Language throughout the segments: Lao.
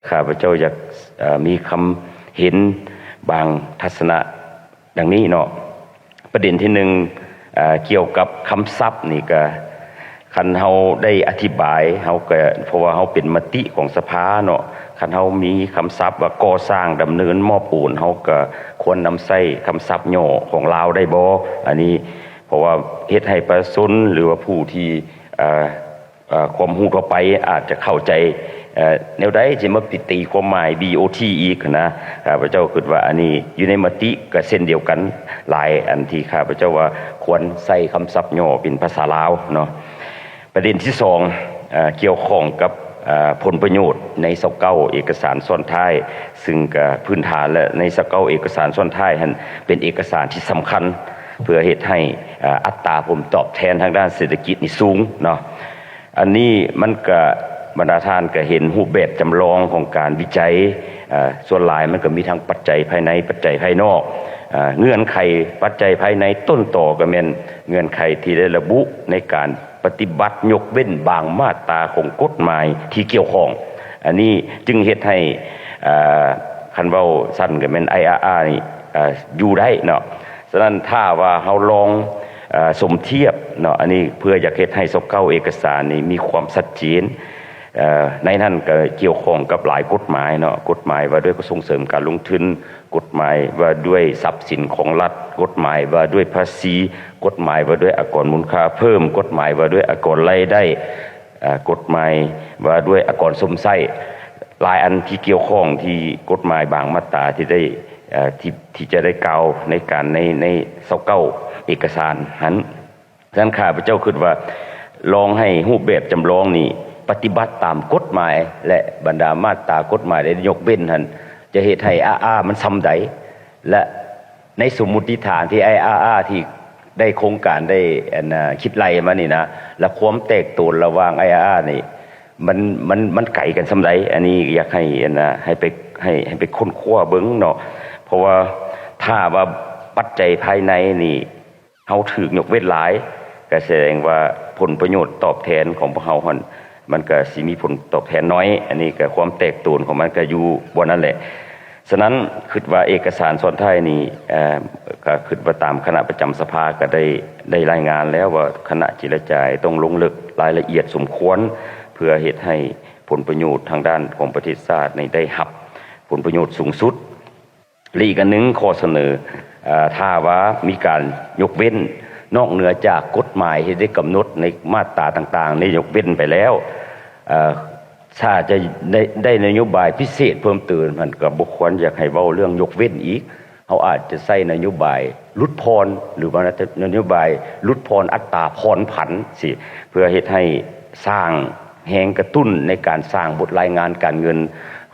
ຂ້າພະເຈົ້າຢາກ ເອີ ມີຄຳເຫັນບາງທັດສະນະດັ່ງນີ້ເນາະ. ປະເດັນທີໜຶ່ງ ເອີ ກ່ຽວກັບຄຳສັບນີ້ກະ ຄັນເຮົາໄດ້ອະທິບາຍ ເຮົາກະ ເພາະວ່າເຮົາເປັນມະຕິຂອງສະພາເນາະ, ຄັນເຮົາມີຄຳສັບວ່າກໍ່ສ້າງ, ດຳເນີນ, ມອບໂອນ, ເຮົາກະຄວນນຳໃຊ້ຄຳສັບຫຍໍ້ຂອງລາວໄດ້ບໍ່? ອັນນີ້ ເພາະວ່າເຮັດໃຫ້ປະຊາຊົນ ຫຼືວ່າຜູ້ທີ່ ເອີ ເອີ ຄວາມຮູ້ທົ່ວໄປອາດຈະເຂົ້າໃຈ ເອີ ແນວໃດ ຊິມາໄປຕີຄວາມໝາຍ ບີໂອທີ ອີກນະ. ຂ້າພະເຈົ້າຄິດວ່າອັນນີ້ຢູ່ໃນມະຕິກໍເຊັ່ນດຽວກັນ ຫຼາຍອັນທີ່ຂ້າພະເຈົ້າວ່າຄວນໃຊ້ຄຳສັບຫຍໍ້ເປັນພາສາລາວເນາະ. ປະເດັນທີສອງ ເອີ ກ່ຽວຂ້ອງກັບ ເອີ ຜົນປະໂຫຍດໃນຊາວເກົ້າເອກະສານຊ້ອນທ້າຍ, ຊຶ່ງກໍພື້ນຖານແລ້ວ ໃນຊາວເກົ້າເອກະສານຊ້ອນທ້າຍຫັ້ນເປັນເອກະສານທີ່ສຳຄັນ ເພື່ອເຮັດໃຫ້ ເອີ ອັດຕາຜົນຕອບແທນທາງດ້ານເສດຖະກິດນີ້ສູງເນາະ. ອັນນີ້ມັນກະ ບັນດາທ່ານກະເຫັນຮູບແບບຈຳລອງຂອງການວິໄຈ, ເອີ ສ່ວນຫຼາຍມັນກະມີທັງປັດໄຈພາຍໃນ ປັດໄຈພາຍນອກ, ເອີ ເງື່ອນໄຂປັດໄຈພາຍໃນຕົ້ນຕໍກະແມ່ນເງື່ອນໄຂທີ່ໄດ້ລະບຸໃນການປະຕິບັດຍົກເວັ້ນບາງມາດຕາຂອງກົດໝາຍທີ່ກ່ຽວຂ້ອງ. ອັນນີ້ຈຶ່ງເຮັດໃຫ້ ເອີ ຄັນເວົ້າສັ້ນກະແມ່ນ ໄອອາອາ ນີ້ ເອີ ຢູ່ໄດ້ເນາະ. ສະນັ້ນຖ້າວ່າເຮົາລອງ ເອີ ສົມທຽບເນາະ ອັນນີ້ເພື່ອຢາກເຮັດໃຫ້ຊາວເກົ້າເອກະສານນີ້ມີຄວາມຊັດເຈນ, ເອີ ໃນນັ້ນກໍກ່ຽວຂ້ອງກັບຫຼາຍກົດໝາຍເນາະ, ກົດໝາຍວ່າດ້ວຍກະຊວງສົ່ງເສີມການລົງທຶນ, ກົດໝາຍວ່າດ້ວຍຊັບສິນຂອງລັດ, ກົດໝາຍວ່າດ້ວຍພາສີ, ກົດໝາຍວ່າດ້ວຍອາກອນມູນຄ່າເພີ່ມ, ກົດໝາຍວ່າດ້ວຍອາກອນລາຍໄດ້, ເອີ ກົດໝາຍວ່າດ້ວຍອາກອນຊົມໃຊ້, ຫຼາຍອັນທີ່ກ່ຽວຂ້ອງທີ່ກົດໝາຍບາງມາດຕາທີ່ໄດ້ ເອີ ທີ່ ທີ່ຈະໄດ້ກ່າວໃນການ ໃນ ໃນຊາວເກົ້າເອກະສານຫັ້ນ. ສະນັ້ນຂ້າພະເຈົ້າຄິດວ່າ ລອງໃຫ້ຮູບແບບຈຳລອງນີ້ປະຕິບັດຕາມກົດໝາຍ ແລະ ບັນດາມາດຕາກົດໝາຍໄດ້ຍົກເວັ້ນຫັ້ນ ຈະເຮັດໃຫ້ອາອາມັນສ່ຳໃດ ແລະ ໃນສົມມຸດຕິຖານທີ່ໄອອາອາທີ່ໄດ້ໂຄງການໄດ້ ອັນ ຄິດໄລ່ມານີ້ນະ ແລະ ຄວາມແຕກໂຕນລະຫວ່າງໄອອາອານີ້ ມັນ ມັນ ມັນໄກກັນສ່ຳໃດ? ອັນນີ້ຢາກໃຫ້ ອັນນະ ໃຫ້ໄປ ໃຫ້ ໃຫ້ໄປຄົ້ນຄວ້າເບິ່ງເນາະ, ເພາະວ່າຖ້າວ່າປັດໄຈພາຍໃນນີ້ ເຮົາຖືກຍົກເວັ້ນຫຼາຍ ກະສະແດງວ່າຜົນປະໂຫຍດຕອບແທນຂອງພວກເຮົາຫັ້ນ ມັນກະຊິມີຜົນຕອບແທນໜ້ອຍ. ອັນນີ້ກະຄວາມແຕກໂຕນຂອງມັນກະຢູ່ບ່ອນນັ້ນແຫຼະ. ສະນັ້ນ ຄິດວ່າເອກະສານຊ້ອນທ້າຍນີ້ ເອີ ກະຄິດວ່າຕາມຄະນະປະຈຳສະພາກະໄດ້ ໄດ້ລາຍງານແລ້ວວ່າຄະນະເຈລະຈາຕ້ອງລົງເລິກລາຍລະອຽດສົມຄວນ ເພື່ອເຮັດໃຫ້ຜົນປະໂຫຍດທາງດ້ານຂອງປະເທດຊາດນີ້ໄດ້ຮັບຜົນປະໂຫຍດສູງສຸດ. ແລະ ອີກອັນໜຶ່ງ ຂໍ້ສະເໜີ ເອີ ຖ້າວ່າມີການຍົກເວັ້ນນອກເໜືອຈາກກົດໝາຍທີ່ໄດ້ກຳນົດໃນມາດຕາຕ່າງໆ ໄດ້ຍົກເວັ້ນໄປແລ້ວ ເອີ ຖ້າຈະໄດ້ ໄດ້ນະໂຍບາຍພິເສດເພີ່ມເຕີມ ມັນກໍບໍ່ຄວນຢາກໃຫ້ເວົ້າເລື່ອງຍົກເວັ້ນອີກ. ເຮົາອາດຈະໃຊ້ນະໂຍບາຍຫຼຸດຜ່ອນ ຫຼືວ່ານະໂຍບາຍຫຼຸດຜ່ອນອັດຕາຜ່ອນຜັນຊີ້ ເພື່ອເຮັດໃຫ້ສ້າງແຮງກະຕຸ້ນໃນການສ້າງບົດລາຍງານການເງິນ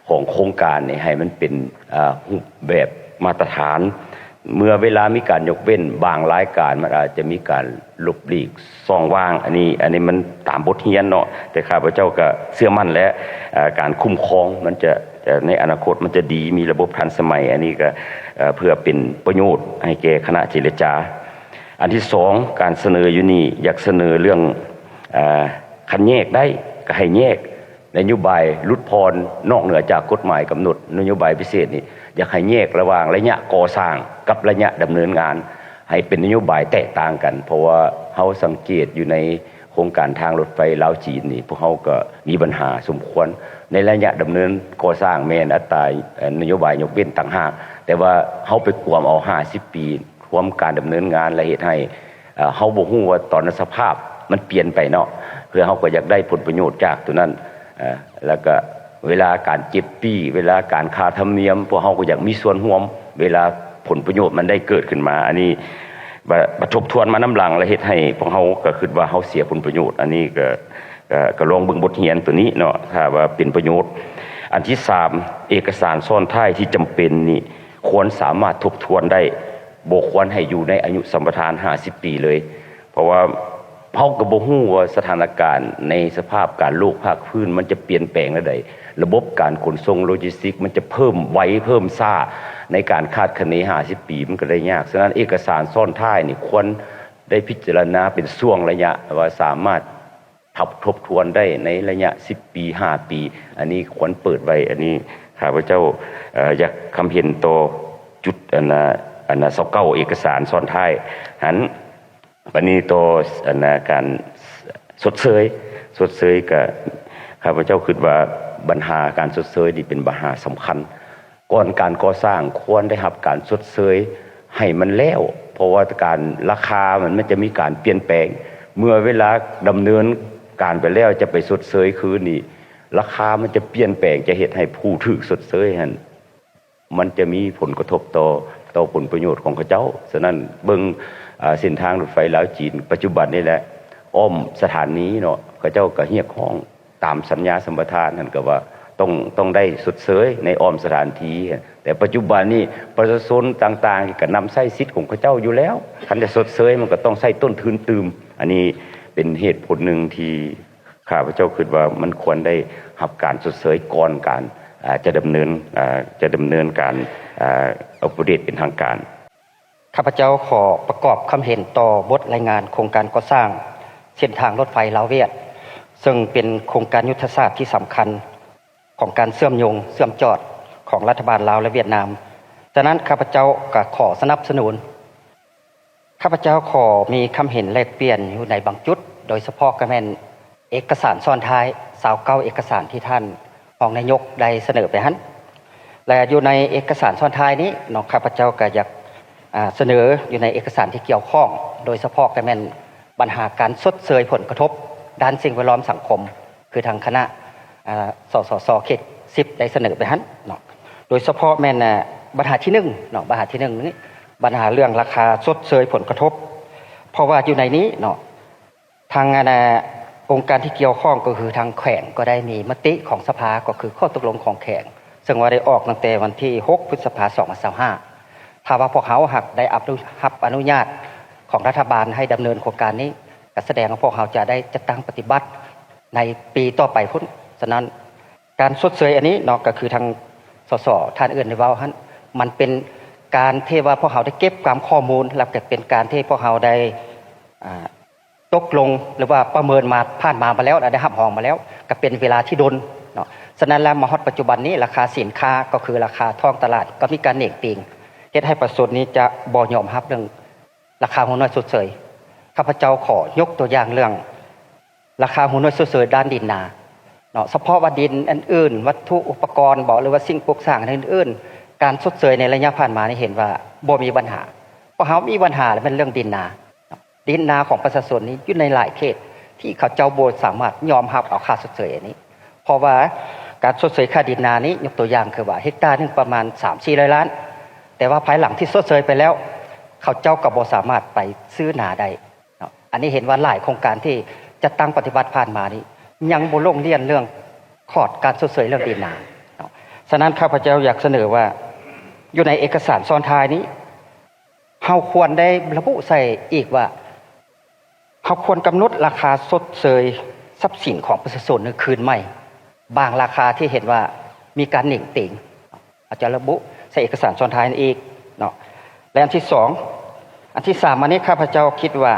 ຂອງໂຄງການນີ້ ໃຫ້ມັນເປັນ ເອີ ຮູບແບບມາດຕະຖານ. ເມື່ອເວລາມີການຍົກເວັ້ນບາງລາຍການ ມັນອາດຈະມີການຫຼົບຫຼີກຊ່ອງວ່າງ. ອັນນີ້ ອັນນີ້ມັນຕາມບົດຮຽນເນາະ, ແຕ່ຂ້າພະເຈົ້າກະເຊື່ອໝັ້ນແຫຼະ ເອີ ການຄຸ້ມຄອງມັນຈະ ເອີ ໃນອະນາຄົດມັນຈະດີ, ມີລະບົບທັນສະໄໝ. ອັນນີ້ກະ ເອີ ເພື່ອເປັນປະໂຫຍດໃຫ້ແກ່ຄະນະເຈລະຈາ. ອັນທີສອງ ການສະເໜີຢູ່ນີ້ ຢາກສະເໜີເລື່ອງ ເອີ ຄັນແຍກໄດ້ກະໃຫ້ແຍກ. ນະໂຍບາຍຫຼຸດຜ່ອນນອກເໜືອຈາກກົດໝາຍກຳນົດ ນະໂຍບາຍພິເສດນີ້ ຢາກໃຫ້ແຍກລະຫວ່າງໄລຍະກໍ່ສ້າງກັບໄລຍະດຳເນີນງານ ໃຫ້ເປັນນະໂຍບາຍແຕກຕ່າງກັນ. ເພາະວ່າເຮົາສັງເກດຢູ່ໃນໂຄງການທາງລົດໄຟລາວຈີນນີ້ ພວກເຮົາກໍມີບັນຫາສົມຄວນ. ໃນໄລຍະດຳເນີນກໍ່ສ້າງແມ່ນອັດຕາ ເອີ ນະໂຍບາຍຍົກເວັ້ນຕ່າງຫາກ, ແຕ່ວ່າເຮົາໄປກວມເອົາຫ້າສິບປີ ຄວາມການດຳເນີນງານ ແລະ ເຮັດໃຫ້ ເອີ ເຮົາບໍ່ຮູ້ວ່າຕອນນັ້ນສະພາບມັນປ່ຽນໄປເນາະ, ເພື່ອເຮົາກໍຢາກໄດ້ຜົນປະໂຫຍດຈາກໂຕນັ້ນ. ເອີ ແລ້ວກໍເວລາການເກັບປີ້ ເວລາການຄ່າທຳນຽມ ພວກເຮົາກໍຢາກມີສ່ວນຮ່ວມ ເວລາຜົນປະໂຫຍດມັນໄດ້ເກີດຂຶ້ນມາ. ອັນນີ້ ບາດ ບາດທົບທວນມານຳຫຼັງ ແລະ ເຮັດໃຫ້ພວກເຮົາກໍຄິດວ່າເຮົາເສຍຜົນປະໂຫຍດ. ອັນນີ້ກໍ ກໍ ກໍລອງເບິ່ງບົດຮຽນໂຕນີ້ເນາະ ຖ້າວ່າເປັນປະໂຫຍດ. ອັນທີສາມ ເອກະສານຊ້ອນທ້າຍທີ່ຈຳເປັນນີ້ ຄວນສາມາດທົບທວນໄດ້, ບໍ່ຄວນໃຫ້ຢູ່ໃນອາຍຸສຳປະທານຫ້າສິບປີເລີຍ. ເພາະວ່າເຮົາກໍບໍ່ຮູ້ວ່າສະຖານະການໃນສະພາບການໂລກພາກພື້ນມັນຈະປ່ຽນແປງແນວໃດ, ລະບົບການຂົນສົ່ງໂລຈິສຕິກມັນຈະເພີ່ມໄວເພີ່ມຊ້າ, ໃນການຄາດຄະເນຫ້າສິບປີມັນກໍໄດ້ຍາກ. ສະນັ້ນເອກະສານຊ້ອນທ້າຍນີ້ຄວນໄດ້ພິຈາລະນາເປັນຊ່ວງໄລຍະ ວ່າສາມາດ ທົບທວນໄດ້ໃນໄລຍະສິບປີ ຫ້າປີ. ອັນນີ້ຄວນເປີດໄວ້. ອັນນີ້ຂ້າພະເຈົ້າ ເອີ ຢາກຄຳເຫັນຕໍ່ຈຸດອັນນ່າ ອັນນ່າ ຊາວເກົ້າເອກະສານຊ້ອນທ້າຍຫັ້ນ. ບັດນີ້ຕໍ່ອັນນ່າ ການຊົດເຊີຍ, ຊົດເຊີຍກະ ຂ້າພະເຈົ້າຄິດວ່າບັນຫາການຊົດເຊີຍນີ້ເປັນບັນຫາສຳຄັນ. ກ່ອນການກໍ່ສ້າງຄວນໄດ້ຮັບການຊົດເຊີຍໃຫ້ມັນແລ້ວ, ເພາະວ່າການ ລາຄາມັນ ມັນຈະມີການປ່ຽນແປງ. ເມື່ອເວລາດຳເນີນການໄປແລ້ວ ຈະໄປຊົດເຊີຍຄືນນີ້ ລາຄາມັນຈະປ່ຽນແປງ, ຈະເຮັດໃຫ້ຜູ້ຖືກຊົດເຊີຍຫັ້ນ ມັນຈະມີຜົນກະທົບຕໍ່ ຕໍ່ຜົນປະໂຫຍດຂອງເຂົາເຈົ້າ. ສະນັ້ນເບິ່ງ ອາ ເສັ້ນທາງລົດໄຟລາວຈີນປັດຈຸບັນນີ້ແຫຼະ ອ້ອມສະຖານີເນາະ, ເຂົາເຈົ້າກໍຮຽກຮ້ອງຕາມສັນຍາສຳປະທານຫັ້ນ ກໍວ່າຕ້ອງ ຕ້ອງໄດ້ຊົດເຊີຍໃນອ້ອມສະຖານທີ່. ແຕ່ປັດຈຸບັນນີ້ປະຊາຊົນຕ່າງໆ ກໍນຳໃຊ້ສິດຂອງເຂົາເຈົ້າຢູ່ແລ້ວ, ຄັນຈະຊົດເຊີຍມັນກໍຕ້ອງໃຊ້ຕົ້ນທຶນຕື່ມ. ອັນນີ້ເປັນເຫດຜົນໜຶ່ງທີ່ ຂ້າພະເຈົ້າຄິດວ່າມັນຄວນໄດ້ຮັບການຊົດເຊີຍກ່ອນການ ອາ ຈະດຳເນີນ ອາ ຈະດຳເນີນການ ອາ ອອກປະຕິເດດເປັນທາງການ. ຂ້າພະເຈົ້າຂໍປະກອບຄຳເຫັນຕໍ່ບົດລາຍງານໂຄງການກໍ່ສ້າງເສັ້ນທາງລົດໄຟລາວ-ຫວຽດ, ເຊິ່ງເປັນໂຄງການຍຸດທະສາດທີ່ສຳຄັນຂອງການເຊື່ອມໂຍງ ເຊື່ອມຈອດຂອງລັດຖະບານລາວ ແລະ ຫວຽດນາມ. ສະນັ້ນ ຂ້າພະເຈົ້າກໍຂໍສະໜັບສະໜູນ ຂ້າພະເຈົ້າຂໍມີຄຳເຫັນແລກປ່ຽນຢູ່ໃນບາງຈຸດ, ໂດຍສະເພາະກໍແມ່ນເອກະສານຊ້ອນທ້າຍຊາວເກົ້າເອກະສານທີ່ທ່ານຮອງນາຍົກໄດ້ສະເໜີໄປຫັ້ນ ແລະ ຢູ່ໃນເອກະສານຊ້ອນທ້າຍນີ້ເນາະ, ຂ້າພະເຈົ້າກໍຢາກ ອາ ສະເໜີຢູ່ໃນເອກະສານທີ່ກ່ຽວຂ້ອງ, ໂດຍສະເພາະກໍແມ່ນບັນຫາການຊົດເຊີຍຜົນກະທົບດ້ານສິ່ງແວດລ້ອມສັງຄົມ ຄືທາງຄະນະ ອາ ສສສ ເຂດສິບ ໄດ້ສະເໜີໄປຫັ້ນເນາະ, ໂດຍສະເພາະແມ່ນ ອາ ບັນຫາທີໜຶ່ງເນາະ, ບັນຫາທີໜຶ່ງນີ້ ບັນຫາເລື່ອງລາຄາຊົດເຊີຍຜົນກະທົບ. ເພາະວ່າຢູ່ໃນນີ້ເນາະ ທາງ ອາ ອົງການທີ່ກ່ຽວຂ້ອງ ກໍຄືທາງແຂວງ ກໍໄດ້ມີມະຕິຂອງສະພາ ກໍຄືຂໍ້ຕົກລົງຂອງແຂວງ ເຊິ່ງວ່າໄດ້ອອກຕັ້ງແຕ່ວັນທີຫົກ ພຶດສະພາ ສອງພັນຊາວຫ້າ. ຖ້າວ່າພວກເຮົາຫາກໄດ້ຮັບ ຮັບອະນຸຍາດຂອງລັດຖະບານໃຫ້ດຳເນີນໂຄງການນີ້ ກໍສະແດງວ່າພວກເຮົາຈະໄດ້ຈັດຕັ້ງປະຕິບັດໃນປີຕໍ່ໄປພຸ້ນ. ສະນັ້ນ ການຊົດເຊີຍອັນນີ້ເນາະ ກໍຄືທາງ ສສ ທ່ານອື່ນໄດ້ເວົ້າຫັ້ນ ມັນເປັນການທີ່ວ່າພວກເຮົາໄດ້ເກັບກຳຂໍ້ມູນ ແລ້ວກໍເປັນການທີ່ພວກເຮົາໄດ້ ອາ ຕົກລົງ ຫຼືວ່າປະເມີນມາ ຜ່ານມາມາແລ້ວ ແລະ ໄດ້ຮັບຮອງມາແລ້ວ ກໍເປັນເວລາທີ່ດົນເນາະ. ສະນັ້ນແລ້ວ ມາຮອດປັດຈຸບັນນີ້ ລາຄາສິນຄ້າ ກໍຄືລາຄາທ້ອງຕະຫຼາດ ກໍມີການເໜັງຕີງ ເຮັດໃຫ້ປະຊາຊົນນີ້ຈະບໍ່ຍອມຮັບເລື່ອງລາຄາຫົວໜ່ວຍຊົດເຊີຍ. ຂ້າພະເຈົ້າຂໍຍົກຕົວຢ່າງເລື່ອງ ລາຄາຫົວໜ່ວຍຊົດເຊີຍດ້ານດິນນາເນາະ, ສະເພາະວ່າດິນອັນອື່ນ ວັດຖຸອຸປະກອນບໍ ຫຼືວ່າສິ່ງປຸກສ້າງອັນອື່ນໆ ການຊົດເຊີຍໃນໄລຍະຜ່ານມານີ້ເຫັນວ່າບໍ່ມີບັນຫາ. ພວກເຮົາມີບັນຫາແມ່ນເລື່ອງດິນນາເນາະ, ດິນນາຂອງປະຊາຊົນນີ້ຢູ່ໃນຫຼາຍເຂດທີ່ເຂົາເຈົ້າບໍ່ສາມາດຍອມຮັບເອົາຄ່າຊົດເຊີຍອັນນີ້, ເພາະວ່າການຊົດເຊີຍຄ່າດິນນານີ້ ຍົກຕົວຢ່າງຄືວ່າເຮັກຕາໜຶ່ງປະມານສາມສີ່ຮ້ອຍລ້ານ, ແຕ່ວ່າພາຍຫຼັງທີ່ຊົດເຊີຍໄປແລ້ວ ເຂົາເຈົ້າກໍບໍ່ສາມາດໄປຊື້ນາໄດ້. ເນາະ, ອັນນີ້ເຫັນວ່າຫຼາຍໂຄງການທີ່ຈັດຕັ້ງປະຕິບັດຜ່ານມານີ້ ຍັງບໍ່ລົງລາຍລະອຽດເລື່ອງຂອດການຊົດເຊີຍເລື່ອງດິນນາເນາະ. ສະນັ້ນ ຂ້າພະເຈົ້າຢາກສະເໜີວ່າ ຢູ່ໃນເອກະສານຊ້ອນທ້າຍນີ້ ເຮົາຄວນໄດ້ລະບຸໃສ່ອີກວ່າ ເຮົາຄວນກຳນົດລາຄາຊົດເຊີຍຊັບສິນຂອງປະຊາຊົນຄືນໃໝ່ ບາງລາຄາທີ່ເຫັນວ່າມີການເໜັງຕີງ. ອາດຈະລະບຸໃສ່ເອກະສານຊ້ອນທ້າຍນັ້ນອີກເນາະ. ແລະ ອັນທີສອງ ອັນທີສາມ ອັນນີ້ຂ້າພະເຈົ້າຄິດວ່າ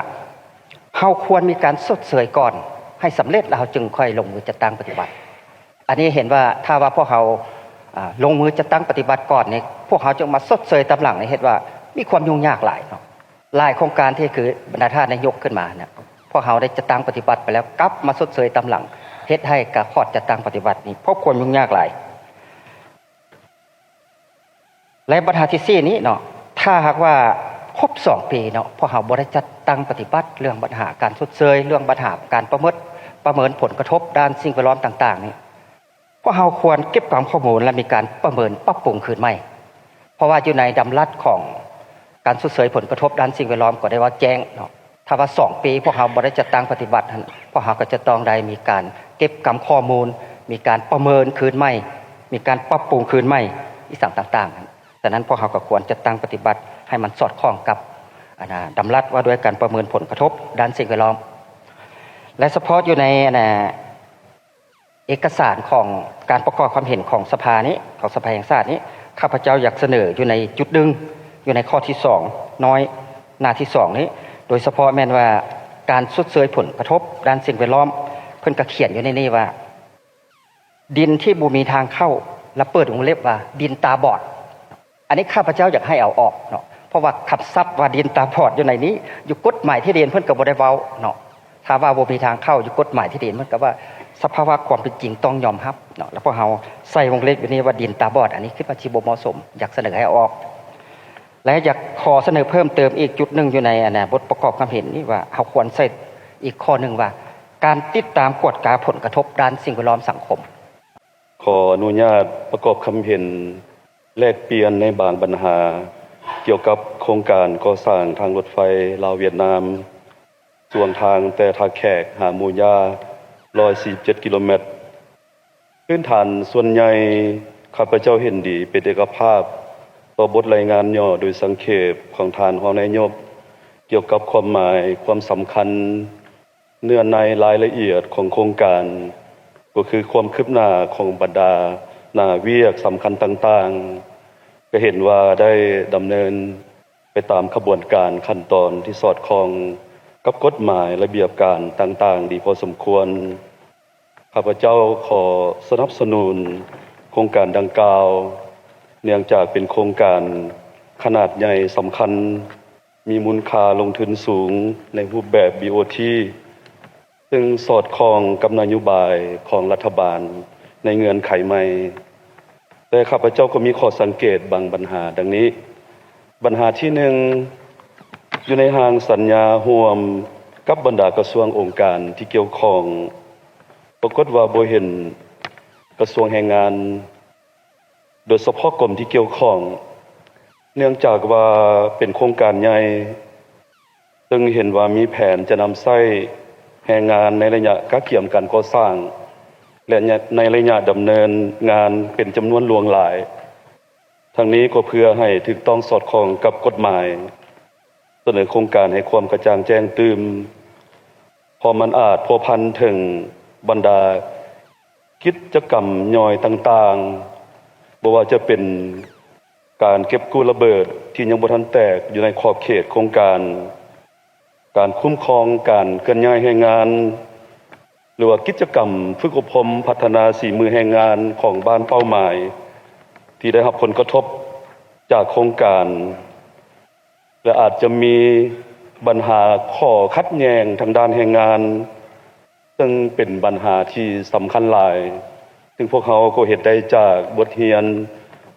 ເຮົາຄວນມີການຊົດເຊີຍກ່ອນໃຫ້ສຳເລັດ ແລ້ວເຮົາຈຶ່ງຄ່ອຍລົງມືຈັດຕັ້ງປະຕິບັດ. ອັນນີ້ເຫັນວ່າ ຖ້າວ່າພວກເຮົາ ອາ ລົງມືຈັດຕັ້ງປະຕິບັດກ່ອນນີ້ ພວກເຮົາຈຶ່ງມາຊົດເຊີຍຕາມຫຼັງນີ້ ເຮັດວ່າມີຄວາມຫຍຸ້ງຍາກຫຼາຍເນາະ. ຫຼາຍໂຄງການທີ່ຄືບັນດາທ່ານໄດ້ຍົກຂຶ້ນມານະ ພວກເຮົາໄດ້ຈັດຕັ້ງປະຕິບັດໄປແລ້ວ ກັບມາຊົດເຊີຍຕາມຫຼັງ ເຮັດໃຫ້ການຂອດຈັດຕັ້ງປະຕິບັດນີ້ ພົບຄວາມຫຍຸ້ງຍາກຫຼາຍ. ແລະ ບັນຫາທີສີ່ນີ້ເນາະ, ຖ້າຫາກວ່າຄົບສອງປີເນາະ ພວກເຮົາບໍ່ໄດ້ຈັດຕັ້ງປະຕິບັດເລື່ອງບັນຫາການຊົດເຊີຍ, ເລື່ອງບັນຫາການປະເມີນ, ປະເມີນຜົນກະທົບດ້ານສິ່ງແວດລ້ອມຕ່າງໆນີ້, ພວກເຮົາຄວນເກັບກຳຂໍ້ມູນ ແລະ ມີການປະເມີນປັບປຸງຄືນໃໝ່. ເພາະວ່າຢູ່ໃນດຳລັດຂອງການຊົດເຊີຍຜົນກະທົບດ້ານສິ່ງແວດລ້ອມກໍໄດ້ເວົ້າແຈ້ງເນາະ, ຖ້າວ່າສອງປີພວກເຮົາບໍ່ໄດ້ຈັດຕັ້ງປະຕິບັດຫັ້ນ, ພວກເຮົາກໍຈະຕ້ອງໄດ້ມີການເກັບກຳຂໍ້ມູນ, ມີການປະເມີນຄືນໃໝ່, ມີການປັບປຸງຄືນໃໝ່ ອີ່ສັງຕ່າງໆ. ສະນັ້ນພວກເຮົາກໍຄວນຈັດຕັ້ງປະຕິບັດໃຫ້ມັນສອດຄ່ອງກັບ ອັນນ່າ ດຳລັດວ່າດ້ວຍການປະເມີນຜົນກະທົບດ້ານສິ່ງແວດລ້ອມ. ແລະ ສະເພາະຢູ່ໃນ ອັນນ່າ ເອກະສານຂອງການປະກອບຄວາມເຫັນຂອງສະພານີ້, ຂອງສະພາແຫ່ງຊາດນີ້, ຂ້າພະເຈົ້າຢາກສະເໜີຢູ່ໃນຈຸດໜຶ່ງ, ຢູ່ໃນຂໍ້ທີສອງ ນ້ອຍ ໜ້າທີສອງນີ້, ໂດຍສະເພາະແມ່ນວ່າການຊົດເຊີຍຜົນກະທົບດ້ານສິ່ງແວດລ້ອມ พิ่ນກໍຂຽນຢູ່ໃນນີ້ວ່າ ດິນທີ່ບໍ່ມີທາງເຂົ້າ ແລະ ເປີດວົງເລັບວ່າ ດິນຕາບອດ. ອັນນີ້ຂ້າພະເຈົ້າຢາກໃຫ້ເອົາອອກເນາະ ເພາະວ່າຄຳສັບວ່າດິນຕາບອດຢູ່ໃນນີ້ ຢູ່ກົດໝາຍທີ່ດິນເພິ່ນກໍບໍ່ໄດ້ເວົ້າເນາະ. ຖ້າວ່າບໍ່ມີທາງເຂົ້າ ຢູ່ກົດໝາຍທີ່ດິນເພິ່ນກໍວ່າ ສະພາວະຄວາມເປັນຈິງຕ້ອງຍອມຮັບເນາະ. ແລ້ວພວກເຮົາໃສ່ວົງເລັບຢູ່ນີ້ວ່າດິນຕາບອດ ອັນນີ້ຄິດວ່າຊິບໍ່ເໝາະສົມ ຢາກສະເໜີໃຫ້ເອົາອອກ. ແລະ ຢາກຂໍສະເໜີເພີ່ມເຕີມອີກຈຸດໜຶ່ງຢູ່ໃນ ອັນນ່າ ບົດປະກອບຄຳເຫັນນີ້ວ່າ ເຮົາຄວນໃສ່ອີກຂໍ້ໜຶ່ງວ່າ ການຕິດຕາມກວດກາຜົນກະທົບດ້ານສິ່ງແວດລ້ອມສັງຄົມ. ຂໍອະນຸຍາດປະກອບຄຳເຫັນແລກປ່ຽນໃນບາງບັນຫາ ກ່ຽວກັບໂຄງການກໍ່ສ້າງທາງລົດໄຟລາວຫວຽດນາມ ຊ່ວງທາງແຕ່ທ່າແຂກຫາໝູຢາ ຮ້ອຍສີ່ສິບເຈັດກິໂລແມັດ. ພື້ນຖານສ່ວນໃຫຍ່ ຂ້າພະເຈົ້າເຫັນດີເປັນເອກະພາບຕໍ່ບົດລາຍງານຫຍໍ້ໂດຍສັງເຂບຂອງທ່ານຮອງນາຍົກ ກ່ຽວກັບຄວາມໝາຍ, ຄວາມສຳຄັນ, ເນື້ອໃນ, ລາຍລະອຽດຂອງໂຄງການ, ກໍຄືຄວາມຄືບໜ້າຂອງບັນດາໜ້າວຽກສຳຄັນຕ່າງໆ, ກໍເຫັນວ່າໄດ້ດຳເນີນໄປຕາມຂະບວນການຂັ້ນຕອນທີ່ສອດຄ່ອງກັບກົດໝາຍລະບຽບການຕ່າງໆ ດີພໍສົມຄວນ. ຂ້າພະເຈົ້າຂໍສະໜັບສະໜູນໂຄງການດັ່ງກ່າວ ເນື່ອງຈາກເປັນໂຄງການຂະໜາດໃຫຍ່ສຳຄັນ, ມີມູນຄ່າລົງທຶນສູງໃນຮູບແບບ ບີໂອທີ ຊຶ່ງສອດຄ່ອງກັບນະໂຍບາຍຂອງລັດຖະບານໃນເງື່ອນໄຂໃໝ່. ແຕ່ຂ້າພະເຈົ້າກໍມີຂໍ້ສັງເກດບາງບັນຫາດັ່ງນີ້. ບັນຫາທີໜຶ່ງ, ຢູ່ໃນຮ່າງສັນຍາຮ່ວມກັບບັນດາກະຊວງອົງການທີ່ກ່ຽວຂ້ອງ, ປາກົດວ່າບໍ່ເຫັນກະຊວງແຮງງານ, ໂດຍສະເພາະກົມທີ່ກ່ຽວຂ້ອງ, ເນື່ອງຈາກວ່າເປັນໂຄງການໃຫຍ່, ເຊິ່ງເຫັນວ່າມີແຜນຈະນຳໃຊ້ແຮງງານໃນໄລຍະກະກຽມການກໍ່ສ້າງ ແລະ ໃນໄລຍະດຳເນີນງານເປັນຈຳນວນຫຼວງຫຼາຍ. ທັງນີ້ກໍເພື່ອໃຫ້ຖືກຕ້ອງສອດຄ່ອງກັບກົດໝາຍ, ສະເໜີໂຄງການໃຫ້ຄວາມກະຈ່າງແຈ້ງຕື່ມ, ເພາະມັນອາດພົວພັນເຖິງບັນດາກິດຈະກຳຍ່ອຍຕ່າງໆ, ບໍ່ວ່າຈະເປັນການເກັບກູ້ລະເບີດທີ່ຍັງບໍ່ທັນແຕກຢູ່ໃນຂອບເຂດໂຄງການ, ການຄຸ້ມຄອງການເຄື່ອນຍ້າຍແຮງງານ ຫຼືວ່າກິດຈະກຳຝຶກອົບຮົມພັດທະນາສີມືແຮງງານຂອງບ້ານເປົ້າໝາຍທີ່ໄດ້ຮັບຜົນກະທົບຈາກໂຄງການ ແລະ ອາດຈະມີບັນຫາຂໍ້ຂັດແຍ່ງທາງດ້ານແຮງງານ, ເຊິ່ງເປັນບັນຫາທີ່ສຳຄັນຫຼາຍ, ຊຶ່ງພວກເຮົາກໍເຫັນໄດ້ຈາກບົດຮຽນ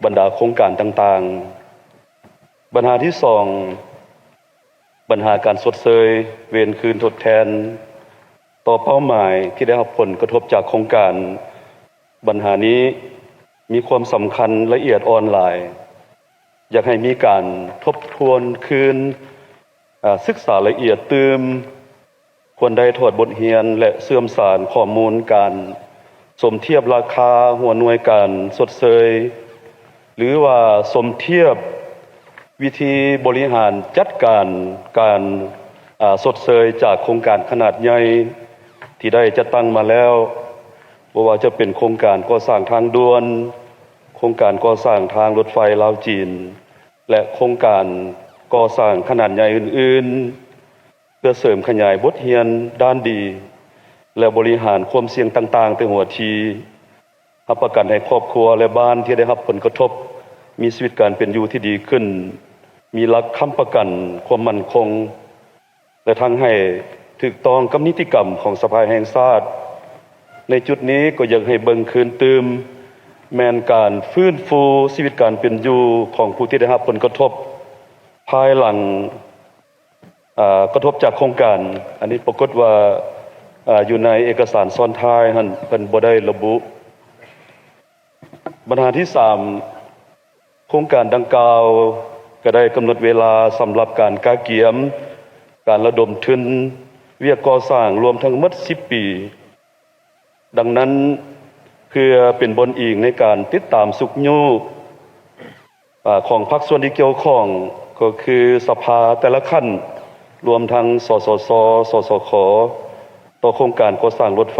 ບັນດາໂຄງການຕ່າງໆ. ບັນຫາທີສອງ, ບັນຫາການຊົດເຊີຍເວນຄືນທົດແທນຕໍ່ເປົ້າໝາຍທີ່ໄດ້ຮັບຜົນກະທົບຈາກໂຄງການ. ບັນຫານີ້ມີຄວາມສຳຄັນລະອຽດອ່ອນຫຼາຍ. ຢາກໃຫ້ມີການທົບທວນຄືນ, ອາ, ສຶກສາລະອຽດຕື່ມ, ຄວນໄດ້ຖອດບົດຮຽນ ແລະ ເຊື່ອມສານຂໍ້ມູນການສົມທຽບລາຄາຫົວໜ່ວຍການຊົດເຊີຍ ຫຼືວ່າສົມທຽບວິທີບໍລິຫານຈັດການການ, ອາ, ຊົດເຊີຍຈາກໂຄງການຂະໜາດໃຫຍ່ທີ່ໄດ້ຈັດຕັ້ງມາແລ້ວ, ບໍ່ວ່າຈະເປັນໂຄງການກໍ່ສ້າງທາງດ່ວນ, ໂຄງການກໍ່ສ້າງທາງລົດໄຟລາວ-ຈີນ ແລະ ໂຄງການກໍ່ສ້າງຂະໜາດໃຫຍ່ອື່ນໆ, ເພື່ອເສີມຂະຫຍາຍບົດຮຽນດ້ານດີ ແລະ ບໍລິຫານຄວາມສ່ຽງຕ່າງໆແຕ່ຫົວທີ, ຮັບປະກັນໃຫ້ຄອບຄົວ ແລະ ບ້ານທີ່ໄດ້ຮັບຜົນກະທົບ ມີຊີວິດການເປັນຢູ່ທີ່ດີຂຶ້ນ, ມີຫຼັກຄ້ຳປະກັນຄວາມໝັ້ນຄົງ ແລະ ທັງໃຫ້ຖືກຕ້ອງກັບນິຕິກຳຂອງສະພາແຫ່ງຊາດ. ໃນຈຸດນີ້ກໍຢາກໃຫ້ເບິ່ງຄືນຕື່ມ, ແມ່ນການຟື້ນຟູຊີວິດການເປັນຢູ່ຂອງຜູ້ທີ່ໄດ້ຮັບຜົນກະທົບ ພາຍຫຼັງ ອາ, ກະທົບຈາກໂຄງການ. ອັນນີ້ປາກົດວ່າ, ອາ, ຢູ່ໃນເອກະສານຊ້ອນທ້າຍຫັ້ນ ເພິ່ນບໍ່ໄດ້ລະບຸ. ບັນຫາທີສາມ, ໂຄງການດັ່ງກ່າວກໍໄດ້ກຳນົດເວລາສຳລັບການກະກຽມ, ການລະດົມທຶນ, ວຽກກໍ່ສ້າງລວມທັງໝົດສິບປີ. ດັ່ງນັ້ນ, ເພື່ອເປັນບ່ອນອີງໃນການຕິດຕາມຊຸກຍູ້, ອາ, ຂອງພາກສ່ວນທີ່ກ່ຽວຂ້ອງ, ກໍຄືສະພາແຕ່ລະຂັ້ນ, ລວມທັງ ສສຊ, ສສຂ, ຕໍ່ໂຄງການກໍ່ສ້າງລົດໄຟ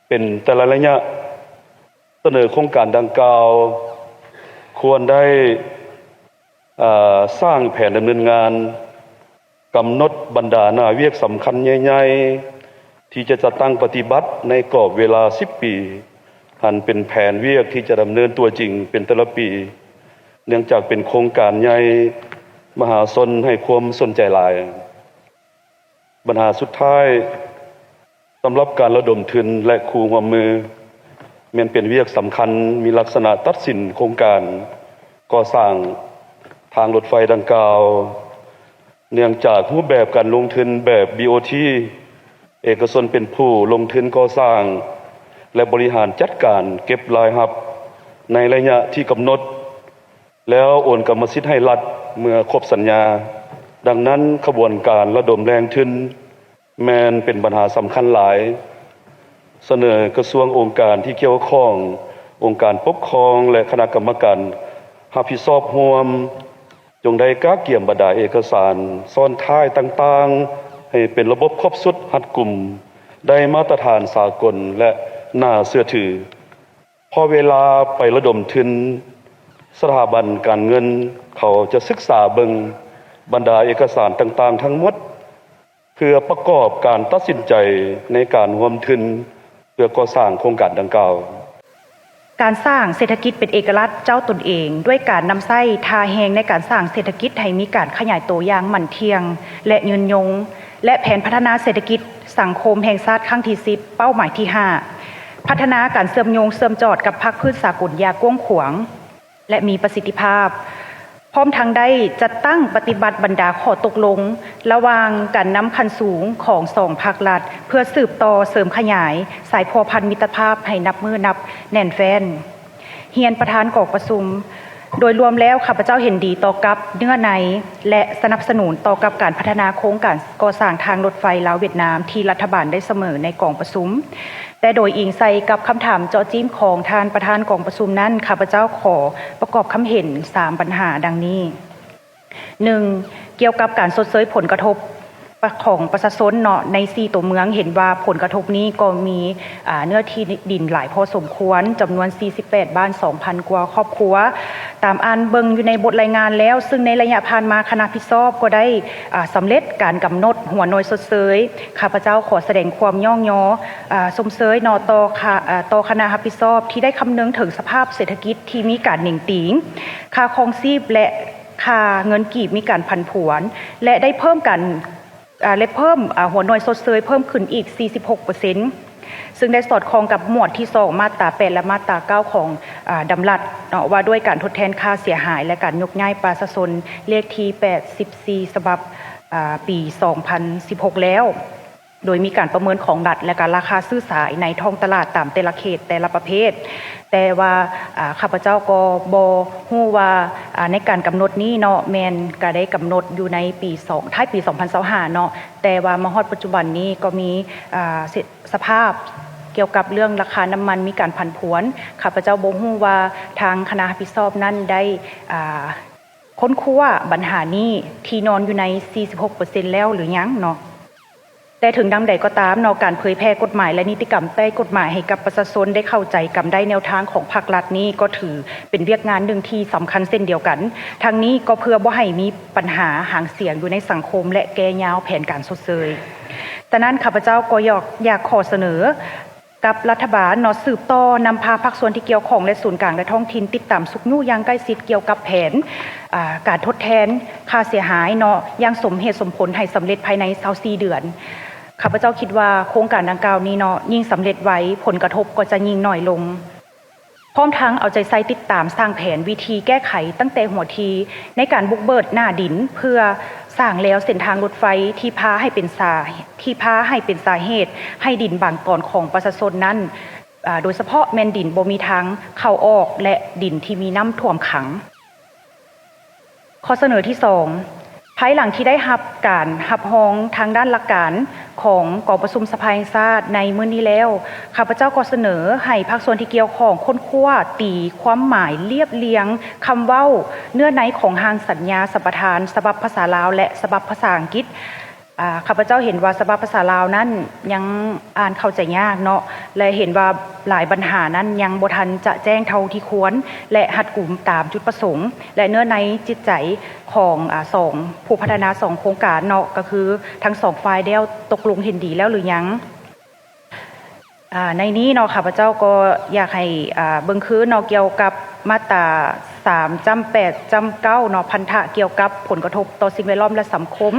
ເປັນແຕ່ລະໄລຍະ, ສະເໜີໂຄງການດັ່ງກ່າວ ຄວນໄດ້, ອາ, ສ້າງແຜນດຳເນີນງານ, ກຳນົດບັນດາໜ້າວຽກສຳຄັນໃຫຍ່ໆ ທີ່ຈະຈັດຕັ້ງປະຕິບັດໃນກອບເວລາສິບປີ, ຫັນເປັນແຜນວຽກທີ່ຈະດຳເນີນຕົວຈິງເປັນແຕ່ລະປີ, ເນື່ອງຈາກເປັນໂຄງການໃຫຍ່ມະຫາຊົນໃຫ້ຄວາມສົນໃຈຫຼາຍ. ບັນຫາສຸດທ້າຍ ສຳລັບການລະດົມທຶນ ແລະ ຄູ່ຮ່ວມມື ແມ່ນເປັນວຽກສຳຄັນ, ມີລັກສະນະຕັດສິນໂຄງການກໍ່ສ້າງທາງລົດໄຟດັ່ງກ່າວ, ເນື່ອງຈາກຮູບແບບການລົງທຶນແບບ ບີໂອທີ ເອກະຊົນເປັນຜູ້ລົງທຶນກໍ່ສ້າງ ແລະ ບໍລິຫານຈັດການເກັບລາຍຮັບໃນໄລຍະທີ່ກຳນົດ ແລ້ວໂອນກຳມະສິດໃຫ້ລັດເມື່ອຄົບສັນຍາ. ດັ່ງນັ້ນ, ຂະບວນການລະດົມແຫຼ່ງທຶນ ແມ່ນເປັນບັນຫາສຳຄັນຫຼາຍ, ສະເໜີກະຊວງ, ອົງການທີ່ກ່ຽວຂ້ອງ, ອົງການປົກຄອງ ແລະ ຄະນະກຳມະການຮັບຜິດຊອບຮ່ວມ, ຈົ່ງໄດ້ກະກຽມບັນດາເອກະສານຊ້ອນທ້າຍຕ່າງໆ ໃຫ້ເປັນລະບົບຄອບຊຸດ, ຮັດກຸມ, ໄດ້ມາດຕະຖານສາກົນ ແລະ ໜ້າເຊື່ອຖື. ພໍເວລາໄປລະດົມທຶນ, ສະຖາບັນການເງິນເຂົາຈະສຶກສາເບິ່ງບັນດາເອກະສານຕ່າງໆທັງໝົດ ເພື່ອປະກອບການຕັດສິນໃຈໃນການຮ່ວມທຶນເພື່ອກໍ່ສ້າງໂຄງການດັ່ງກ່າວ. ການສ້າງເສດຖະກິດເປັນເອກະລັດເຈົ້າຕົນເອງ ດ້ວຍການນຳໃຊ້ທ່າແຮງໃນການສ້າງເສດຖະກິດໃຫ້ມີການຂະຫຍາຍໂຕຢ່າງໝັ້ນທ່ຽງ ແລະ ຍືນຍົງ ແລະ ແຜນພັດທະນາເສດຖະກິດສັງຄົມແຫ່ງຊາດຄັ້ງທີສິບ ເປົ້າໝາຍທີຫ້າ ພັດທະນາການເຊື່ອມໂຍງເຊື່ອມຈອດກັບພາກພື້ນສາກົນຢ່າງກວ້າງຂວາງ ແລະ ມີປະສິດທິພາບ, ພ້ອມທັງໄດ້ຈັດຕັ້ງປະຕິບັດບັນດາຂໍ້ຕົກລົງລະຫວ່າງການນຳຂັ້ນສູງຂອງສອງພາກລັດ ເພື່ອສືບຕໍ່ເສີມຂະຫຍາຍສາຍພົວພັນມິດຕະພາບໃຫ້ນັບມື້ນັບແໜ້ນແຟ້ນ. ຮຽນປະທານກອງປະຊຸມ, ໂດຍລວມແລ້ວ ຂ້າພະເຈົ້າເຫັນດີຕໍ່ກັບເນື້ອໃນ ແລະ ສະໜັບສະໜູນຕໍ່ກັບການພັດທະນາໂຄງການກໍ່ສ້າງທາງລົດໄຟລາວ-ຫວຽດນາມທີ່ລັດຖະບານໄດ້ສະເໜີໃນກອງປະຊຸມ. ແຕ່ໂດຍອີງໃສ່ກັບຄຳຖາມເຈາະຈີ້ມຂອງທ່ານປະທານກອງປະຊຸມນັ້ນ, ຂ້າພະເຈົ້າຂໍປະກອບຄຳເຫັນສາມບັນຫາດັ່ງນີ້. ໜຶ່ງ, ກ່ຽວກັບການຊົດເຊີຍຜົນກະທົບປະ ຂອງປະຊາຊົນເນາະ ໃນສີ່ຕົວເມືອງ, ເຫັນວ່າຜົນກະທົບນີ້ກໍມີ, ອາ, ເນື້ອທີ່ດິນຫຼາຍພໍສົມຄວນ, ຈຳນວນສີ່ສິບແປດບ້ານ ສອງພັນກວ່າຄອບຄົວ. ຕາມອ່ານເບິ່ງຢູ່ໃນບົດລາຍງານແລ້ວ, ຊຶ່ງໃນໄລຍະຜ່ານມາຄະນະຜິດຊອບກໍໄດ້, ອາ, ສຳເລັດການກຳນົດຫົວໜ່ວຍຊົດເຊີຍ. ຂ້າພະເຈົ້າຂໍສະແດງຄວາມຍ້ອງຍໍ, ອາ, ຊົມເຊີຍເນາະ ຕໍ່ຄະ, ອາ, ຕໍ່ຄະນະຮັບຜິດຊອບທີ່ໄດ້ຄຳນຶງເຖິງສະພາບເສດຖະກິດທີ່ມີການໜິງຕີງ, ຄ່າຄອງຊີບ ແລະ ຄ່າເງິນກີບມີການຜັນຜວນ ແລະ ໄດ້ເພີ່ມການ, ອາ, ແລະ ເພີ່ມ, ອາ, ຫົວໜ່ວຍຊົດເຊີຍເພີ່ມຂຶ້ນອີກສີ່ສິບຫົກເປີເຊັນ, ຊຶ່ງໄດ້ສອດຄ່ອງກັບໝວດທີສອງ ມາດຕາແປດ ແລະ ມາດຕາເກົ້າຂອງ, ອາ, ດຳລັດເນາະ ວ່າດ້ວຍການທົດແທນຄ່າເສຍຫາຍ ແລະ ການຍົກຍ້າຍປະຊາຊົນ ເລກທີແປດສິບສີ່ ສະບັບ, ອາ, ປີສອງພັນສິບຫົກແລ້ວ. ໂດຍມີການປະເມີນຂອງລັດ ແລະ ກະລາຄາຊື້ຂາຍໃນທ້ອງຕະຫຼາດຕາມແຕ່ລະເຂດ ແຕ່ລະປະເພດ. ແຕ່ວ່າ, ອາ, ຂ້າພະເຈົ້າກໍບໍ່ຮູ້ວ່າ, ອາ, ໃນການກຳນົດນີ້ເນາະ ແມ່ນກະໄດ້ກຳນົດຢູ່ໃນປີສອງ, ທ້າຍປີສອງພັນຊາວຫ້າເນາະ, ແຕ່ວ່າມາຮອດປັດຈຸບັນນີ້ກໍມີ, ອາ, ສະ, ສະພາບກ່ຽວກັບເລື່ອງລາຄານ້ຳມັນມີການຜັນຜວນ. ຂ້າພະເຈົ້າບໍ່ຮູ້ວ່າທາງຄະນະຮັບຜິດຊອບນັ້ນໄດ້, ອາ, ຄົ້ນຄວ້າບັນຫານີ້ທີ່ນອນຢູ່ໃນສີ່ສິບຫົກເປີເຊັນແລ້ວຫຼືຍັງເນາະ. ແຕ່ເຖິງຢ່າງໃດກໍຕາມເນາະ, ການເຜີຍແຜ່ກົດໝາຍ ແລະ ນິຕິກຳໃຕ້ກົດໝາຍໃຫ້ກັບປະຊາຊົນໄດ້ເຂົ້າໃຈ, ກຳໄດ້ແນວທາງຂອງພາກລັດນີ້ ກໍຖືເປັນວຽກງານໜຶ່ງທີ່ສຳຄັນເຊັ່ນດຽວກັນ. ທັງນີ້ກໍເພື່ອບໍ່ໃຫ້ມີບັນຫາຫາງສຽງຢູ່ໃນສັງຄົມ ແລະ ແກ່ຍາວແຜນການຊົດເຊີຍ. ສະນັ້ນ ຂ້າພະເຈົ້າກໍຢາກ, ຢາກຂໍສະເໜີ ກັບລັດຖະບານເນາະ ສືບຕໍ່ນຳພາພາກສ່ວນທີ່ກ່ຽວຂ້ອງ ແລະ ສູນກາງ ແລະ ທ້ອງຖິ່ນ ຕິດຕາມຊຸກຍູ້ຢ່າງໃກ້ຊິດກ່ຽວກັບແຜນ, ອາ, ການທົດແທນຄ່າເສຍຫາຍເນາະ ຢ່າງສົມເຫດສົມຜົນໃຫ້ສຳເລັດພາຍໃນຊາວສີ່ເດືອນ. ຂ້າພະເຈົ້າຄິດວ່າໂຄງການດັ່ງກ່າວນີ້ເນາະ ຍິ່ງສຳເລັດໄວ ຜົນກະທົບກໍຈະຍິ່ງໜ້ອຍລົງ. ພ້ອມທັງເອົາໃຈໃສ່ຕິດຕາມສ້າງແຜນວິທີແກ້ໄຂຕັ້ງແຕ່ຫົວທີ ໃນການບຸກເບີດໜ້າດິນ ເພື່ອສ້າງແລວເສັ້ນທາງລົດໄຟທີ່ພາໃຫ້ເປັນສາ, ທີ່ພາໃຫ້ເປັນສາເຫດໃຫ້ດິນບາງຕອນຂອງປະຊາຊົນນັ້ນ, ອາ, ໂດຍສະເພາະແມ່ນດິນບໍ່ມີທາງເຂົ້າອອກ ແລະ ດິນທີ່ມີນ້ຳຖ້ວມຂັງ. ຂໍ້ສະເໜີທີສອງ, ພາຍຫຼັງທີ່ໄດ້ຮັບການຮັບຮອງທາງດ້ານຫຼັກການຂອງກອງປະຊຸມສະພາແຫ່ງຊາດໃນມື້ນີ້ແລ້ວ, ຂ້າພະເຈົ້າກໍສະເໜີໃຫ້ພາກສ່ວນທີ່ກ່ຽວຂ້ອງຄົ້ນຄວ້າ, ຕີຄວາມໝາຍ, ລຽບລຽງຄຳເວົ້າ, ເນື້ອໃນຂອງຮ່າງສັນຍາສຳປະທານສະບັບພາສາລາວ ແລະ ສະບັບພາສາອັງກິດ. ອາ, ຂ້າພະເຈົ້າເຫັນວ່າສະບັບພາສາລາວນັ້ນຍັງອ່ານເຂົ້າໃຈຍາກເນາະ ແລະ ເຫັນວ່າຫຼາຍບັນຫານັ້ນຍັງບໍ່ທັນຈະແຈ້ງເທົ່າທີ່ຄວນ ແລະ ຮັດກຸມຕາມຈຸດປະສົງ ແລະ ເນື້ອໃນຈິດໃຈຂອງ, ອາ, ສອງຜູ້ພັດທະນາສອງໂຄງການເນາະ, ກໍຄືທັງສອງຝ່າຍແລ້ວຕົກລົງເຫັນດີແລ້ວຫຼືຍັງ. ອາ ໃນນີ້ເນາະ ຂ້າພະເຈົ້າກໍຢາກໃຫ້ ອາ ເບິ່ງຄືນເນາະ ກ່ຽວກັບມາດຕາສາມຈ້ຳແປດຈ້ຳເກົ້າເນາະ ພັນທະກ່ຽວກັບຜົນກະທົບຕໍ່ສິ່ງແວດລ້ອມ ແລະ ສັງຄົມ,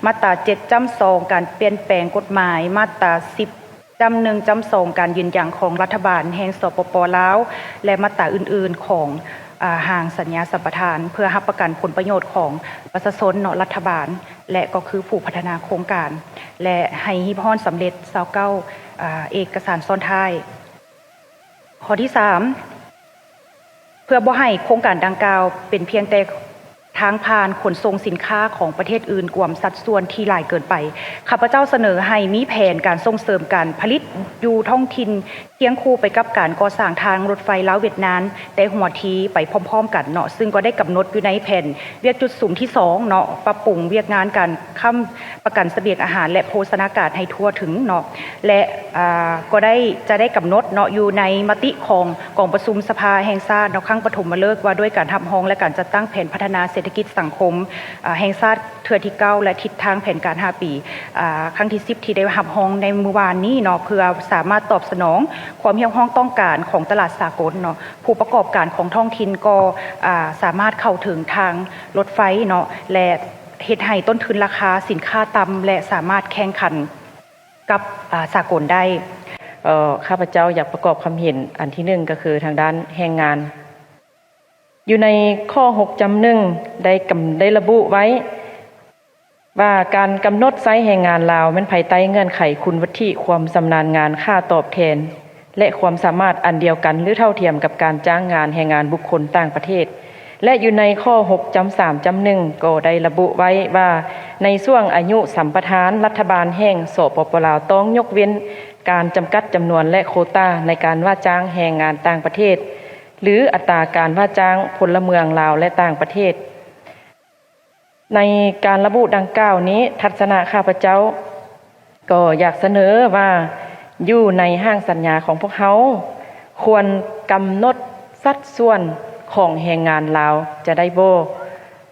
ມາດຕາເຈັດຈ້ຳສອງ ການປ່ຽນແປງກົດໝາຍ, ມາດຕາສິບຈ້ຳໜຶ່ງຈ້ຳສອງ ການຢືນຢັນຂອງລັດຖະບານແຫ່ງ ສປປ ລາວ ແລະ ມາດຕາອື່ນໆຂອງ ອາ ຮ່າງສັນຍາສຳປະທານ ເພື່ອຮັບປະກັນຜົນປະໂຫຍດຂອງປະຊາຊົນເນາະ ລັດຖະບານ ແລະ ກໍຄືຜູ້ພັດທະນາໂຄງການ ແລະ ໃຫ້ຮີບຮ້ອນສຳເລັດຊາວເກົ້າ ອາ ເອກະສານຊ້ອນທ້າຍ. ຂໍ້ທີສາມ ເພື່ອບໍ່ໃຫ້ໂຄງການດັ່ງກ່າວເປັນພຽງແຕ່ທາງຜ່ານຂົນສົ່ງສິນຄ້າຂອງປະເທດອື່ນກວມສັດສ່ວນທີ່ຫຼາຍເກີນໄປ, ຂ້າພະເຈົ້າສະເໜີໃຫ້ມີແຜນການສົ່ງເສີມການຜະລິດຢູ່ທ້ອງຖິ່ນ ຄຽງຄູ່ໄປກັບການກໍ່ສ້າງທາງລົດໄຟລາວຫວຽດນາມ ແຕ່ຫົວທີໄປພ້ອມໆກັນເນາະ, ຊຶ່ງກໍໄດ້ກຳນົດຢູ່ໃນແຜນວຽກຈຸດສຸມທີສອງເນາະ, ປັບປຸງວຽກງານການຄ້ຳປະກັນສະບຽງອາຫານ ແລະ ໂພຊະນາການໃຫ້ທົ່ວເຖິງເນາະ ແລະ ອາ ກໍໄດ້ ຈະໄດ້ກຳນົດເນາະ ຢູ່ໃນມະຕິຂອງກອງປະຊຸມສະພາແຫ່ງຊາດເນາະ ຄັ້ງປະຖົມມະເລີກວ່າດ້ວຍການຮັບຮອງ ແລະ ການຈັດຕັ້ງແຜນພັດທະນາເສດຖະກິດສັງຄົມ ອາ ແຫ່ງຊາດ ເທື່ອທີເກົ້າ ແລະ ທິດທາງແຜນການຫ້າປີ ອາ ຄັ້ງທີສິບ ທີ່ໄດ້ຮັບຮອງໃນມື້ວານນີ້ເນາະ ເພື່ອສາມາດຕອບສະໜອງຄວາມຮຽກຮ້ອງຕ້ອງການຂອງຕະຫຼາດສາກົນເນາະ. ຜູ້ປະກອບການຂອງທ້ອງຖິ່ນກໍ ອາ ສາມາດເຂົ້າເຖິງທາງລົດໄຟເນາະ ແລະ ເຮັດໃຫ້ຕົ້ນທຶນລາຄາສິນຄ້າຕ່ຳ ແລະ ສາມາດແຂ່ງຂັນກັບ ອາ ສາກົນໄດ້. ເອີ ຂ້າພະເຈົ້າຢາກປະກອບຄຳເຫັນ ອັນທີໜຶ່ງ ກໍຄືທາງດ້ານແຮງງານ. ຢູ່ໃນຂໍ້ຫົກຈ້ຳໜຶ່ງ ໄດ້ກຳ ໄດ້ລະບຸໄວ້ວ່າ ການກຳນົດໃຊ້ແຮງງານລາວແມ່ນພາຍໃຕ້ເງື່ອນໄຂຄຸນວຸດທິ, ຄວາມຊຳນານງານ, ຄ່າຕອບແທນ ແລະ ຄວາມສາມາດອັນດຽວກັນ ຫຼື ເທົ່າທຽມກັບການຈ້າງງານແຮງງານບຸກຄົນຕ່າງປະເທດ ແລະ ຢູ່ໃນຂໍ້ຫົກຈ້ຳສາມຈ້ຳໜຶ່ງ ກໍໄດ້ລະບຸໄວ້ວ່າ ໃນຊ່ວງອາຍຸສຳປະທານ ລັດຖະບານແຫ່ງ ສປປ ລາວ ຕ້ອງຍົກເວັ້ນການຈຳກັດຈຳນວນ ແລະ ໂຄຕາໃນການວ່າຈ້າງແຮງງານຕ່າງປະເທດ ຫຼື ອັດຕາການວ່າຈ້າງພົນລະເມືອງລາວ ແລະ ຕ່າງປະເທດ. ໃນການລະບຸດັ່ງກ່າວນີ້ ທັດສະນະຂ້າພະເຈົ້າກໍຢາກສະເໜີວ່າ ຢູ່ໃນຮ່າງສັນຍາຂອງພວກເຮົາ ຄວນກຳນົດສັດສ່ວນຂອງແຮງງານລາວຈະໄດ້ບໍ່?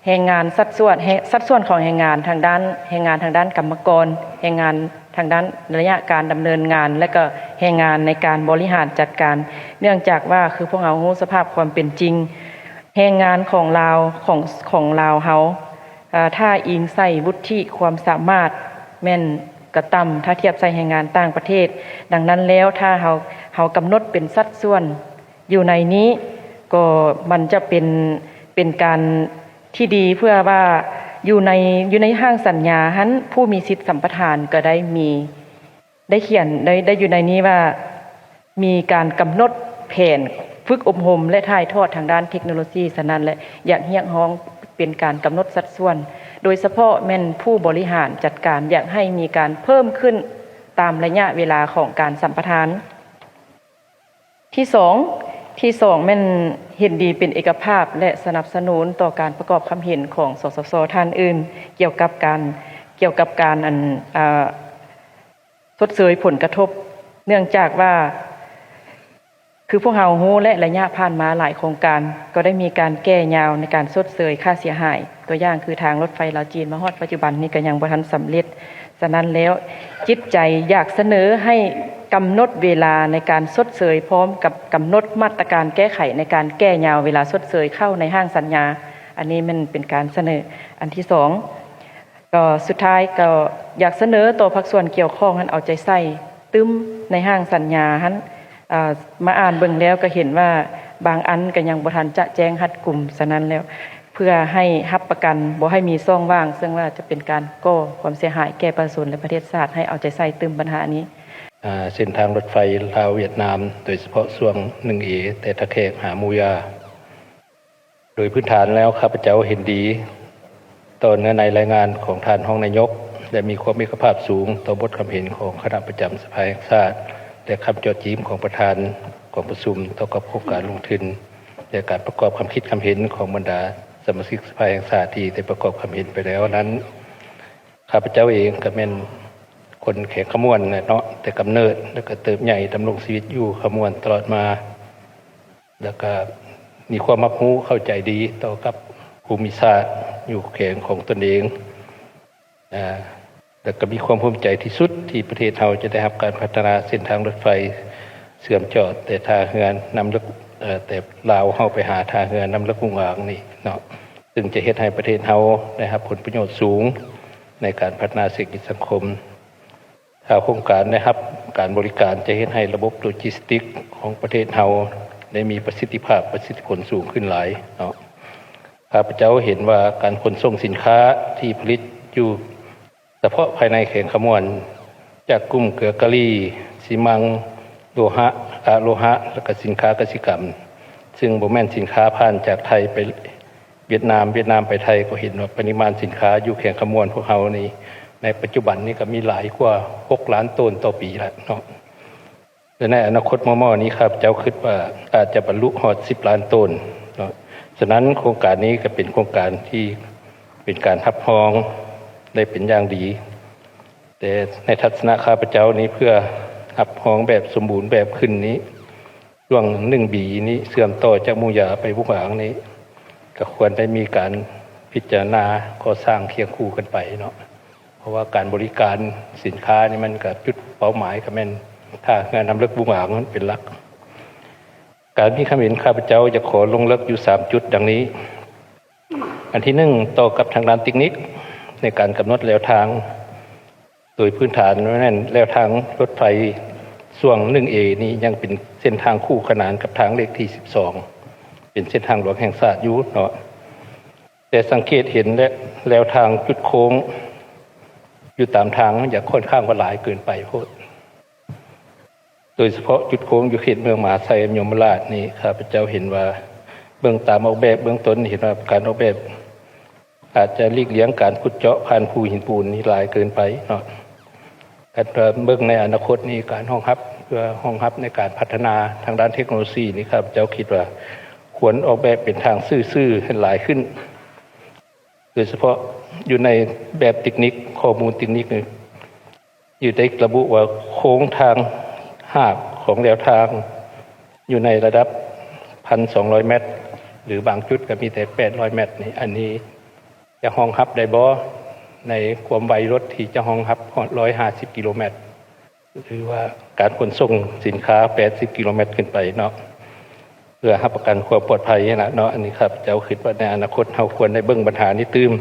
ແຮງງານ ສັດສ່ວນ ແຮງ ສັດສ່ວນຂອງແຮງງານທາງດ້ານ ແຮງງານທາງດ້ານກຳມະກອນ, ແຮງງານທາງດ້ານໄລຍະການດຳເນີນງານ ແລະ ກໍແຮງງານໃນການບໍລິຫານຈັດການ. ເນື່ອງຈາກວ່າ ຄືພວກເຮົາຮູ້ສະພາບຄວາມເປັນຈິງ ແຮງງານຂອງລາວ ຂອງ ຂອງລາວເຮົາ ເອີ ຖ້າອີງໃສ່ວຸດທິຄວາມສາມາດແມ່ນກະຕ່ຳ ຖ້າທຽບໃສ່ແຮງງານຕ່າງປະເທດ. ດັ່ງນັ້ນແລ້ວ ຖ້າເຮົາ ເຮົາກຳນົດເປັນສັດສ່ວນຢູ່ໃນນີ້ ກໍມັນຈະເປັນ ເປັນການທີ່ດີ ເພື່ອວ່າຢູ່ໃນ ຢູ່ໃນຮ່າງສັນຍາຫັ້ນ ຜູ້ມີສິດສຳປະທານກໍໄດ້ມີ ໄດ້ຂຽນ ໄດ້ ໄດ້ຢູ່ໃນນີ້ວ່າ ມີການກຳນົດແຜນຝຶກອົບຮົມ ແລະ ຖ່າຍທອດທາງດ້ານເທັກໂນໂລຊີ. ສະນັ້ນແຫຼະ ຢາກຮຽກຮ້ອງເປັນການກຳນົດສັດສ່ວນ ໂດຍສະເພາະແມ່ນຜູ້ບໍລິຫານຈັດການ ຢາກໃຫ້ມີການເພີ່ມຂຶ້ນຕາມໄລຍະເວລາຂອງການສຳປະທານ. ທີສອງ ທີສອງ ແມ່ນເຫັນດີເປັນເອກະພາບ ແລະ ສະໜັບສະໜູນຕໍ່ການປະກອບຄຳເຫັນຂອງ ສສຊ ທ່ານອື່ນ ກ່ຽວກັບການ ກ່ຽວກັບການ ອັນ ອາ ຊົດເຊີຍຜົນກະທົບ ເນື່ອງຈາກວ່າ ຄືພວກເຮົາຮູ້ແຫຼະ ໄລຍະຜ່ານມາຫຼາຍໂຄງການກໍໄດ້ມີການແກ່ຍາວໃນການຊົດເຊີຍຄ່າເສຍຫາຍ, ຕົວຢ່າງຄືທາງລົດໄຟລາວຈີນ ມາຮອດປັດຈຸບັນນີ້ກໍຍັງບໍ່ທັນສຳເລັດ. ສະນັ້ນແລ້ວ ຈິດໃຈຢາກສະເໜີໃຫ້ກຳນົດເວລາໃນການຊົດເຊີຍ ພ້ອມກັບກຳນົດມາດຕະການແກ້ໄຂໃນການແກ່ຍາວເວລາຊົດເຊີຍເຂົ້າໃນຮ່າງສັນຍາ. ອັນນີ້ແມ່ນເປັນການສະເໜີ. ອັນທີສອງ ກໍສຸດທ້າຍກໍຢາກສະເໜີຕໍ່ພາກສ່ວນກ່ຽວຂ້ອງຫັ້ນ ເອົາໃຈໃສ່ຕື່ມໃນຮ່າງສັນຍາຫັ້ນ. ເອີ ມາອ່ານເບິ່ງແລ້ວກໍເຫັນວ່າບາງອັນກໍຍັງບໍ່ທັນຈະແຈ້ງຮັດກຸມ. ສະນັ້ນແລ້ວ ເພື່ອໃຫ້ຮັບປະກັນບໍ່ໃຫ້ມີຊ່ອງວ່າງ ເຊິ່ງວ່າຈະເປັນການກໍ່ຄວາມເສຍຫາຍແກ່ປະຊາຊົນ ແລະ ປະເທດຊາດ, ໃຫ້ເອົາໃຈໃສ່ຕື່ມບັນຫານີ້. ເສັ້ນທາງລົດໄຟລາວຫວຽດນາມ ໂດຍສະເພາະຊ່ວງໜຶ່ງເອ ແຕ່ທ່າແຂກຫາໝູຢາ. ໂດຍພື້ນຖານແລ້ວ ຂ້າພະເຈົ້າເຫັນດີຕໍ່ເນື້ອໃນລາຍງານຂອງທ່ານຮອງນາຍົກ ແລະ ມີຄວາມເອກະພາບສູງຕໍ່ບົດຄຳເຫັນຂອງຄະນະປະຈຳສະພາແຫ່ງຊາດ ແລະ ຄຳເຈາະຈີມຂອງປະທານກອງປະຊຸມຕໍ່ກັບໂຄງການລົງທຶນ ແລະ ການປະກອບຄຳຄິດຄຳເຫັນຂອງບັນດາສະມາຊິກສະພາແຫ່ງຊາດທີ່ໄດ້ປະກອບຄຳເຫັນໄປແລ້ວນັ້ນ. ຂ້າພະເຈົ້າເອງກໍແມ່ນຄົນແຂວງຄຳມ່ວນແຫຼະເນາະ ແຕ່ກຳເນີດ ແລ້ວກໍເຕີບໃຫຍ່ດຳລົງຊີວິດຢູ່ຄຳມ່ວນຕະຫຼອດມາ. ແລ້ວກະມີຄວາມຮັບຮູ້ເຂົ້າໃຈດີຕໍ່ກັບພູມິສາດຢູ່ແຂວງຂອງຕົນເອງ ແລ້ວກະມີຄວາມພູມໃຈທີ່ສຸດທີ່ປະເທດເຮົາຈະໄດ້ຮັບການພັດທະນາເສັ້ນທາງລົດໄຟ ເຊື່ອມຕໍ່ແຕ່ທ່າເຮືອນ້ຳເລິກ ເອີ ແຕ່ລາວເຮົາໄປຫາທ່າເຮືອນ້ຳເລິກຫວຸງອາງນີ້ເນາະ ຊຶ່ງຈະເຮັດໃຫ້ປະເທດເຮົາໄດ້ຮັບຜົນປະໂຫຍດສູງໃນການພັດທະນາເສດຖະກິດສັງຄົມ. ຖ້າໂຄງການໄດ້ຮັບການບໍລິການ ຈະເຮັດໃຫ້ລະບົບໂລຈິສຕິກຂອງປະເທດເຮົາໄດ້ມີປະສິດທິພາບ, ປະສິດທິຜົນສູງຂຶ້ນຫຼາຍເນາະ. ຂ້າພະເຈົ້າເຫັນວ່າການຂົນສົ່ງສິນຄ້າທີ່ຜະລິດຢູ່ ສະເພາະພາຍໃນແຂວງຄຳມ່ວນ ຈາກກຸ່ມເກືອກາລີ, ຊີມັງ, ໂລຫະ, ອະໂລຫະ ແລະ ກະສິນຄ້າກະສິກຳ ຊຶ່ງບໍ່ແມ່ນສິນຄ້າຜ່ານຈາກໄທໄປຫວຽດນາມ, ຫວຽດນາມໄປໄທ ກໍເຫັນວ່າປະລິມານສິນຄ້າຢູ່ແຂວງຄຳມ່ວນພວກເຮົານີ້ ໃນປັດຈຸບັນນີ້ກໍມີຫຼາຍກວ່າຫົກລ້ານໂຕນຕໍ່ປີແລ້ວເນາະ. ແລະ ໃນອະນາຄົດມໍ່ໆນີ້ ຂ້າພະເຈົ້າຄິດວ່າອາດຈະບັນລຸຮອດສິບລ້ານໂຕນເນາະ. ສະນັ້ນ ໂຄງການນີ້ກໍເປັນໂຄງການທີ່ເປັນການຮັບຮອງໄດ້ເປັນຢ່າງດີ. ແຕ່ໃນທັດສະນະຂ້າພະເຈົ້ານີ້ ເພື່ອຮັບຮອງແບບສົມບູນແບບຂຶ້ນນີ້ ຊ່ວງໜຶ່ງບີນີ້ ເຊື່ອມຕໍ່ຈາກໝູຢາໄປຫວຸງອາງນີ້ ກໍຄວນໄດ້ມີການພິຈາລະນາກໍ່ສ້າງຄຽງຄູ່ກັນໄປເນາະ. ເພາະວ່າການບໍລິການສິນຄ້ານີ້ ມັນກໍຈຸດເປົ້າໝາຍກໍແມ່ນທ່າເຮືອນ້ຳເລິກຫວຸງອາງ ມັນເປັນຫຼັກ. ການມີຄຳເຫັນ ຂ້າພະເຈົ້າຢາກຂໍລົງເລິກຢູ່ສາມຈຸດດັ່ງນີ້. ອັນທີໜຶ່ງ ຕໍ່ກັບທາງດ້ານເຕັກນິກໃນການກຳນົດແລວທາງ. ໂດຍພື້ນຖານແມ່ນແລວທາງລົດໄຟຊ່ວງໜຶ່ງເອນີ້ ຍັງເປັນເສັ້ນທາງຄູ່ຂະໜານກັບທາງເລກທີສິບສອງ ເປັນເສັ້ນທາງຫຼວງແຫ່ງຊາດຢູ່ເນາະ. ແຕ່ສັງເກດເຫັນແລະ ແລວທາງຈຸດໂຄ້ງຢູ່ຕາມທາງ ມັນຈະຂ້ອນຂ້າງວ່າຫຼາຍເກີນໄປໂພດ. ໂດຍສະເພາະຈຸດໂຄ້ງຢູ່ເຂດເມືອງມະຫາໄຊ ຍົມມະລາດນີ້ ຂ້າພະເຈົ້າເຫັນວ່າ ເບິ່ງຕາມອອກແບບເບື້ອງຕົ້ນ ເຫັນວ່າການອອກແບບອາດຈະຫຼີກລ່ຽງການຂຸດເຈາະຜ່ານພູຫີນປູນນີ້ຫຼາຍເກີນໄປເນາະ. ແຕ່ເບິ່ງໃນອະນາຄົດນີ້ ການຮອງຮັບ ເພື່ອຮອງຮັບໃນການພັດທະນາທາງດ້ານເທັກໂນໂລຊີນີ້ ຂ້າພະເຈົ້າຄິດວ່າຄວນອອກແບບເປັນທາງຊື່ໆໃຫ້ຫຼາຍຂຶ້ນ. ໂດຍສະເພາະຢູ່ໃນແບບເຕັກນິກ, ຂໍ້ມູນເຕັກນິກນີ້ ຢູ່ໃນລະບຸວ່າໂຄງທາງຮາກຂອງແລວທາງຢູ່ໃນລະດັບພັນສອງຮ້ອຍແມັດ ຫຼື ບາງຈຸດກໍມີແຕ່ແປດຮ້ອຍແມັດນີ້. ອັນນີ້ຈະຮອງຮັບໄດ້ບໍ່ ໃນຄວາມໄວລົດທີ່ຈະຮອງຮັບຮອດຮ້ອຍຫ້າສິບກິໂລແມັດ ຫຼືວ່າການຂົນສົ່ງສິນຄ້າແປດສິບກິໂລແມັດຂຶ້ນໄປເນາະ ເພື່ອຮັບປະກັນຄວາມປອດໄພຫັ້ນລະເນາະ. ອັນນີ້ຂ້າພະເຈົ້າຄິດວ່າໃນອະນາຄົດເຮົາຄວນໄດ້ເບິ່ງບັນຫານີ້ຕື່ມ.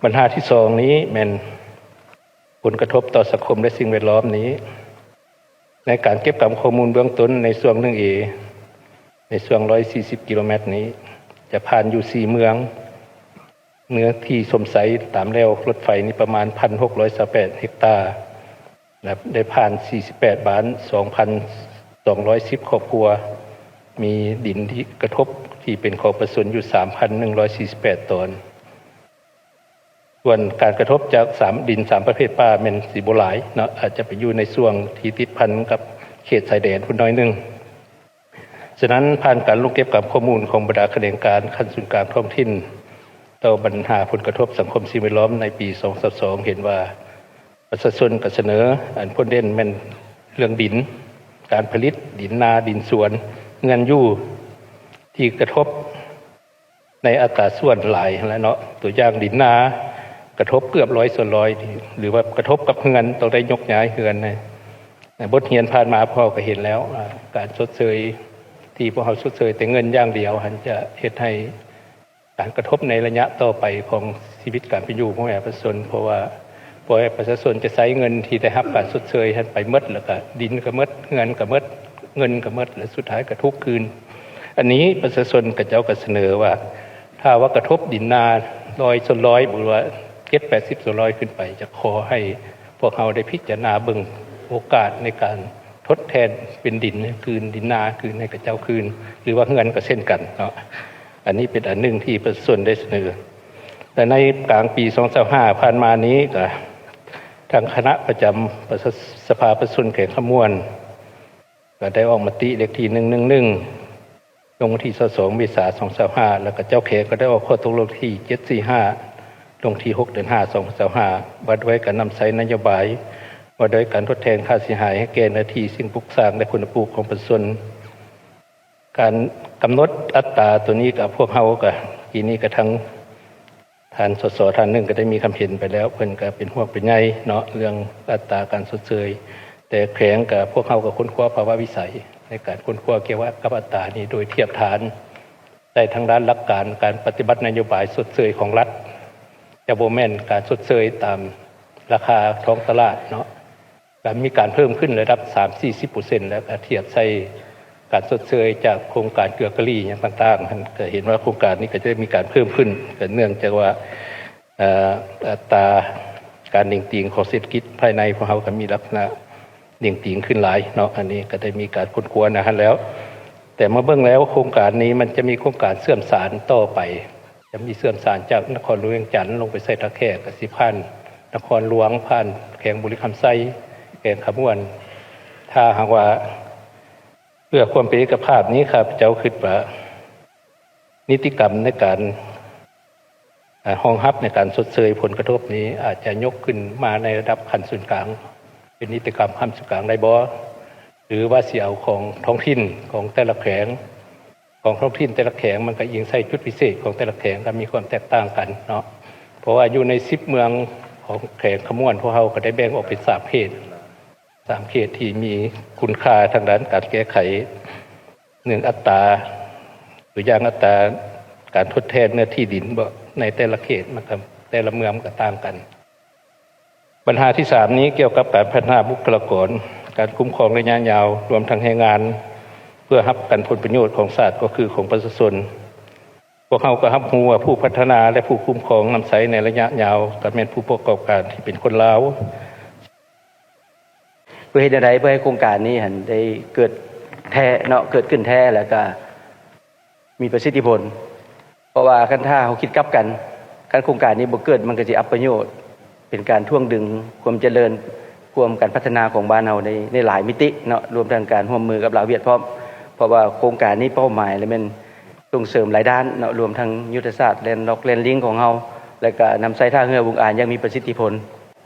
ບັນຫາທີສອງນີ້ແມ່ນຜົນກະທົບຕໍ່ສັງຄົມ ແລະ ສິ່ງແວດລ້ອມນີ້ ໃນການເກັບກຳຂໍ້ມູນເບື້ອງຕົ້ນໃນຊ່ວງໜຶ່ງເອ ໃນຊ່ວງຮ້ອຍສີ່ສິບກິໂລແມັດນີ້ ຈະຜ່ານຢູ່ສີ່ເມືອງ ເນື້ອທີ່ຊົມໄຊຕາມແລວລົດໄຟນີ້ປະມານພັນຫົກຮ້ອຍຊາວແປດເຮັກຕາ ແລະ ໄດ້ຜ່ານສີ່ສິບແປດບ້ານ ສອງພັນສອງຮ້ອຍສິບຄອບຄົວ, ມີດິນທີ່ກະທົບທີ່ເປັນຂອງປະຊາຊົນຢູ່ສາມພັນໜຶ່ງຮ້ອຍສີ່ສິບແປດຕອນ. ສ່ວນການກະທົບຈາກສາມ ດິນສາມປະເພດປ່າແມ່ນຊິບໍ່ຫຼາຍເນາະ, ອາດຈະໄປຢູ່ໃນຊ່ວງທີ່ຕິດພັນກັບເຂດຊາຍແດນພຸ້ນໜ້ອຍໜຶ່ງ. ສະນັ້ນ, ຜ່ານການລົງເກັບກຳຂໍ້ມູນຂອງບັນດາຂະແໜງການຂັ້ນສູນກາງທ້ອງຖິ່ນ ຕໍ່ບັນຫາຜົນກະທົບສັງຄົມສິ່ງແວດລ້ອມໃນປີສອງພັນຊາວສອງ ເຫັນວ່າປະຊາຊົນກໍສະເໜີ ອັນພົ້ນເດັ່ນແມ່ນເລື່ອງດິນ, ການຜະລິດ, ດິນນາ, ດິນສວນ, ເຮືອນຢູ່ທີ່ກະທົບ ໃນອັດຕາສ່ວນຫຼາຍຫັ້ນແຫຼະເນາະ. ຕົວຢ່າງດິນນາກະທົບເກືອບຮ້ອຍສ່ວນຮ້ອຍ ຫຼືວ່າກະທົບກັບເຮືອນ ຕ້ອງໄດ້ຍົກຍ້າຍເຮືອນ. ບົດຮຽນຜ່ານມາພວກເຮົາກໍເຫັນແລ້ວວ່າ ການຊົດເຊີຍທີ່ພວກເຮົາຊົດເຊີຍແຕ່ເງິນຢ່າງດຽວຫັ້ນ ຈະເຮັດໃຫ້ການກະທົບໃນໄລຍະຕໍ່ໄປຂອງຊີວິດການເປັນຢູ່ຂອງປະຊາຊົນ, ເພາະວ່າ ບໍ່ແມ່ນປະຊາຊົນຈະໃຊ້ເງິນທີ່ໄດ້ຮັບການຊົດເຊີຍຫັ້ນໄປໝົດ, ແລ້ວກະດິນກໍໝົດ, ເຮືອນກໍໝົດ, ເງິນກໍໝົດ ແລະ ສຸດທ້າຍກໍທຸກຄືນ. ອັນນີ້ປະຊາຊົນເຂົາເຈົ້າກໍສະເໜີວ່າ ຖ້າວ່າກະທົບດິນນາຮ້ອຍສ່ວນຮ້ອຍ ຫຼືວ່າເຈັດແປດສິບສ່ວນຮ້ອຍຂຶ້ນໄປ, ຈະຂໍໃຫ້ພວກເຮົາໄດ້ພິຈາລະນາເບິ່ງໂອກາດໃນການທົດແທນເປັນດິນຄືນ, ດິນນາຄືນໃຫ້ເຂົາເຈົ້າຄືນ ຫຼືວ່າເຮືອນກໍເຊັ່ນກັນເນາະ. ອັນນີ້ເປັນອັນໜຶ່ງທີ່ປະຊາຊົນໄດ້ສະເໜີ. ແລະ ໃນກາງປີສອງພັນຊາວຫ້າຜ່ານມານີ້ ກໍທາງຄະນະປະຈຳປະຊາ ສະພາປະຊາຊົນແຂວງຄຳມ່ວນ ກໍໄດ້ອອກມະຕິເລກທີໜຶ່ງໜຶ່ງໜຶ່ງ ລົງວັນທີຊາວສອງເມສາສອງພັນຊາວຫ້າ ແລ້ວກໍເຈົ້າແຂວງກໍໄດ້ອອກຂໍ້ຕົກລົງທີເຈັດສີ່ຫ້າ ລົງທີຫົກເດືອນຫ້າ ສອງພັນຊາວຫ້າ ວ່າດ້ວຍການນຳໃຊ້ນະໂຍບາຍ ວ່າດ້ວຍການທົດແທນຄ່າເສຍຫາຍໃຫ້ແກ່ເນື້ອທີ່ສິ່ງປຸກສ້າງ ແລະ ຜົນປູກຂອງປະຊາຊົນ. ການກຳນົດອັດຕາຕົວນີ້ ກໍພວກເຮົາກໍ ປີນີ້ກໍທັງທ່ານ ສສ ທ່ານໜຶ່ງກໍໄດ້ມີຄຳເຫັນໄປແລ້ວ, ເພິ່ນກໍເປັນຫ່ວງເປັນໃຍເນາະ ເລື່ອງອັດຕາການຊົດເຊີຍ. ແຕ່ແຂວງກໍ ພວກເຮົາກໍຄົ້ນຄວ້າພາວະວິໄສ ໃນການຄົ້ນຄວ້າກ່ຽວກັບອັດຕານີ້ ໂດຍທຽບທານໄດ້ທາງດ້ານຫຼັກການການປະຕິບັດນະໂຍບາຍຊົດເຊີຍຂອງລັດ. ຈະບໍ່ແມ່ນການຊົດເຊີຍຕາມລາຄາທ້ອງຕະຫຼາດເນາະ ກໍມີການເພີ່ມຂຶ້ນລະດັບສາມສີ່ສິບເປີເຊັນ ແລ້ວກໍທຽບໃສ່ການຊົດເຊີຍຈາກໂຄງການເກືອກະຫຼີ່ຫຍັງຕ່າງໆ ກໍເຫັນວ່າໂຄງການນີ້ກໍຈະມີການເພີ່ມຂຶ້ນ ກໍເນື່ອງຈາກວ່າ ເອີ ອັດຕາການເໜັງຕີງຂອງເສດຖະກິດພາຍໃນພວກເຮົາກໍມີລັກສະນະເໜັງຕີງຂຶ້ນຫຼາຍເນາະ. ອັນນີ້ກໍໄດ້ມີການຄົ້ນຄວ້າໃນຫັ້ນແລ້ວ ແຕ່ມາເບິ່ງແລ້ວໂຄງການນີ້ມັນຈະມີໂຄງການເຊື່ອມສານຕໍ່ໄປ ຈະມີເຊື່ອມສານຈາກນະຄອນຫຼວງວຽງຈັນລົງໄປໃສ່ທ່າແຂກ ກໍຊິຜ່ານນະຄອນຫຼວງ ຜ່ານແຂວງບໍລິຄຳໄຊ ແຂວງຄຳມ່ວນ. ຖ້າຫາກວ່າເພື່ອຄວາມເປັນເອກະພາບນີ້ ຂ້າພະເຈົ້າຄິດວ່າ ນິຕິກຳໃນການ ອາ ຮອງຮັບໃນການຊົດເຊີຍຜົນກະທົບນີ້ ອາດຈະຍົກຂຶ້ນມາໃນລະດັບຂັ້ນສູນກາງ ເປັນນິຕິກຳຂັ້ນສູນກາງໄດ້ບໍ່ ຫຼືວ່າຊິເອົາຂອງທ້ອງຖິ່ນຂອງແຕ່ລະແຂວງ ຂອງທ້ອງຖິ່ນແຕ່ລະແຂວງ ມັນກໍອີງໃສ່ຈຸດພິເສດຂອງແຕ່ລະແຂວງ ກໍມີຄວາມແຕກຕ່າງກັນເນາະ. ເພາະວ່າຢູ່ໃນສິບເມືອງຂອງແຂວງຄຳມ່ວນ ພວກເຮົາກໍໄດ້ແບ່ງອອກເປັນສາມເຂດ ສາມເຂດທີ່ມີຄຸນຄ່າທາງດ້ານການແກ້ໄຂ ເລື່ອງອັດຕາ ຕົວຢ່າງອັດຕາການທົດແທນເນື້ອທີ່ດິນເບາະ ໃນແຕ່ລະເຂດມັນກໍ ແຕ່ລະເມືອງມັນກໍຕ່າງກັນ. ບັນຫາທີສາມນີ້ກ່ຽວກັບການພັດທະນາບຸກຄະລາກອນ, ການຄຸ້ມຄອງໄລຍະຍາວ, ລວມທັງແຮງງານ ເພື່ອຮັບປະກັນຜົນປະໂຫຍດຂອງຊາດກໍຄືຂອງປະຊາຊົນ. ພວກເຮົາກໍຮັບຮູ້ວ່າຜູ້ພັດທະນາ ແລະ ຜູ້ຄຸ້ມຄອງນຳໃຊ້ໃນໄລຍະຍາວກໍແມ່ນຜູ້ປະກອບການທີ່ເປັນຄົນລາວ. ເພື່ອເຮັດແນວໃດເພື່ອໃຫ້ໂຄງການນີ້ຫັ້ນໄດ້ເກີດແທ້ເນາະ ເກີດຂຶ້ນແທ້ ແລ້ວກະມີປະສິດທິຜົນ. ເພາະວ່າຄັນຖ້າເຮົາຄິດກັບກັນ ຄັນໂຄງການນີ້ບໍ່ເກີດ ມັນກໍຊິອັບປະໂຫຍດ ເປັນການຖ່ວງດຶງຄວາມຈະເລີນ ຄວາມການພັດທະນາຂອງບ້ານເຮົາໃນ ໃນຫຼາຍມິຕິເນາະ ລວມທັງການຮ່ວມມືກັບລາວຫວຽດພ້ອມ. ເພາະວ່າໂຄງການນີ້ເປົ້າໝາຍລະແມ່ນສົ່ງເສີມຫຼາຍດ້ານເນາະ ລວມທັງຍຸດທະສາດ Land Lock Land Link ຂອງເຮົາ ແລະ ກະນຳໃຊ້ທ່າເຮືອວງອານຢ່າງມີປະສິດທິຜົນ.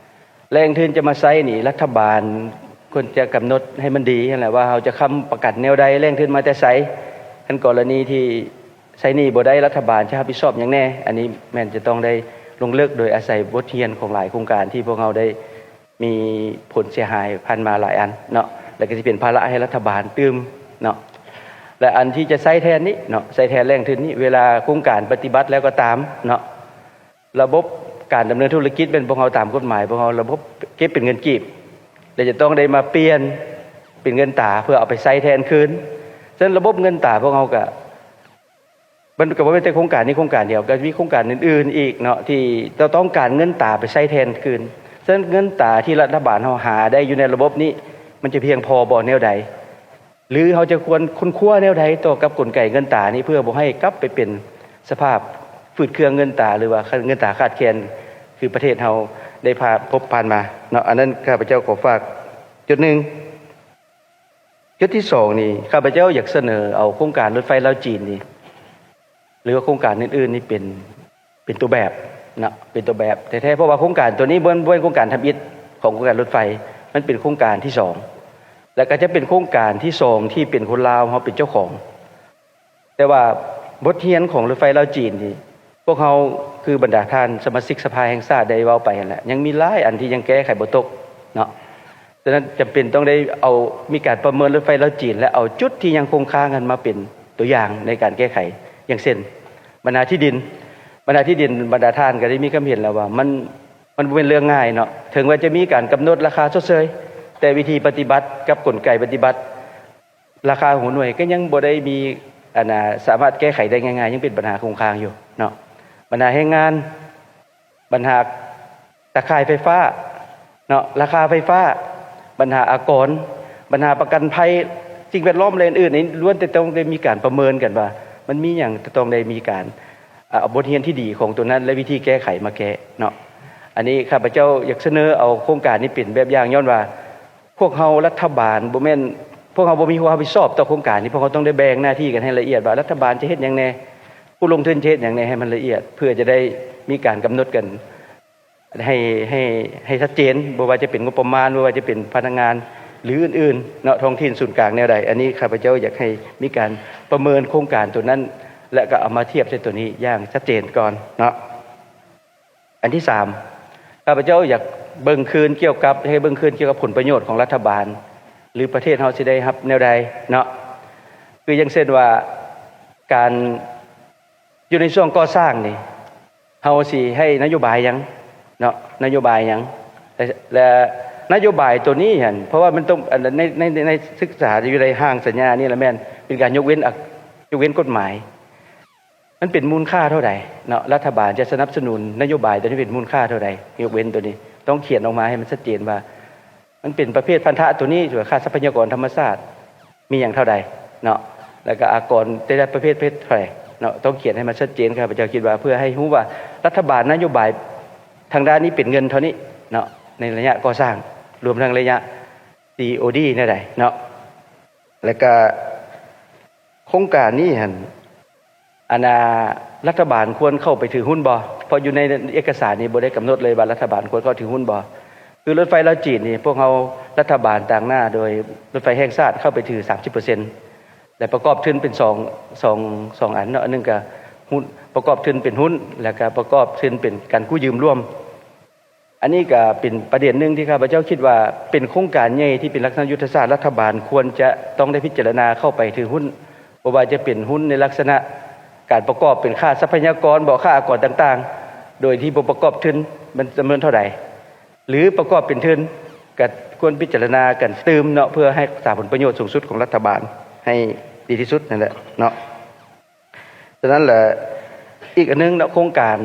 ແຫຼ່ງທຶນຈະມາໃຊ້ນີ້ ລັດຖະບານຄວນຈະກຳນົດໃຫ້ມັນດີຫັ້ນແຫຼະ ວ່າເຮົາຈະຄ້ຳປະກັນແນວໃດ, ແຫຼ່ງທຶນມາແຕ່ໃສ. ຄັນກໍລະນີທີ່ໃຊ້ໜີ້ບໍ່ໄດ້ ລັດຖະບານຈະຮັບຜິດຊອບຫຍັງແດ່? ອັນນີ້ແມ່ນຈະຕ້ອງໄດ້ລົງເລິກ ໂດຍອາໄສບົດຮຽນຂອງຫຼາຍໂຄງການທີ່ພວກເຮົາໄດ້ມີຜົນເສຍຫາຍຜ່ານມາຫຼາຍອັນເນາະ ແລ້ວກໍຊິເປັນພາລະໃຫ້ລັດຖະບານຕື່ມເນາະ. ແລະ ອັນທີ່ຈະໃຊ້ແທນນີ້ເນາະ ໃຊ້ແທນແຫຼ່ງທຶນນີ້ ເວລາໂຄງການປະຕິບັດແລ້ວກໍຕາມເນາະ ລະບົບການດຳເນີນທຸລະກິດແມ່ນພວກເຮົາຕາມກົດໝາຍ ພວກເຮົາລະບົບເກັບເປັນເງິນກີບ ແລະ ຈະຕ້ອງໄດ້ມາປ່ຽນເປັນເງິນຕາເພື່ອເອົາໄປໃຊ້ແທນຄືນ. ສະນັ້ນລະບົບເງິນຕາພວກເຮົາກະ ມັນກະບໍ່ແມ່ນແຕ່ໂຄງການນີ້ໂຄງການດຽວ ກະມີໂຄງການອື່ນໆອີກເນາະ ທີ່ຈະຕ້ອງການເງິນຕາໄປໃຊ້ແທນຄືນ. ສະນັ້ນເງິນຕາທີ່ລັດຖະບານເຮົາຫາໄດ້ຢູ່ໃນລະບົບນີ້ ມັນຈະພຽງພໍບໍ່ແນວໃດ? ຫຼືເຮົາຈະຄວນຄົ້ນຄວ້າແນວໃດຕໍ່ກັບກົນໄກເງິນຕານີ້ ເພື່ອບໍ່ໃຫ້ກັບໄປເປັນສະພາບຝືດເຄືອງເງິນຕາ ຫຼືວ່າເງິນຕາຂາດແຄນ ຄືປະເທດເຮົາໄດ້ຜ່ານ ພົບຜ່ານມາເນາະ. ອັນນັ້ນຂ້າພະເຈົ້າຂໍຝາກຈຸດໜຶ່ງ. ຈຸດທີສອງນີ້ ຂ້າພະເຈົ້າຢາກສະເໜີເອົາໂຄງການລົດໄຟລາວຈີນນີ້ ຫຼືວ່າໂຄງການອື່ນໆນີ້ເປັນ ເປັນຕົວແບບເນາະ ເປັນຕົວແບບແທ້ໆ ເພາະວ່າໂຄງການຕົວນີ້ບໍ່ ບໍ່ແມ່ນໂຄງການທຳອິດຂອງໂຄງການລົດໄຟ ມັນເປັນໂຄງການທີສອງ ແລ້ວກໍຈະເປັນໂຄງການທີສອງທີ່ເປັນຄົນລາວເຮົາເປັນເຈົ້າຂອງ. ແຕ່ວ່າບົດຮຽນຂອງລົດໄຟລາວຈີນນີ້ ພວກເຮົາຄືບັນດາທ່ານສະມາຊິກສະພາແຫ່ງຊາດໄດ້ເວົ້າໄປຫັ້ນແຫຼະ ຍັງມີຫຼາຍອັນທີ່ຍັງແກ້ໄຂບໍ່ຕົກເນາະ. ສະນັ້ນຈຳເປັນຕ້ອງໄດ້ເອົາ ມີການປະເມີນລົດໄຟລາວຈີນ ແລະ ເອົາຈຸດທີ່ຍັງຄົງຄ້າງຫັ້ນມາເປັນຕົວຢ່າງໃນການແກ້ໄຂ. ຢ່າງເຊັ່ນ ບັນຫາທີ່ດິນ ບັນຫາທີ່ດິນ ບັນດາທ່ານກໍໄດ້ມີຄຳເຫັນແລ້ວວ່າ ມັນ ມັນບໍ່ແມ່ນເລື່ອງງ່າຍເນາະ. ເຖິງວ່າຈະມີການກຳນົດລາຄາຊົດເຊີຍ ແຕ່ວິທີປະຕິບັດກັບກົນໄກປະຕິບັດ ລາຄາຫົວໜ່ວຍກໍຍັງບໍ່ໄດ້ມີ ອັນນ່າ ສາມາດແກ້ໄຂໄດ້ງ່າຍໆ ຍັງເປັນບັນຫາຄົງຄ້າງຢູ່ເນາະ. ບັນຫາແຮງງານ ບັນຫາຕາຂ່າຍໄຟຟ້າເນາະ ລາຄາໄຟຟ້າ ບັນຫາອາກອນ ບັນຫາປະກັນໄພ ສິ່ງແວດລ້ອມ ແລະ ອື່ນໆນີ້ ລ້ວນແຕ່ຕ້ອງໄດ້ມີການປະເມີນກັນວ່າ ມັນມີຫຍັງຈະຕ້ອງໄດ້ມີການ ອາ ເອົາບົດຮຽນທີ່ດີຂອງຕົວນັ້ນ ແລະ ວິທີແກ້ໄຂມາແກ້ເນາະ. ອັນນີ້ຂ້າພະເຈົ້າຢາກສະເໜີເອົາໂຄງການນີ້ເປັນແບບຢ່າງ ຍ້ອນວ່າ ພວກເຮົາລັດຖະບານບໍ່ແມ່ນ ພວກເຮົາບໍ່ມີຄວາມຮັບຜິດຊອບຕໍ່ໂຄງການນີ້ ພວກເຮົາຕ້ອງໄດ້ແບ່ງໜ້າທີ່ກັນໃຫ້ລະອຽດວ່າ ລັດຖະບານຈະເຮັດຫຍັງແດ່ ຜູ້ລົງທຶນຈະເຮັດຫຍັງແດ່ ໃຫ້ມັນລະອຽດ ເພື່ອຈະໄດ້ມີການກຳນົດກັນໃຫ້ ໃຫ້ ໃຫ້ຊັດເຈນ ບໍ່ວ່າຈະເປັນງົບປະມານ ບໍ່ວ່າຈະເປັນພະນັກງານ ຫຼື ອື່ນໆເນາະ ທ້ອງຖິ່ນສູນກາງແນວໃດ. ອັນນີ້ຂ້າພະເຈົ້າຢາກໃຫ້ມີການປະເມີນໂຄງການໂຕນັ້ນ ແລະ ກໍເອົາມາທຽບໃສ່ໂຕນີ້ຢ່າງຊັດເຈນກ່ອນເນາະ. ອັນທີສາມ ຂ້າພະເຈົ້າຢາກ ເບິ່ງຄືນກ່ຽວກັບ ໃຫ້ເບິ່ງຄືນກ່ຽວກັບຜົນປະໂຫຍດຂອງລັດຖະບານ ຫຼື ປະເທດເຮົາຊິໄດ້ຮັບແນວໃດເນາະ. ຄືຢ່າງເຊັ່ນວ່າ ການ ຢູ່ໃນຊ່ວງກໍ່ສ້າງນີ້ ເຮົາຊິໃຫ້ນະໂຍບາຍຫຍັງເນາະ ນະໂຍບາຍຫຍັງ ແລະ ແລະ ນະໂຍບາຍໂຕນີ້ຫັ້ນ ເພາະວ່າມັນຕ້ອງ ອັນ ໃນ ໃນ ໃນ ໃນສຶກສາຢູ່ໃນຮ່າງສັນຍານີ້ລະແມ່ນເປັນການຍົກເວັ້ນ ອະ ຍົກເວັ້ນກົດໝາຍ ມັນເປັນມູນຄ່າເທົ່າໃດເນາະ ລັດຖະບານຈະສະໜັບສະໜູນນະໂຍບາຍໂຕນີ້ເປັນມູນຄ່າເທົ່າໃດ ຍົກເວັ້ນໂຕນີ້ຕ້ອງຂຽນອອກມາໃຫ້ມັນຊັດເຈນວ່າ ມັນເປັນປະເພດພັນທະໂຕນີ້ ຫຼືວ່າຄ່າຊັບພະຍາກອນທຳມະຊາດມີຫຍັງເທົ່າໃດເນາະ ແລ້ວກໍອາກອນແຕ່ລະປະເພດ ເພດເທົ່າໃດເນາະ ຕ້ອງຂຽນໃຫ້ມັນຊັດເຈນ. ຂ້າພະເຈົ້າຄິດວ່າເພື່ອໃຫ້ຮູ້ວ່າລັດຖະບານນະໂຍບາຍທາງດ້ານນີ້ເປັນເງິນເທົ່ານີ້ເນາະ ໃນໄລຍະກໍ່ສ້າງ ລວມທັງໄລຍະ ຊີໂອດີ ແນວໃດເນາະ ແລ້ວກໍໂຄງການນີ້ຫັ້ນ ອັນນ່າ ລັດຖະບານຄວນເຂົ້າໄປຖືຫຸ້ນບໍ່? ເພາະຢູ່ໃນເອກະສານນີ້ບໍ່ໄດ້ກຳນົດເລີຍວ່າລັດຖະບານຄວນເຂົ້າຖືຫຸ້ນບໍ່? ຄືລົດໄຟລາວຈີນນີ້ ພວກເຮົາລັດຖະບານຕາງໜ້າໂດຍລົດໄຟແຫ່ງຊາດເຂົ້າໄປຖືສາມສິບເປີເຊັນ ແລະ ປະກອບທຶນເປັນສອງ ສອງ ສອງອັນເນາະ ອັນໜຶ່ງກະຫຸ້ນ ປະກອບທຶນເປັນຫຸ້ນ ແລ້ວກະປະກອບທຶນເປັນການກູ້ຢືມລວມ. ອັນນີ້ກະເປັນປະເດັນໜຶ່ງທີ່ຂ້າພະເຈົ້າຄິດວ່າເປັນໂຄງການໃຫຍ່ທີ່ເປັນລັກສະນະຍຸດທະສາດ ລັດຖະບານຄວນຈະຕ້ອງໄດ້ພິຈາລະນາເຂົ້າໄປຖືຫຸ້ນ ບໍ່ວ່າຈະເປັນຫຸ້ນໃນລັກສະນະການປະກອບເປັນຄ່າຊັບພະຍາກອນບໍ ຄ່າອາກອນຕ່າງໆ ໂດຍທີ່ບໍ່ປະກອບທຶນ ມັນຈຳນວນເທົ່າໃດ ຫຼືປະກອບເປັນທຶນ ກະຄວນພິຈາລະນາກັນຕື່ມເນາະ ເພື່ອຮັກສາຜົນປະໂຫຍດສູງສຸດຂອງລັດຖະບານໃຫ້ດີທີ່ສຸດນັ້ນແຫຼະເນາະ. ສະນັ້ນແຫຼະ ອີກອັນໜຶ່ງເນາະ ໂຄງການ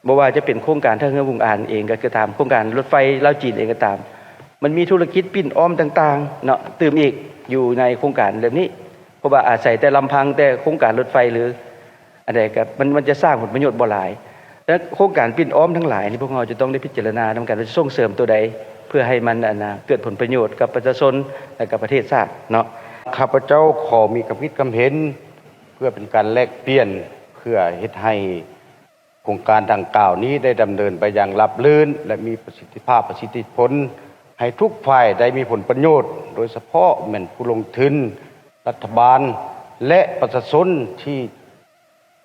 ບໍ່ວ່າຈະເປັນໂຄງການທ່າເຮືອຫວຸງອານເອງກໍຄືຕາມ ໂຄງການລົດໄຟລາວຈີນເອງກໍຕາມ ມັນມີທຸລະກິດປິ່ນອ້ອມຕ່າງໆເນາະ ຕື່ມອີກຢູ່ໃນໂຄງການແບບນີ້ ເພາະວ່າອາໄສແຕ່ລຳພັງແຕ່ໂຄງການລົດໄຟ ຫຼື ອັນໃດກໍມັນ ມັນຈະສ້າງຜົນປະໂຫຍດບໍ່ຫຼາຍ. ແລະ ໂຄງການປິ່ນອ້ອມທັງຫຼາຍນີ້ ພວກເຮົາຈະຕ້ອງໄດ້ພິຈາລະນານຳກັນວ່າຈະສົ່ງເສີມໂຕໃດ ເພື່ອໃຫ້ມັນ ອັນນ່າ ເກີດຜົນປະໂຫຍດກັບປະຊາຊົນ ແລະ ກັບປະເທດຊາດເນາະ. ຂ້າພະເຈົ້າຂໍມີຄຳຄິດຄຳເຫັນ ເພື່ອເປັນການແລກປ່ຽນ ເພື່ອເຮັດໃຫ້ໂຄງການດັ່ງກ່າວນີ້ໄດ້ດຳເນີນໄປຢ່າງລາບລື່ນ ແລະ ມີປະສິດທິພາບ, ປະສິດທິຜົນ ໃຫ້ທຸກຝ່າຍໄດ້ມີຜົນປະໂຫຍດ, ໂດຍສະເພາະແມ່ນຜູ້ລົງທຶນ, ລັດຖະບານ ແລະ ປະຊາຊົນທີ່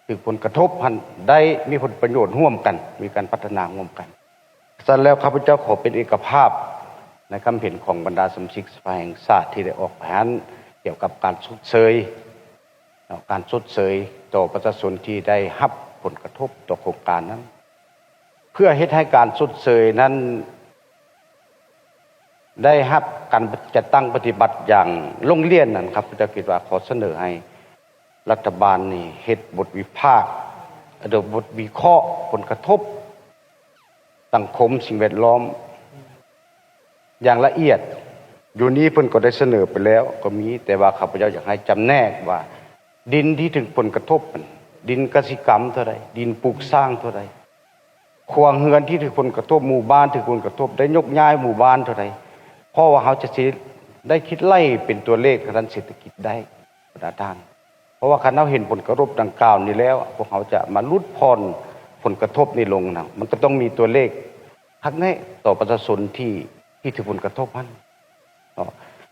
ຖືກຜົນກະທົບຫັ້ນ ໄດ້ມີຜົນປະໂຫຍດຮ່ວມກັນ, ມີການພັດທະນາຮ່ວມກັນ. ສະນັ້ນແລ້ວ ຂ້າພະເຈົ້າຂໍເປັນເອກະພາບໃນຄຳເຫັນຂອງບັນດາສະມາຊິກສະພາແຫ່ງຊາດທີ່ໄດ້ອອກໄປຫັ້ນ ກ່ຽວກັບການຊົດເຊີຍ ເນາະ ການຊົດເຊີຍຕໍ່ປະຊາຊົນທີ່ໄດ້ຮັບຜົນກະທົບຕໍ່ໂຄງການນັ້ນ ເພື່ອເຮັດໃຫ້ການຊົດເຊີຍນັ້ນໄດ້ຮັບການຈັດຕັ້ງປະຕິບັດຢ່າງລົງລຽນນັ້ນ ຂ້າພະເຈົ້າຄິດວ່າຂໍສະເໜີໃຫ້ລັດຖະບານນີ້ເຮັດບົດວິພາກ ເອີ ບົດວິເຄາະຜົນກະທົບ ສັງຄົມສິ່ງແວດລ້ອມຢ່າງລະອຽດ. ຢູ່ນີ້ເພິ່ນກໍໄດ້ສະເໜີໄປແລ້ວກໍມີ, ແຕ່ວ່າຂ້າພະເຈົ້າຢາກໃຫ້ຈຳແນກວ່າ ດິນທີ່ຖືກຜົນກະທົບ ດິນກະສິກຳເທົ່າໃດ, ດິນປູກສ້າງເທົ່າໃດ, ຄົວເຮືອນທີ່ຖືກຜົນກະທົບ, ໝູ່ບ້ານຖືກຜົນກະທົບ, ໄດ້ຍົກຍ້າຍໝູ່ບ້ານເທົ່າໃດ, ເພາະວ່າເຮົາຈະຊິໄດ້ຄິດໄລ່ເປັນຕົວເລກທາງດ້ານເສດຖະກິດໄດ້ ບັນດາທ່ານ. ເພາະວ່າຄັນເຮົາເຫັນຜົນກະທົບດັ່ງກ່າວນີ້ແລ້ວ ພວກເຮົາຈະມາຫຼຸດຜ່ອນຜົນກະທົບນີ້ລົງນະ ມັນກໍຕ້ອງມີຕົວເລກຄັກແນ່ຕໍ່ປະຊາຊົນທີ່ ທີ່ຖືກຜົນກະທົບຫັ້ນເນາະ.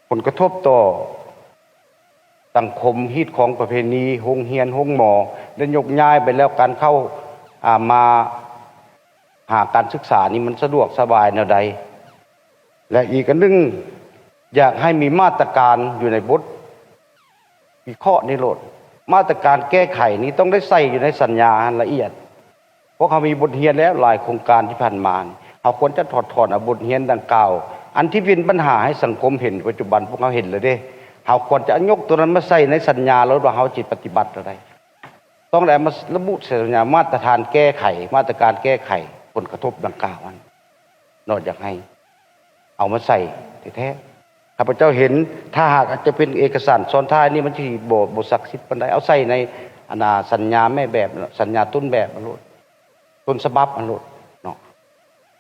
ຜົນກະທົບຕໍ່ສັງຄົມ, ຮີດຄອງປະເພນີ, ໂຮງຮຽນ, ໂຮງໝໍ ໄດ້ຍົກຍ້າຍໄປແລ້ວ ການເຂົ້າ ອາ ມາຫາການສຶກສານີ້ມັນສະດວກສະບາຍແນວໃດ? ແລະ ອີກອັນໜຶ່ງ ຢາກໃຫ້ມີມາດຕະການຢູ່ໃນບົດວິເຄາະນີ້ໂລດ. ມາດຕະການແກ້ໄຂນີ້ຕ້ອງໄດ້ໃສ່ຢູ່ໃນສັນຍາຫັ້ນລະອຽດ. ພວກເຮົາມີບົດຮຽນແລ້ວ ຫຼາຍໂຄງການທີ່ຜ່ານມານີ້ ເຮົາຄວນຈະຖອດຖອນເອົາບົດຮຽນດັ່ງກ່າວ ອັນທີ່ເປັນບັນຫາໃຫ້ສັງຄົມເຫັນປັດຈຸບັນ ພວກເຮົາເຫັນແລ້ວເດ້. ເຮົາຄວນຈະຍົກໂຕນັ້ນມາໃສ່ໃນສັນຍາໂລດວ່າເຮົາຊິປະຕິບັດແນວໃດ. ຕ້ອງໄດ້ມາລະບຸໃສ່ສັນຍາມາດຕະຖານແກ້ໄຂ, ມາດຕະການແກ້ໄຂຜົນກະທົບດັ່ງກ່າວຫັ້ນເນາະ. ຢາກໃຫ້ເອົາມາໃສ່ແທ້ໆ. ຂ້າພະເຈົ້າເຫັນ ຖ້າຫາກອາດຈະເປັນເອກະສານຊ້ອນທ້າຍນີ້ ມັນຊິບໍ່ ບໍ່ສັກສິດປານໃດ. ເອົາໃສ່ໃນ ອັນນ່າ ສັນຍາແມ່ແບບ, ສັນຍາຕົ້ນແບບຫັ້ນໂລດ, ຕົ້ນສະບັບຫັ້ນໂລດເນາະ,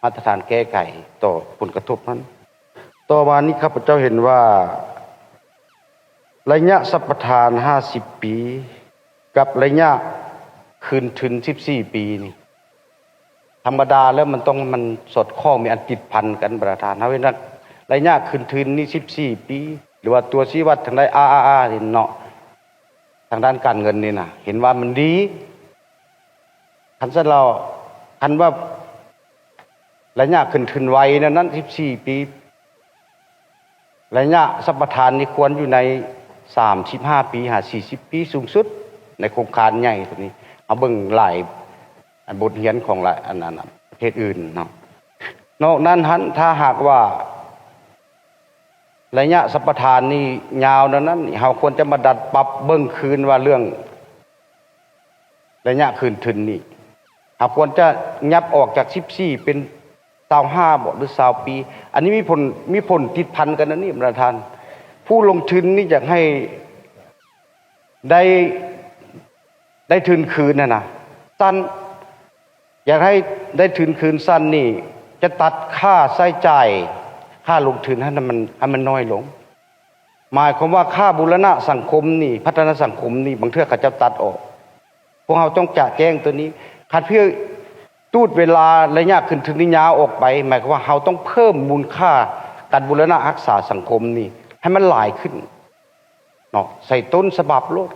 ມາດຕະຖານແກ້ໄຂຕໍ່ຜົນກະທົບນັ້ນ. ຕໍ່ມານີ້ ຂ້າພະເຈົ້າເຫັນວ່າ ໄລຍະສຳປະທານຫ້າສິບປີ ກັບໄລຍະຄືນທຶນສິບສີ່ປີນີ້ ທຳມະດາແລ້ວມັນຕ້ອງ ມັນສອດຄ່ອງ ມີອັນຕິດພັນກັນ ປະທານ. ເຮົາເຫັນວ່າໄລຍະຄືນທຶນນີ້ສິບສີ່ປີ ຫຼືວ່າຕົວຊີ້ວັດທາງດ້ານ ອາ ອາ ອາ ເຫັນເນາະ ທາງດ້ານການເງິນນີ້ນະ ເຫັນວ່າມັນດີ. ຄັນຊັ້ນແລ້ວ ຄັນວ່າ ໄລຍະຂຶ້ນທຶນໄວແນວນັ້ນສິບສີ່ປີ, ໄລຍະສຳປະທານນີ້ຄວນຢູ່ໃນສາມສິບຫ້າປີຫາສີ່ສິບປີສູງສຸດ ໃນໂຄງການໃຫຍ່ໂຕນີ້. ເຮົາເບິ່ງຫຼາຍ ອັນບົດຮຽນຂອງຫຼາຍ ອັນນັ້ນນະ ປະເທດອື່ນເນາະ. ນອກນັ້ນຫັ້ນ ຖ້າຫາກວ່າໄລຍະສຳປະທານນີ້ຍາວແນວນັ້ນ ເຮົາຄວນຈະມາດັດປັບເບິ່ງຄືນວ່າເລື່ອງໄລຍະຄືນທຶນນີ້ ເຮົາຄວນຈະຫຍັບອອກຈາກສິບສີ່ເປັນຊາວຫ້າບໍ ຫຼື ຊາວປີ. ອັນນີ້ມີຜົນ ມີຜົນຕິດພັນກັນອັນນີ້ ບັນດາທ່ານ. ຜູ້ລົງທຶນນີ້ຢາກໃຫ້ໄດ້ ໄດ້ທຶນຄືນຫັ້ນນະ ສັ້ນ ຢາກໃຫ້ໄດ້ທຶນຄືນສັ້ນນີ້ ຈະຕັດຄ່າໃຊ້ຈ່າຍ ຄ່າລົງທຶນຫັ້ນນະ ມັນ ໃຫ້ມັນນ້ອຍລົງ. ໝາຍຄວາມວ່າຄ່າບູລະນະສັງຄົມນີ້ ພັດທະນາສັງຄົມນີ້ ບາງເທື່ອເຂົາເຈົ້າຕັດອອກ. ພວກເຮົາຕ້ອງຈະແຈ້ງໂຕນີ້. ຄັນເພື່ອຕູດເວລາໄລຍະຂຶ້ນທຶນນີ້ຍາວອອກໄປ ໝາຍຄວາມວ່າເຮົາຕ້ອງເພີ່ມມູນຄ່າການບູລະນະຮັກສາສັງຄົມນີ້ໃຫ້ມັນຫຼາຍຂຶ້ນເນາະ ໃສ່ຕົ້ນສະບັບໂລດ.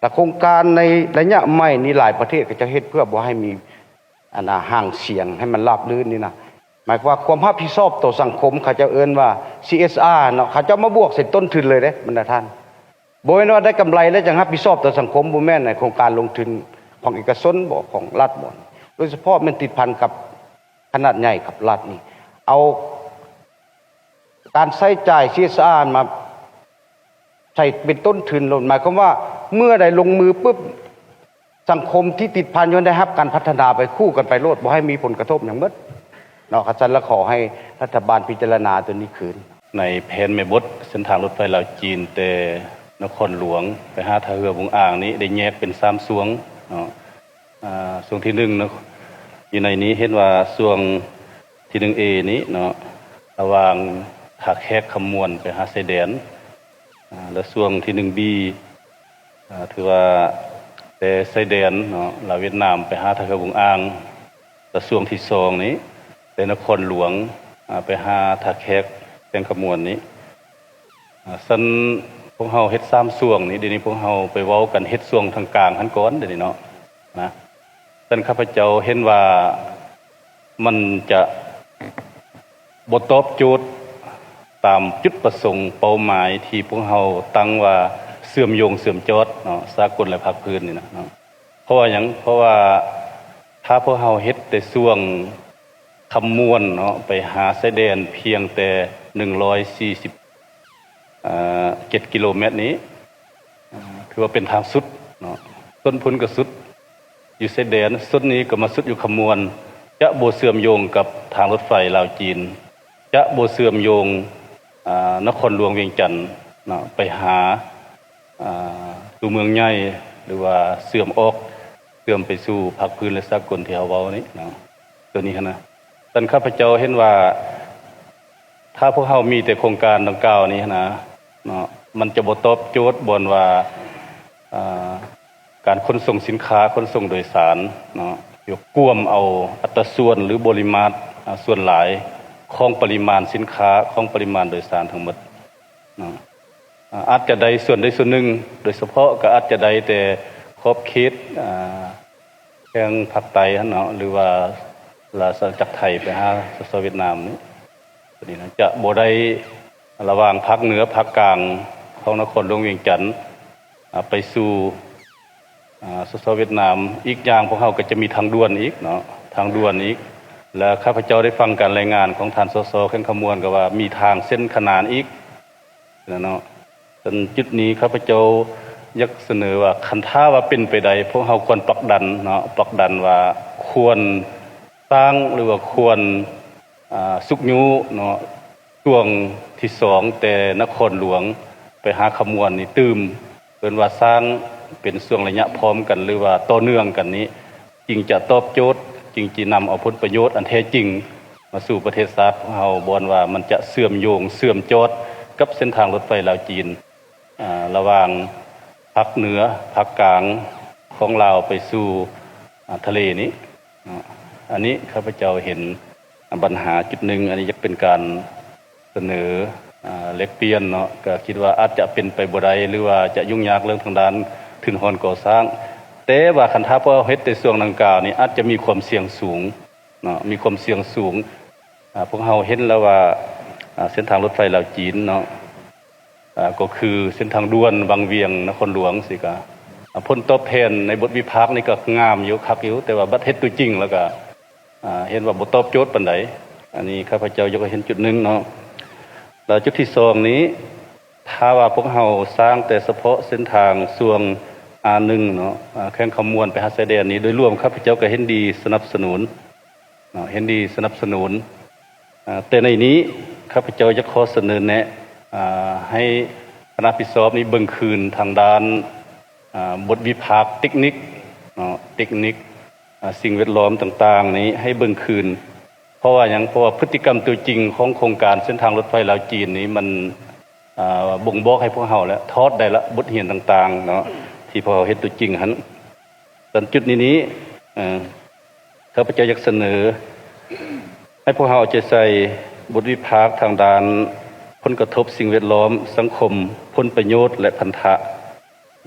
ແລະ ໂຄງການໃນໄລຍະໃໝ່ນີ້ ຫຼາຍປະເທດເຂົາເຈົ້າເຮັດເພື່ອບໍ່ໃຫ້ມີ ອັນນ່າ ຫາງສຽງໃຫ້ມັນລາບລື່ນນີ້ນະ. ໝາຍຄວາມວ່າຄວາມຮັບຜິດຊອບຕໍ່ສັງຄົມ ເຂົາເຈົ້າເອີ້ນວ່າ ຊີເອສອາ ເນາະ ເຂົາເຈົ້າມາບວກໃສ່ຕົ້ນທຶນເລີຍເດ້ ບັນດາທ່ານ. ບໍ່ແມ່ນວ່າໄດ້ກຳໄລແລ້ວຈັ່ງຮັບຜິດຊອບຕໍ່ສັງຄົມ, ບໍ່ແມ່ນໃນໂຄງການລົງທຶນຂອງເອກະຊົນບໍ ຂອງລັດບໍ, ໂດຍສະເພາະແມ່ນຕິດພັນກັບຂະໜາດໃຫຍ່ກັບລັດນີ້ ເອົາການໃຊ້ຈ່າຍ ຊີເອສອາ ມາໃສ່ເປັນຕົ້ນທຶນໂລດ. ໝາຍຄວາມວ່າເມື່ອໃດລົງມືປຶບ ສັງຄົມທີ່ຕິດພັນຢູ່ນັ້ນໄດ້ຮັບການພັດທະນາໄປຄູ່ກັນໄປໂລດ, ບໍ່ໃຫ້ມີຜົນກະທົບຫຍັງໝົດເນາະ. ຄັນຊັ້ນລະຂໍໃຫ້ລັດຖະບານພິຈາລະນາໂຕນີ້ຄືນ. ໃນແຜນແມ່ບົດເສັ້ນທາງລົດໄຟລາວ-ຈີນ ແຕ່ນະຄອນຫຼວງໄປຫາທ່າເຮືອຫວຸງອ່າງນີ້ ໄດ້ແຍກເປັນສາມຊ່ວງເນາະ. ອາ ຊ່ວງທີໜຶ່ງເນາະ ຢູ່ໃນນີ້ເຫັນວ່າຊ່ວງທີໜຶ່ງເອນີ້ເນາະ ລະຫວ່າງທ່າແຂກ ຄຳມ່ວນ ໄປຫາຊາຍແດນ ອາ ແລະ ຊ່ວງທີໜຶ່ງບີ ອາ ຖືວ່າແຕ່ຊາຍແດນເນາະ ລາວຫວຽດນາມ ໄປຫາທ່າເຮືອຫວຸງອ່າງ. ແລະ ຊ່ວງທີສອງນີ້ ແຕ່ນະຄອນຫຼວງ ອາ ໄປຫາທ່າແຂກ ແຂວງຄຳມ່ວນນີ້. ອາ ຊັ້ນພວກເຮົາເຮັດສາມຊ່ວງນີ້ ດຽວນີ້ພວກເຮົາໄປເວົ້າກັນເຮັດຊ່ວງທາງກາງຫັ້ນກ່ອນ ດຽວນີ້ເນາະ ນະ. ຊັ້ນຂ້າພະເຈົ້າເຫັນວ່າມັນຈະບໍ່ຕອບໂຈດຕາມຈຸດປະສົງເປົ້າໝາຍທີ່ພວກເຮົາຕັ້ງວ່າເຊື່ອມໂຍງເຊື່ອມຈອດເນາະ ສາກົນ ແລະ ພາກພື້ນນີ້ນະເນາະ. ເພາະວ່າຫຍັງ? ເພາະວ່າຖ້າພວກເຮົາເຮັດແຕ່ຊ່ວງຄຳມ່ວນເນາະ ໄປຫາຊາຍແດນພຽງແຕ່ໜຶ່ງຮ້ອຍສີ່ສິບ ເອີ ເຈັດກິໂລແມັດນີ້ ເອີ ຖືວ່າເປັນທາງສຸດເນາະ, ຕົ້ນພຸ້ນກໍສຸດຢູ່ຊາຍແດນ, ສຸດນີ້ກໍມາສຸດຢູ່ຄຳມ່ວນ, ຈະບໍ່ເຊື່ອມໂຍງກັບທາງລົດໄຟລາວ-ຈີນ, ຈະບໍ່ເຊື່ອມໂຍງ ອາ ນະຄອນຫຼວງວຽງຈັນເນາະ ໄປຫາ ອາ ຕົວເມືອງໃຫຍ່ ຫຼືວ່າເຊື່ອມອອກ ເຊື່ອມໄປສູ່ພາກພື້ນ ແລະ ສາກົນທີ່ເຮົາເວົ້ານີ້ເນາະ. ຕົວນີ້ຫັ້ນນະ ຊັ້ນຂ້າພະເຈົ້າເຫັນວ່າ ຖ້າພວກເຮົາມີແຕ່ໂຄງການດັ່ງກ່າວນີ້ຫັ້ນນະເນາະ ມັນຈະບໍ່ຕອບໂຈດບ່ອນວ່າ ອາ ການຂົນສົ່ງສິນຄ້າ ຂົນສົ່ງໂດຍສານເນາະ ກວມເອົາອັດຕາສ່ວນ ຫຼື ບໍລິມາດ ອາ ສ່ວນຫຼາຍຂອງປະລິມານສິນຄ້າ ຂອງປະລິມານໂດຍສານທັງໝົດເນາະ. ອາ ອາດຈະໄດ້ສ່ວນໃດສ່ວນໜຶ່ງ ໂດຍສະເພາະກໍອາດຈະໄດ້ແຕ່ຂອບເຂດ ອາ ແຂວງພາກໃຕ້ຫັ້ນເນາະ ຫຼືວ່າລາຊະອານາຈັກໄທໄປຫາ ສສ ຫວຽດນາມນີ້ ຕົວນີ້ນະ ຈະບໍ່ໄດ້ລະຫວ່າງພາກເໜືອພາກກາງຂອງນະຄອນຫຼວງວຽງຈັນ ອາ ໄປສູ່ ອາ ສສ ຫວຽດນາມ. ອີກຢ່າງພວກເຮົາກໍຈະມີທາງດ່ວນອີກເນາະ ທາງດ່ວນອີກ ແລະ ຂ້າພະເຈົ້າໄດ້ຟັງການລາຍງານຂອງທ່ານ ສສ ແຂວງຄຳມ່ວນ ກໍວ່າມີທາງເສັ້ນຂະໜານອີກ ນັ້ນເນາະ. ເຊິ່ງຈຸດນີ້ຂ້າພະເຈົ້າຢາກສະເໜີວ່າ ຄັນຖ້າວ່າເປັນໄປໄດ້ ພວກເຮົາຄວນປັກດັນເນາະ ປັກດັນວ່າຄວນສ້າງ ຫຼືວ່າຄວນ ອາ ຊຸກຍູ້ເນາະ ຊ່ວງທີສອງ ແຕ່ນະຄອນຫຼວງໄປຫາຄຳມ່ວນນີ້ຕື່ມ ເອີ້ນວ່າສ້າງເປັນຊ່ວງໄລຍະພ້ອມກັນ ຫຼືວ່າຕໍ່ເນື່ອງກັນນີ້ ຈຶ່ງຈະຕອບໂຈດ ຈຶ່ງຈະນຳເອົາຜົນປະໂຫຍດອັນແທ້ຈິງມາສູ່ປະເທດຊາດຂອງເຮົາ ບ່ອນວ່າມັນຈະເຊື່ອມໂຍງເຊື່ອມຈອດກັບເສັ້ນທາງລົດໄຟລາວ-ຈີນ ອາ ລະຫວ່າງພາກເໜືອພາກກາງຂອງລາວໄປສູ່ ອາ ທະເລນີ້ເນາະ. ອັນນີ້ຂ້າພະເຈົ້າເຫັນບັນຫາຈຸດໜຶ່ງ ອັນນີ້ຢາກເປັນການ ສະເໜີ ອາ ແລກປ່ຽນເນາະ ກໍຄິດວ່າອາດຈະເປັນໄປບໍ່ໄດ້ ຫຼືວ່າຈະຫຍຸ້ງຍາກເລື່ອງທາງດ້ານທຶນຮອນກໍ່ສ້າງ ແຕ່ວ່າຄັນຖ້າພວກເຮົາເຮັດແຕ່ຊ່ວງດັ່ງກ່າວນີ້ ອາດຈະມີຄວາມສ່ຽງສູງເນາະ ມີຄວາມສ່ຽງສູງ ອາ ພວກເຮົາເຫັນແລ້ວວ່າ ອາ ເສັ້ນທາງລົດໄຟລາວຈີນເນາະ ອາ ກໍຄືເສັ້ນທາງດ່ວນວັງວຽງນະຄອນຫຼວງຊີ້ກະ ອາ ຜົນຕອບແທນໃນບົດວິພາກນີ້ກໍງາມຢູ່ ຄັກຢູ່ ແຕ່ວ່າບັດເຮັດຕົວຈິງແລ້ວກະ ອາ ເຫັນວ່າບໍ່ຕອບໂຈດປານໃດ. ອັນນີ້ຂ້າພະເຈົ້າຢາກໃຫ້ເຫັນຈຸດໜຶ່ງເນາະ ແລ້ວຈຸດທີສອງນີ້ ຖ້າວ່າພວກເຮົາສ້າງແຕ່ສະເພາະເສັ້ນທາງຊ່ວງ ອາ ໜຶ່ງເນາະ ອາ ແຂວງຄຳມ່ວນໄປຫາຊາຍແດນນີ້ ໂດຍລວມຂ້າພະເຈົ້າກໍເຫັນດີສະໜັບສະໜູນເນາະ ເຫັນດີສະໜັບສະໜູນ ອາ ແຕ່ໃນນີ້ຂ້າພະເຈົ້າຢາກຂໍສະເໜີແນະ ອາ ໃຫ້ຄະນະຮັບຜິດຊອບນີ້ເບິ່ງຄືນທາງດ້ານ ອາ ບົດວິພາກເຕັກນິກເນາະ ເຕັກນິກ ອາ ສິ່ງແວດລ້ອມຕ່າງໆນີ້ໃຫ້ເບິ່ງຄືນ. ເພາະວ່າຫຍັງ? ເພາະວ່າພຶດຕິກຳຕົວຈິງຂອງໂຄງການເສັ້ນທາງລົດໄຟລາວຈີນນີ້ ມັນ ອາ ບົ່ງບອກໃຫ້ພວກເຮົາແລ້ວ ຖອດໄດ້ລະ ບົດຮຽນຕ່າງໆເນາະ ທີ່ພວກເຮົາເຮັດຕົວຈິງຫັ້ນ. ສ່ວນຈຸດນີ້ນີ້ ເອີ ຂ້າພະເຈົ້າຢາກສະເໜີໃຫ້ພວກເຮົາເອົາໃຈໃສ່ບົດວິພາກທາງດ້ານຜົນກະທົບສິ່ງແວດລ້ອມ, ສັງຄົມ, ຜົນປະໂຫຍດ ແລະ ພັນທະ.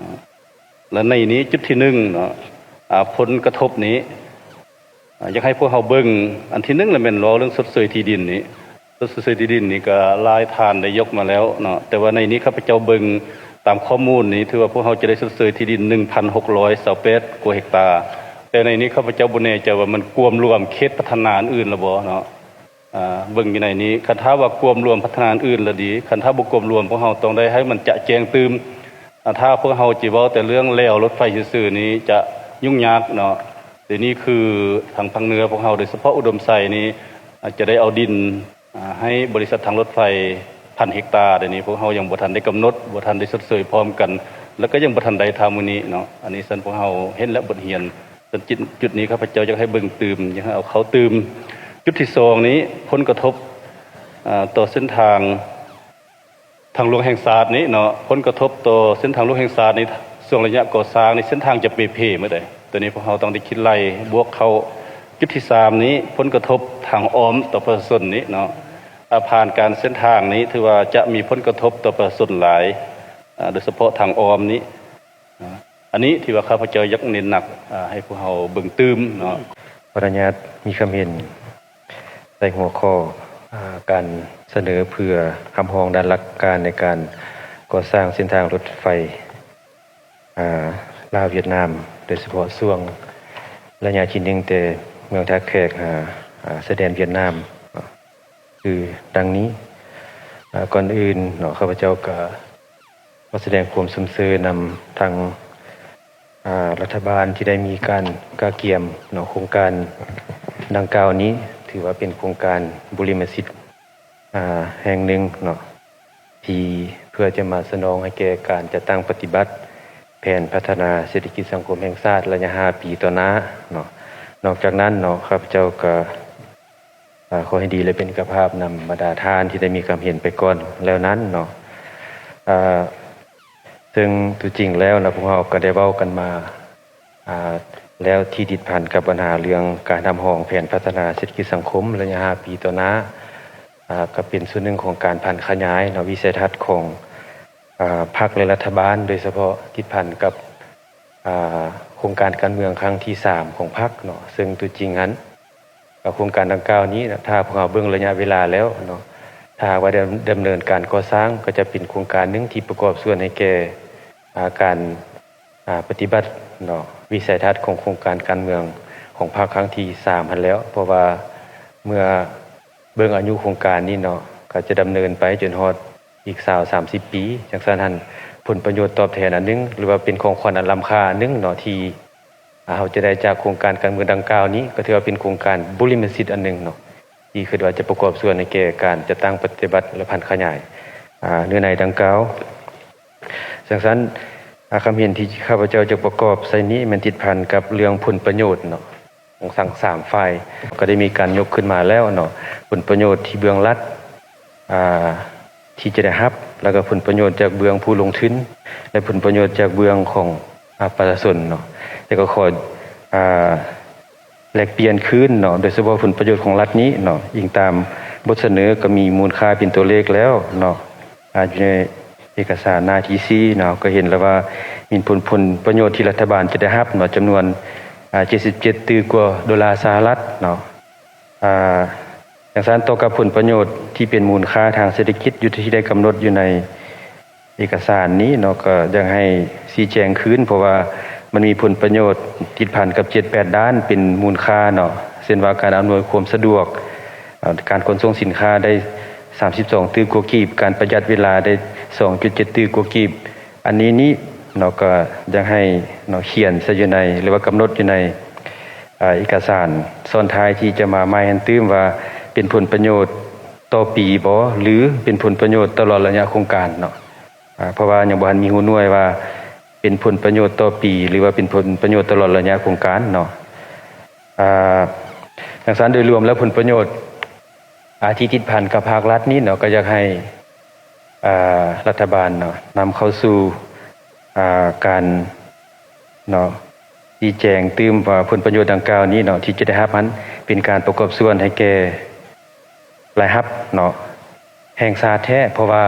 ແລະ ໃນນີ້ຈຸດທີໜຶ່ງເນາະ ອາ ຜົນກະທົບນີ້ ອາ ຢາກໃຫ້ພວກເຮົາເບິ່ງ ອັນທີໜຶ່ງລະແມ່ນເວົ້າເລື່ອງຊົດເຊີຍທີ່ດິນນີ້ ຊົດເຊີຍທີ່ດິນນີ້ກະຫຼາຍທ່ານໄດ້ຍົກມາແລ້ວເນາະ ແຕ່ວ່າໃນນີ້ຂ້າພະເຈົ້າເບິ່ງຕາມຂໍ້ມູນນີ້ ຖືວ່າພວກເຮົາຈະໄດ້ຊົດເຊີຍທີ່ດິນໜຶ່ງພັນຫົກຮ້ອຍຊາວແປດກວ່າເຮັກຕາ ແຕ່ໃນນີ້ຂ້າພະເຈົ້າບໍ່ແນ່ໃຈວ່າມັນກວມລວມເຂດພັດທະນາອື່ນໆລະບໍ່ເນາະ. ອາ ເບິ່ງຢູ່ໃນນີ້ ຄັນຖ້າວ່າກວມລວມພັດທະນາອື່ນລະດີ ຄັນຖ້າບໍ່ກວມລວມ ພວກເຮົາຕ້ອງໄດ້ໃຫ້ມັນຈະແຈ້ງຕື່ມ. ອາ ຖ້າພວກເຮົາຊິເວົ້າແຕ່ເລື່ອງແລວລົດໄຟຊື່ໆນີ້ຈະຫຍຸ້ງຍາກເນາະ. ດຽວນີ້ຄືທາງພາກເໜືອພວກເຮົາ ໂດຍສະເພາະອຸດົມໄຊນີ້ ອາ ຈະໄດ້ເອົາດິນ ອາ ໃຫ້ບໍລິສັດທາງລົດໄຟພັນເຮັກຕາ ດຽວນີ້ພວກເຮົາຍັງບໍ່ທັນໄດ້ກຳນົດ ບໍ່ທັນໄດ້ຊົດເຊີຍພ້ອມກັນ ແລ້ວກໍຍັງບໍ່ທັນໄດ້ ຖ້າມື້ນີ້ເນາະ. ອັນນີ້ຊັ້ນພວກເຮົາເຫັນແລ້ວບົດຮຽນ ສ່ວນຈຸດ ຈຸດນີ້ຂ້າພະເຈົ້າຢາກໃຫ້ເບິ່ງຕື່ມ ຢາກໃຫ້ເອົາເຂົ້າຕື່ມ. ຈຸດທີສອງນີ້ ຜົນກະທົບ ເອີ ຕໍ່ເສັ້ນທາງ ທາງຫຼວງແຫ່ງຊາດນີ້ເນາະ ຜົນກະທົບຕໍ່ເສັ້ນທາງຫຼວງແຫ່ງຊາດນີ້ ຊ່ວງໄລຍະກໍ່ສ້າງນີ້ ເສັ້ນທາງຈະເປ່ເພໝົດເດ້. ໂຕນີ້ພວກເຮົາຕ້ອງໄດ້ຄິດໄລ່ບວກເຂົ້າ. ຈຸດທີສາມນີ້ ຜົນກະທົບທາງອ້ອມຕໍ່ປະຊາຊົນນີ້ເນາະ ອາ ຜ່ານການເສັ້ນທາງນີ້ ຖືວ່າຈະມີຜົນກະທົບຕໍ່ປະຊາຊົນຫຼາຍ ອາ ໂດຍສະເພາະທາງອ້ອມນີ້. ອາ ອັນນີ້ທີ່ວ່າຂ້າພະເຈົ້າຢາກເນັ້ນໜັກ ອາ ໃຫ້ພວກເຮົາເບິ່ງຕື່ມເນາະ. ຂໍອະນຸຍາດມີຄຳເຫັນໃສ່ຫົວຂໍ້ ອາ ການສະເໜີເພື່ອຮັບຮອງດ້ານຫຼັກການໃນການກໍ່ສ້າງເສັ້ນທາງລົດໄຟ ອາ ລາວຫວຽດນາມ ໂດຍສະເພາະຊ່ວງໄລຍະທີໜຶ່ງ ແຕ່ເມືອງທ່າແຂກຫາ ອາ ຊາຍແດນຫວຽດນາມເນາະ ຄືດັ່ງນີ້. ອາ ກ່ອນອື່ນເນາະ ຂ້າພະເຈົ້າກະ ຂໍສະແດງຄວາມຊົມເຊີຍນຳທາງ ອາ ລັດຖະບານທີ່ໄດ້ມີການກະກຽມເນາະ ໂຄງການດັ່ງກ່າວນີ້ ຖືວ່າເປັນໂຄງການບຸລິມະສິດ ອາ ແຫ່ງໜຶ່ງເນາະ ທີ່ເພື່ອຈະມາສະໜອງໃຫ້ແກ່ການຈັດຕັ້ງປະຕິບັດແຜນພັດທະນາເສດຖະກິດສັງຄົມແຫ່ງຊາດໄລຍະຫ້າປີຕໍ່ໜ້າເນາະ. ນອກຈາກນັ້ນເນາະ ຂ້າພະເຈົ້າກະ ອາ ຂໍໃຫ້ດີ ແລະ ເປັນເອກະພາບນຳບັນດາທ່ານທີ່ໄດ້ມີຄວາມເຫັນໄປກ່ອນແລ້ວນັ້ນເນາະ. ອາ ເຊິ່ງຕົວຈິງແລ້ວນະ ພວກເຮົາກໍໄດ້ເວົ້າກັນມາ ອາ ແລ້ວທີ່ຕິດພັນກັບບັນຫາເລື່ອງການຮັບຮອງແຜນພັດທະນາເສດຖະກິດສັງຄົມໄລຍະຫ້າປີຕໍ່ໜ້າ ອາ ກໍເປັນສ່ວນໜຶ່ງຂອງການຜັນຂະຫຍາຍເນາະ ວິໄສທັດຂອງ ອາ ພັກ ແລະ ລັດຖະບານ ໂດຍສະເພາະຕິດພັນກັບ ອາ ໂຄງການການເມືອງຄັ້ງທີສາມຂອງພັກເນາະ. ເຊິ່ງຕົວຈິງຫັ້ນ ອາ ໂຄງການດັ່ງກ່າວນີ້ນະ ຖ້າພວກເຮົາເບິ່ງໄລຍະເວລາແລ້ວເນາະ ຖ້າຫາກວ່າດຳ ດຳເນີນການກໍ່ສ້າງ ກໍຈະເປັນໂຄງການໜຶ່ງທີ່ປະກອບສ່ວນໃຫ້ແກ່ ອາ ການ ອາ ປະຕິບັດເນາະ ວິໄສທັດຂອງໂຄງການການເມືອງຂອງພັກຄັ້ງທີສາມຫັ້ນແລ້ວ. ເພາະວ່າເມື່ອເບິ່ງອາຍຸໂຄງການນີ້ເນາະ ກໍຈະດຳເນີນໄປຈົນຮອດອີກຊາວ ສາມສິບປີ. ຈັ່ງຊັ້ນຫັ້ນ ຜົນປະໂຫຍດຕອບແທນອັນໜຶ່ງ ຫຼືວ່າເປັນຂອງຂວັນອັນລ້ຳຄ່າອັນໜຶ່ງເນາະ ທີ່ ອາ ເຮົາຈະໄດ້ຈາກໂຄງການການເມືອງດັ່ງກ່າວນີ້ ກໍຖືວ່າເປັນໂຄງການບຸລິມະສິດອັນໜຶ່ງເນາະ ທີ່ຄິດວ່າຈະປະກອບສ່ວນໃນແກ່ການຈັດຕັ້ງປະຕິບັດ ແລະ ຜັນຂະຫຍາຍ ອາ ເນື້ອໃນດັ່ງກ່າວ. ຈັ່ງຊັ້ນ ອາ ຄຳເຫັນທີ່ຂ້າພະເຈົ້າຈະປະກອບໃສ່ນີ້ ແມ່ນຕິດພັນກັບເລື່ອງຜົນປະໂຫຍດເນາະ ຂອງທັງສາມຝ່າຍ ກໍໄດ້ມີການຍົກຂຶ້ນມາແລ້ວເນາະ ຜົນປະໂຫຍດທີ່ເບື້ອງລັດ ອາ ທີ່ຈະໄດ້ຮັບ ແລ້ວກໍຜົນປະໂຫຍດຈາກເບື້ອງຜູ້ລົງທຶນ ແລະ ຜົນປະໂຫຍດຈາກເບື້ອງຂອງ ອາ ປະຊາຊົນເນາະ. ແຕ່ກໍຂໍ ອາ ແລກປ່ຽນຄືນເນາະ ໂດຍສະເພາະຜົນປະໂຫຍດຂອງລັດນີ້ເນາະ ອີງຕາມບົດສະເໜີກໍມີມູນຄ່າເປັນຕົວເລກແລ້ວເນາະ ອາ ຢູ່ໃນເອກະສານໜ້າທີສີ່ເນາະ ກໍເຫັນແລ້ວວ່າມີຜົນ ຜົນປະໂຫຍດທີ່ລັດຖະບານຈະໄດ້ຮັບເນາະ ຈຳນວນ ອາ ເຈັດສິບເຈັດຕື້ກວ່າໂດລາສະຫະລັດເນາະ. ອາ ຈັ່ງຊັ້ນ ຕໍ່ກັບຜົນປະໂຫຍດທີ່ເປັນມູນຄ່າທາງເສດຖະກິດຢູ່ທີ່ໄດ້ກຳນົດຢູ່ໃນເອກະສານນີ້ເນາະ ກໍຢາກໃຫ້ຊີ້ແຈງຄືນ ເພາະວ່າມັນມີຜົນປະໂຫຍດຕິດພັນກັບເຈັດແປດດ້ານເປັນມູນຄ່າເນາະ ເຊັ່ນວ່າການອຳນວຍຄວາມສະດວກ ເອີ່ ການຂົນສົ່ງສິນຄ້າໄດ້ສາມສິບສອງຕື້ກວ່າກີບ, ການປະຢັດເວລາໄດ້ສອງຈຸດເຈັດຕື້ກວ່າກີບ. ອັນນີ້ນີ້ເນາະ ກໍຢາກໃຫ້ເນາະ ຂຽນໃສ່ຢູ່ໃນ ຫຼືວ່າກຳນົດຢູ່ໃນ ເອີ່ ເອກະສານຊ້ອນທ້າຍທີ່ຈະມາໃໝ່ຫັ້ນຕື່ມວ່າ ເປັນຜົນປະໂຫຍດຕໍ່ປີບໍ ຫຼື ເປັນຜົນປະໂຫຍດຕະຫຼອດໄລຍະໂຄງການເນາະ. ເພາະວ່າຍັງບໍ່ທັນມີຮູ້ໜ່ວຍວ່າເປັນຜົນປະໂຫຍດຕໍ່ປີ ຫຼືວ່າເປັນຜົນປະໂຫຍດຕະຫຼອດໄລຍະໂຄງການເນາະ. ອາ ຈັ່ງຊັ້ນ ໂດຍລວມແລ້ວຜົນປະໂຫຍດ ອາ ທີ່ຕິດພັນກັບພາກລັດນີ້ເນາະ ກໍຢາກໃຫ້ ອາ ລັດຖະບານເນາະ ນຳເຂົ້າສູ່ ອາ ການເນາະ ຊີ້ແຈງຕື່ມວ່າຜົນປະໂຫຍດດັ່ງກ່າວນີ້ເນາະ ທີ່ຈະໄດ້ຮັບຫັ້ນ ເປັນການປະກອບສ່ວນໃຫ້ແກ່ລາຍຮັບເນາະ ແຫ່ງຊາດແທ້ ເພາະວ່າ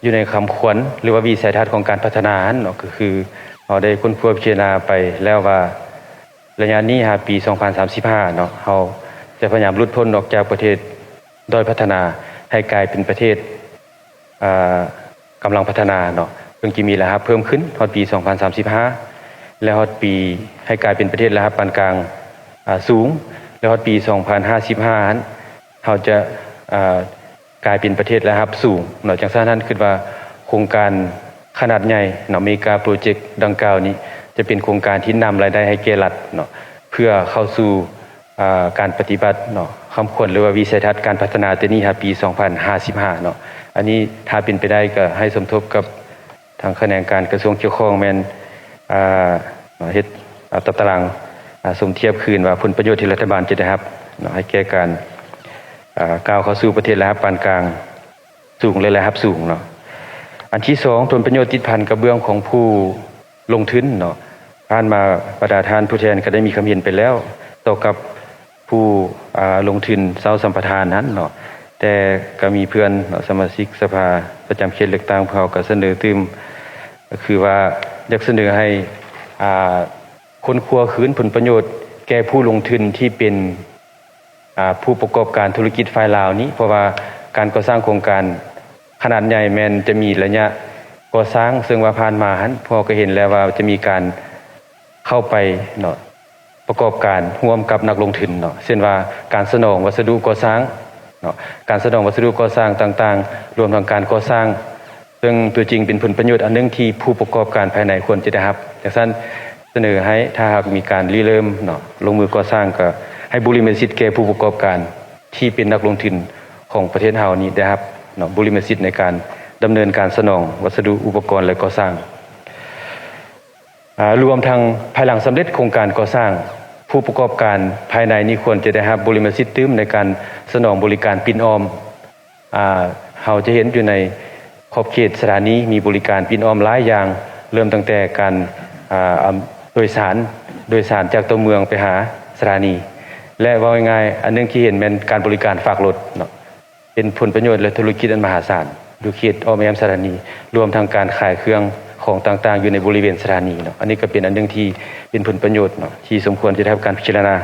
ຢູ່ໃນຄຳຂວັນ ຫຼືວ່າວິໄສທັດຂອງການພັດທະນາຫັ້ນເນາະ ກໍຄືເຮົາໄດ້ຄົ້ນຄວ້າພິຈາລະນາໄປແລ້ວວ່າ ໄລຍະນີ້ຫາປີສອງພັນສາມສິບຫ້າເນາະ ເຮົາຈະພະຍາຍາມຫຼຸດພົ້ນອອກຈາກປະເທດດ້ອຍພັດທະນາ ໃຫ້ກາຍເປັນປະເທດ ອາ ກຳລັງພັດທະນາເນາະ ເຊິ່ງຈະມີລາຍຮັບເພີ່ມຂຶ້ນຮອດປີສອງພັນສາມສິບຫ້າ ແລະ ຮອດປີ ໃຫ້ກາຍເປັນປະເທດລາຍຮັບປານກາງ ອາ ສູງ ແລະ ຮອດປີສອງພັນຫ້າສິບຫ້າຫັ້ນ ເຮົາຈະ ອາ ກາຍເປັນປະເທດລາຍຮັບສູງເນາະ. ຈັ່ງຊັ້ນຫັ້ນ ຄິດວ່າໂຄງການຂະໜາດໃຫຍ່ເນາະ ເມກາໂປຣເຈັກດັ່ງກ່າວນີ້ ຈະເປັນໂຄງການທີ່ນຳລາຍໄດ້ໃຫ້ແກ່ລັດເນາະ ເພື່ອເຂົ້າສູ່ ອາ ການປະຕິບັດເນາະ ຄຳຂວັນ ຫຼືວ່າວິໄສທັດການພັດທະນາແຕ່ນີ້ຫາປີສອງພັນຫ້າສິບຫ້າເນາະ. ອັນນີ້ຖ້າເປັນໄປໄດ້ກໍໃຫ້ສົມທົບກັບ ທາງຂະແໜງການກະຊວງກ່ຽວຂ້ອງແມ່ນ ອາ ເຮັດ ອາ ຕາຕະລາງ ອາ ສົມທຽບຄືນວ່າຜົນປະໂຫຍດທີ່ລັດຖະບານຈະໄດ້ຮັບເນາະ ໃຫ້ແກ່ການ ອາ ກ້າວເຂົ້າສູ່ປະເທດລາຍຮັບປານກາງສູງ ແລະ ລາຍຮັບສູງເນາະ. ອັນທີສອງ ຜົນປະໂຫຍດຕິດພັນກັບເບື້ອງຂອງຜູ້ລົງທຶນເນາະ. ຜ່ານມາບັນດາທ່ານຜູ້ແທນກໍໄດ້ມີຄຳເຫັນໄປແລ້ວ ຕໍ່ກັບ ຜູ້ ອາ ລົງທຶນເຊົ່າສຳປະທານຫັ້ນເນາະ ແຕ່ກໍມີເພື່ອນເນາະ ສະມາຊິກສະພາປະຈຳເຂດເລືອກຕັ້ງພວກເຮົາກໍສະເໜີຕື່ມ ກໍຄືວ່າຢາກສະເໜີໃຫ້ ອາ ຄົ້ນຄວ້າຄືນຜົນປະໂຫຍດແກ່ຜູ້ລົງທຶນທີ່ເປັນ ອາ ຜູ້ປະກອບການທຸລະກິດຝ່າຍລາວນີ້ ເພາະວ່າການກໍ່ສ້າງໂຄງການຂະໜາດໃຫຍ່ແມ່ນຈະມີໄລຍະກໍ່ສ້າງ ເຊິ່ງວ່າຜ່ານມາຫັ້ນ ພວກເຮົາກໍເຫັນແລ້ວວ່າຈະມີການ ເຂົ້າໄປເນາະ ປະກອບການຮ່ວມກັບນັກລົງທຶນເນາະ ເຊັ່ນວ່າການສະໜອງວັດສະດຸກໍ່ສ້າງເນາະ ການສະໜອງວັດສະດຸກໍ່ສ້າງຕ່າງໆ ລວມທັງການກໍ່ສ້າງ ເຊິ່ງຕົວຈິງເປັນຜົນປະໂຫຍດອັນໜຶ່ງທີ່ຜູ້ປະກອບການພາຍໃນຄວນຈະໄດ້ຮັບ. ຈັ່ງຊັ້ນ ສະເໜີໃຫ້ຖ້າຫາກມີການລິເລີ່ມເນາະ ລົງມືກໍ່ສ້າງ ກໍໃຫ້ບຸລິມະສິດແກ່ຜູ້ປະກອບການທີ່ເປັນນັກລົງທຶນຂອງປະເທດເຮົານີ້ໄດ້ຮັບເນາະ ບຸລິມະສິດໃນການດຳເນີນການສະໜອງວັດສະດຸອຸປະກອນ ແລະ ກໍ່ສ້າງ. ອາ ລວມທັງພາຍຫຼັງສຳເລັດໂຄງການກໍ່ສ້າງ, ຜູ້ປະກອບການພາຍໃນນີ້ຄວນຈະໄດ້ຮັບບຸລິມະສິດຕື່ມໃນການສະໜອງບໍລິການປິ່ນອ້ອມ. ອາ ເຮົາຈະເຫັນຢູ່ໃນຂອບເຂດສະຖານີມີບໍລິການປິ່ນອ້ອມຫຼາຍຢ່າງ, ເລີ່ມຕັ້ງແຕ່ການ ອາ ອຳ ໂດຍສານ, ໂດຍສານຈາກຕົວເມືອງໄປຫາສະຖານີ ແລະ ເວົ້າງ່າຍໆ ອັນໜຶ່ງທີ່ເຫັນແມ່ນການບໍລິການຝາກລົດເນາະ. ເປັນຜົນປະໂຫຍດ ແລະ ທຸລະກິດອັນມະຫາສານຢູ່ເຂດອ້ອມແອ້ມສະຖານີ, ລວມທັງການຂາຍເຄື່ອງຂອງຕ່າງໆຢູ່ໃນບໍລິເວນສະຖານີເນາະ. ອັນນີ້ກໍເປັນອັນໜຶ່ງທີ່ເປັນຜົນປະໂຫຍດເນາະ ທີ່ສົມຄວນຈະໄດ້ຮັບການພິຈາລະນາ.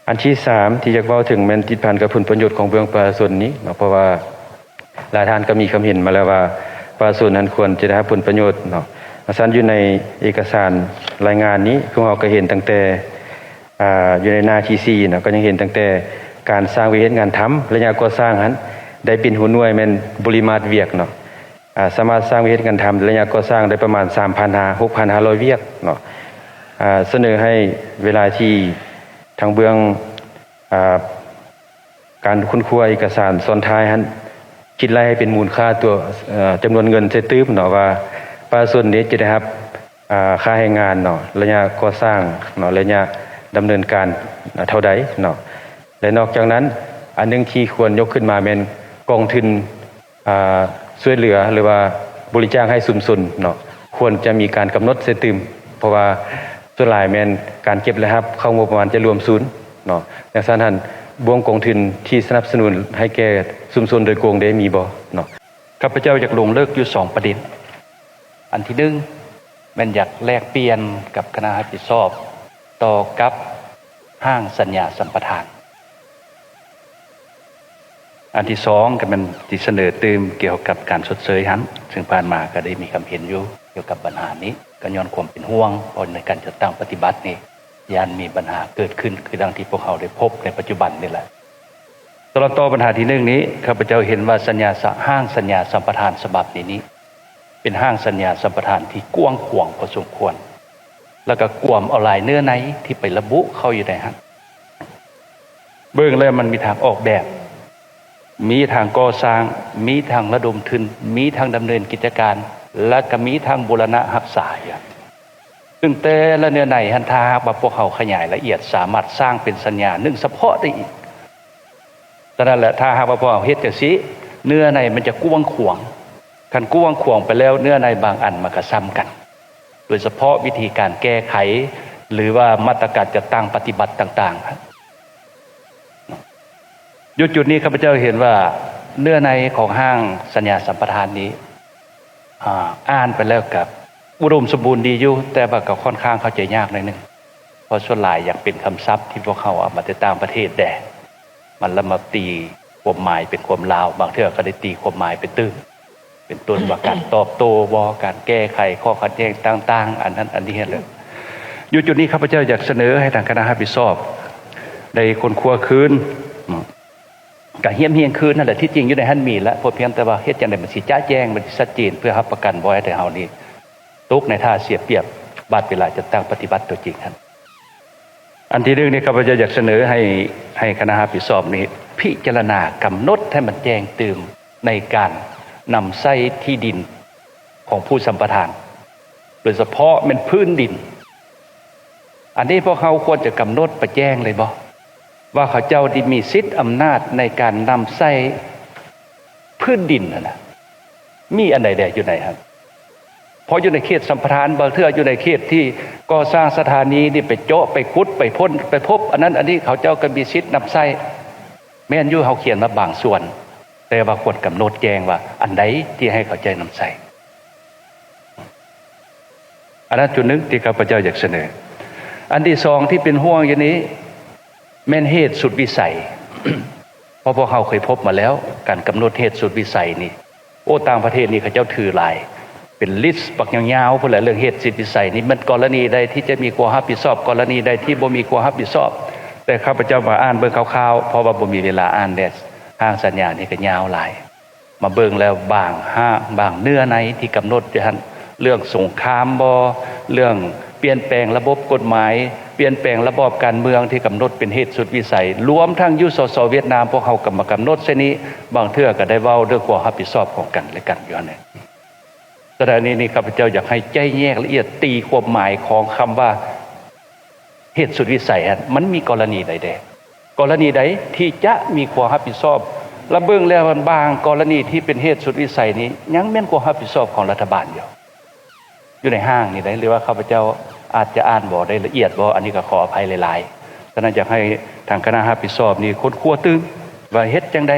ອັນທີສາມທີ່ຢາກເວົ້າເຖິງແມ່ນຕິດພັນກັບຜົນປະໂຫຍດຂອງເບື້ອງປະຊາຊົນນີ້ເນາະ, ເພາະວ່າຫຼາຍທ່ານກໍມີຄຳເຫັນມາແລ້ວວ່າ ປະຊາຊົນຫັ້ນຄວນຈະໄດ້ຮັບຜົນປະໂຫຍດເນາະ. ວ່າຊັ້ນ ຢູ່ໃນເອກະສານລາຍງານນີ້ ພວກເຮົາກໍເຫັນຕັ້ງແຕ່ ອາ ຢູ່ໃນໜ້າທີສີ່ເນາະ ກໍຍັງເຫັນຕັ້ງແຕ່ການສ້າງວຽກເຮັດງານທຳໄລຍະກໍ່ສ້າງຫັ້ນ ໄດ້ເປັນຫົວໜ່ວຍແມ່ນບໍລິມາດວຽກເນາະ ອາ ສາມາດສ້າງວຽກເຮັດງານທຳໄລຍະກໍ່ສ້າງໄດ້ປະມານສາມພັນຫາ ຫົກພັນຫ້າຮ້ອຍວຽກເນາະ. ອາ ສະເໜີໃຫ້ເວລາທີ່ທາງເບື້ອງ ອາ ການຄົ້ນຄວ້າເອກະສານຊ້ອນທ້າຍຫັ້ນ ຄິດໄລ່ໃຫ້ເປັນມູນຄ່າຕົວ ເອີ ຈຳນວນເງິນໃສ່ຕື່ມເນາະ ວ່າປະຊາຊົນນີ້ຈະໄດ້ຮັບ ອາ ຄ່າແຮງງານເນາະ ໄລຍະກໍ່ສ້າງເນາະ ໄລຍະດຳເນີນການເທົ່າໃດເນາະ. ແລະ ນອກຈາກນັ້ນ ອັນໜຶ່ງທີ່ຄວນຍົກຂຶ້ນມາແມ່ນກອງທຶນ ອາ ຊ່ວຍເຫຼືອ ຫຼືວ່າບໍລິຈາກໃຫ້ຊຸມຊົນເນາະ ຄວນຈະມີການກຳນົດໃສ່ຕື່ມ ເພາະວ່າສ່ວນຫຼາຍແມ່ນການເກັບລາຍຮັບເຂົ້າງົບປະມານຈະລວມສູນເນາະ. ຈັ່ງຊັ້ນຫັ້ນ ບ່ວງກອງທຶນທີ່ສະໜັບສະໜູນໃຫ້ແກ່ຊຸມຊົນໂດຍກົງເດ ມີບໍ່ເນາະ? ຂ້າພະເຈົ້າຢາກລົງເລິກຢູ່ສອງປະເດັນ. ອັນທີໜຶ່ງ ແມ່ນຢາກແລກປ່ຽນກັບຄະນະຮັບຜິດຊອບຕໍ່ກັບຮ່າງສັນຍາສຳປະທານ. ອັນທີສອງກໍແມ່ນຊິສະເໜີຕື່ມກ່ຽວກັບການຊົດເຊີຍຫັ້ນ ເຊິ່ງຜ່ານມາກໍໄດ້ມີຄຳເຫັນຢູ່ກ່ຽວກັບບັນຫານີ້ ກໍຍ້ອນຄວາມເປັນຫ່ວງ ເພາະໃນການຈັດຕັ້ງປະຕິບັດນີ້ ຢ້ານມີບັນຫາເກີດຂຶ້ນ ຄືດັ່ງທີ່ພວກເຮົາໄດ້ພົບໃນປັດຈຸບັນນີ້ແຫຼະ. ຕະຫຼອດຕໍ່ບັນຫາທີໜຶ່ງນີ້ ຂ້າພະເຈົ້າເຫັນວ່າສັນຍາສະ ຮ່າງສັນຍາສຳປະທານສະບັບນີ້ນີ້ ເປັນຮ່າງສັນຍາສຳປະທານທີ່ກວ້າງຂວາງພໍສົມຄວນ ແລ້ວກໍກວມເອົາຫຼາຍເນື້ອໃນທີ່ໄປລະບຸເຂົ້າຢູ່ໃນຫັ້ນ. ເບິ່ງແລ້ວມັນມີທັງອອກແບບ ມີທັງກໍ່ສ້າງ ມີທັງລະດົມທຶນ ມີທັງດຳເນີນກິດຈະການ ແລະກໍມີທັງບູລະນະຮັກສາຢູ່. ຊຶ່ງແຕ່ລະເນື້ອໃນຫັ້ນ ຖ້າຫາກວ່າພວກເຮົາຂະຫຍາຍລະອຽດ ສາມາດສ້າງເປັນສັນຍາໜຶ່ງສະເພາະໄດ້ອີກ. ສະນັ້ນແຫຼະ ຖ້າຫາກວ່າພວກເຮົາເຮັດຈັ່ງຊີ້ ເນື້ອໃນມັນຈະກວ້າງຂວາງ. ຄັນກວ້າງຂວາງໄປແລ້ວ ເນື້ອໃນບາງອັນມັນກໍຊ້ຳກັນ ໂດຍສະເພາະວິທີການແກ້ໄຂ ຫຼືວ່າມາດຕະການຈັດຕັ້ງປະຕິບັດຕ່າງໆ. ຢູ່ຈຸດນີ້ ຂ້າພະເຈົ້າເຫັນວ່າເນື້ອໃນຂອງຮ່າງສັນຍາສຳປະທານນີ້ ອ່າ ອ່ານໄປແລ້ວກໍອຸດົມສົມບູນດີຢູ່ ແຕ່ວ່າກໍຄ່ອນຂ້າງເຂົ້າໃຈຍາກໜ້ອຍໜຶ່ງ ເພາະສ່ວນຫຼາຍຢາກເປັນຄຳສັບທີ່ພວກເຮົາເອົາມາແຕ່ຕ່າງປະເທດແດ່ ມັນລະມາຕີຄວາມໝາຍເປັນຄວາມລາວ ບາງເທື່ອກໍໄດ້ຕີຄວາມໝາຍໄປຕື່ມ ເປັນຕົ້ນວ່າການຕອບໂຕ້ບໍ ການແກ້ໄຂຂໍ້ຂັດແຍ່ງຕ່າງໆ ອັນນັ້ນອັນນີ້ຫັ້ນແຫຼະ. ຢູ່ຈຸດນີ້ ຂ້າພະເຈົ້າຢາກສະເໜີໃຫ້ທາງຄະນະຮັບຜິດຊອບໄດ້ຄົ້ນຄວ້າຄືນ ກະຮຽບຮຽງຄືນຫັ້ນແຫຼະ. ທີ່ຈິງຢູ່ໃນຫັ້ນມີແລ້ວ ພຽງແຕ່ວ່າເຮັດຈັ່ງໃດມັນຊິຈະແຈ້ງ ມັນຊິຊັດເຈນ ເພື່ອຮັບປະກັນບໍ່ໃຫ້ໄທເຮົານີ້ຕົກໃນທ່າເສຍປຽບບາດເວລາຈັດຕັ້ງປະຕິບັດຕົວຈິງຫັ້ນ. ອັນທີໜຶ່ງນີ້ ຂ້າພະເຈົ້າຢາກສະເໜີໃຫ້ ໃຫ້ຄະນະຮັບຜິດຊອບນີ້ພິຈາລະນາກຳນົດໃຫ້ມັນແຈ້ງຕື່ມໃນການນຳໃຊ້ທີ່ດິນຂອງຜູ້ສຳປະທານ ໂດຍສະເພາະແມ່ນພື້ນດິນ. ອັນນີ້ພວກເຮົາຄວນຈະກຳນົດໄປແຈ້ງເລີຍບໍ່ ວ່າເຂົາເຈົ້າໄດ້ມີສິດອຳນາດໃນການນຳໃຊ້ພື້ນດິນຫັ້ນນະ ມີອັນໃດແດ່ຢູ່ໃນຫັ້ນ? ເພາະຢູ່ໃນເຂດສຳປະທານ ບາງເທື່ອຢູ່ໃນເຂດທີ່ກໍ່ສ້າງສະຖານີນີ້ ໄປເຈາະ ໄປຂຸດ ໄປຄົ້ນ ໄປພົບອັນນັ້ນອັນນີ້ ເຂົາເຈົ້າກໍມີສິດນຳໃຊ້. ແມ່ນຢູ່ ເຮົາຂຽນມາບາງສ່ວນ ແຕ່ວ່າຄວນກຳນົດແຈ້ງວ່າອັນໃດທີ່ໃຫ້ເຂົາເຈົ້ານຳໃຊ້. ອັນນັ້ນຈຸດໜຶ່ງທີ່ຂ້າພະເຈົ້າຢາກສະເໜີ. ອັນທີສອງທີ່ເປັນຫ່ວງຢູ່ນີ້ແມ່ນເຫດສຸດວິໄສ ເພາະພວກເຮົາເຄີຍພົບມາແລ້ວ ການກຳນົດເຫດສຸດວິໄສນີ້ ໂອ້ ຕ່າງປະເທດນີ້ເຂົາເຈົ້າຖືຫຼາຍ ເປັນລິສບັກຍາວໆພຸ້ນແຫຼະ. ເລື່ອງເຫດສຸດວິໄສນີ້ ແມ່ນກໍລະນີໃດທີ່ຈະມີຄວາມຮັບຜິດຊອບ ກໍລະນີໃດທີ່ບໍ່ມີຄວາມຮັບຜິດຊອບ. ແຕ່ຂ້າພະເຈົ້າມາອ່ານເບິ່ງຄ່າວໆ ເພາະວ່າບໍ່ມີເວລາອ່ານແດ່ ຮ່າງສັນຍານີ້ກໍຍາວຫຼາຍ. ມາເບິ່ງແລ້ວບາງຮ່າງ ບາງເນື້ອໃນທີ່ກຳນົດຢູ່ຫັ້ນ ເລື່ອງສົງຄາມບໍ ເລື່ອງປ່ຽນແປງລະບົບກົດໝາຍ ປ່ຽນແປງລະບອບການເມືອງທີ່ກຳນົດເປັນເຫດສຸດວິໄສ ລວມທັງຢູ່ ສສ ຫວຽດນາມ ພວກເຮົາກໍມາກຳນົດໃສ່ນີ້ ບາງເທື່ອກໍໄດ້ເວົ້າເລື່ອງຄວາມຮັບຜິດຊອບຂອງກັນແລະກັນຢູ່ຫັ້ນແຫຼະ. ສະນັ້ນນີ້ ຂ້າພະເຈົ້າຢາກໃຫ້ໄຈ້ແຍກລະອຽດ ຕີຄວາມໝາຍຂອງຄຳວ່າ ເຫດສຸດວິໄສຫັ້ນ ມັນມີກໍລະນີໃດແດ່? ກໍລະນີໃດທີ່ຈະມີຄວາມຮັບຜິດຊອບ? ລະເບິ່ງແລ້ວ ບາງກໍລະນີທີ່ເປັນເຫດສຸດວິໄສນີ້ ຍັງແມ່ນຄວາມຮັບຜິດຊອບຂອງລັດຖະບານຢູ່ ຢູ່ໃນຮ່າງນີ້ໃດ ຫຼືວ່າຂ້າພະເຈົ້າອາດຈະອ່ານບໍ່ໄດ້ລະອຽດບໍ ອັນນີ້ກໍຂໍອະໄພຫຼາຍໆ. ສະນັ້ນຢາກໃຫ້ທາງຄະນະຮັບຜິດຊອບນີ້ຄົ້ນຄວ້າຕື່ມ ວ່າເຮັດຈັ່ງໃດ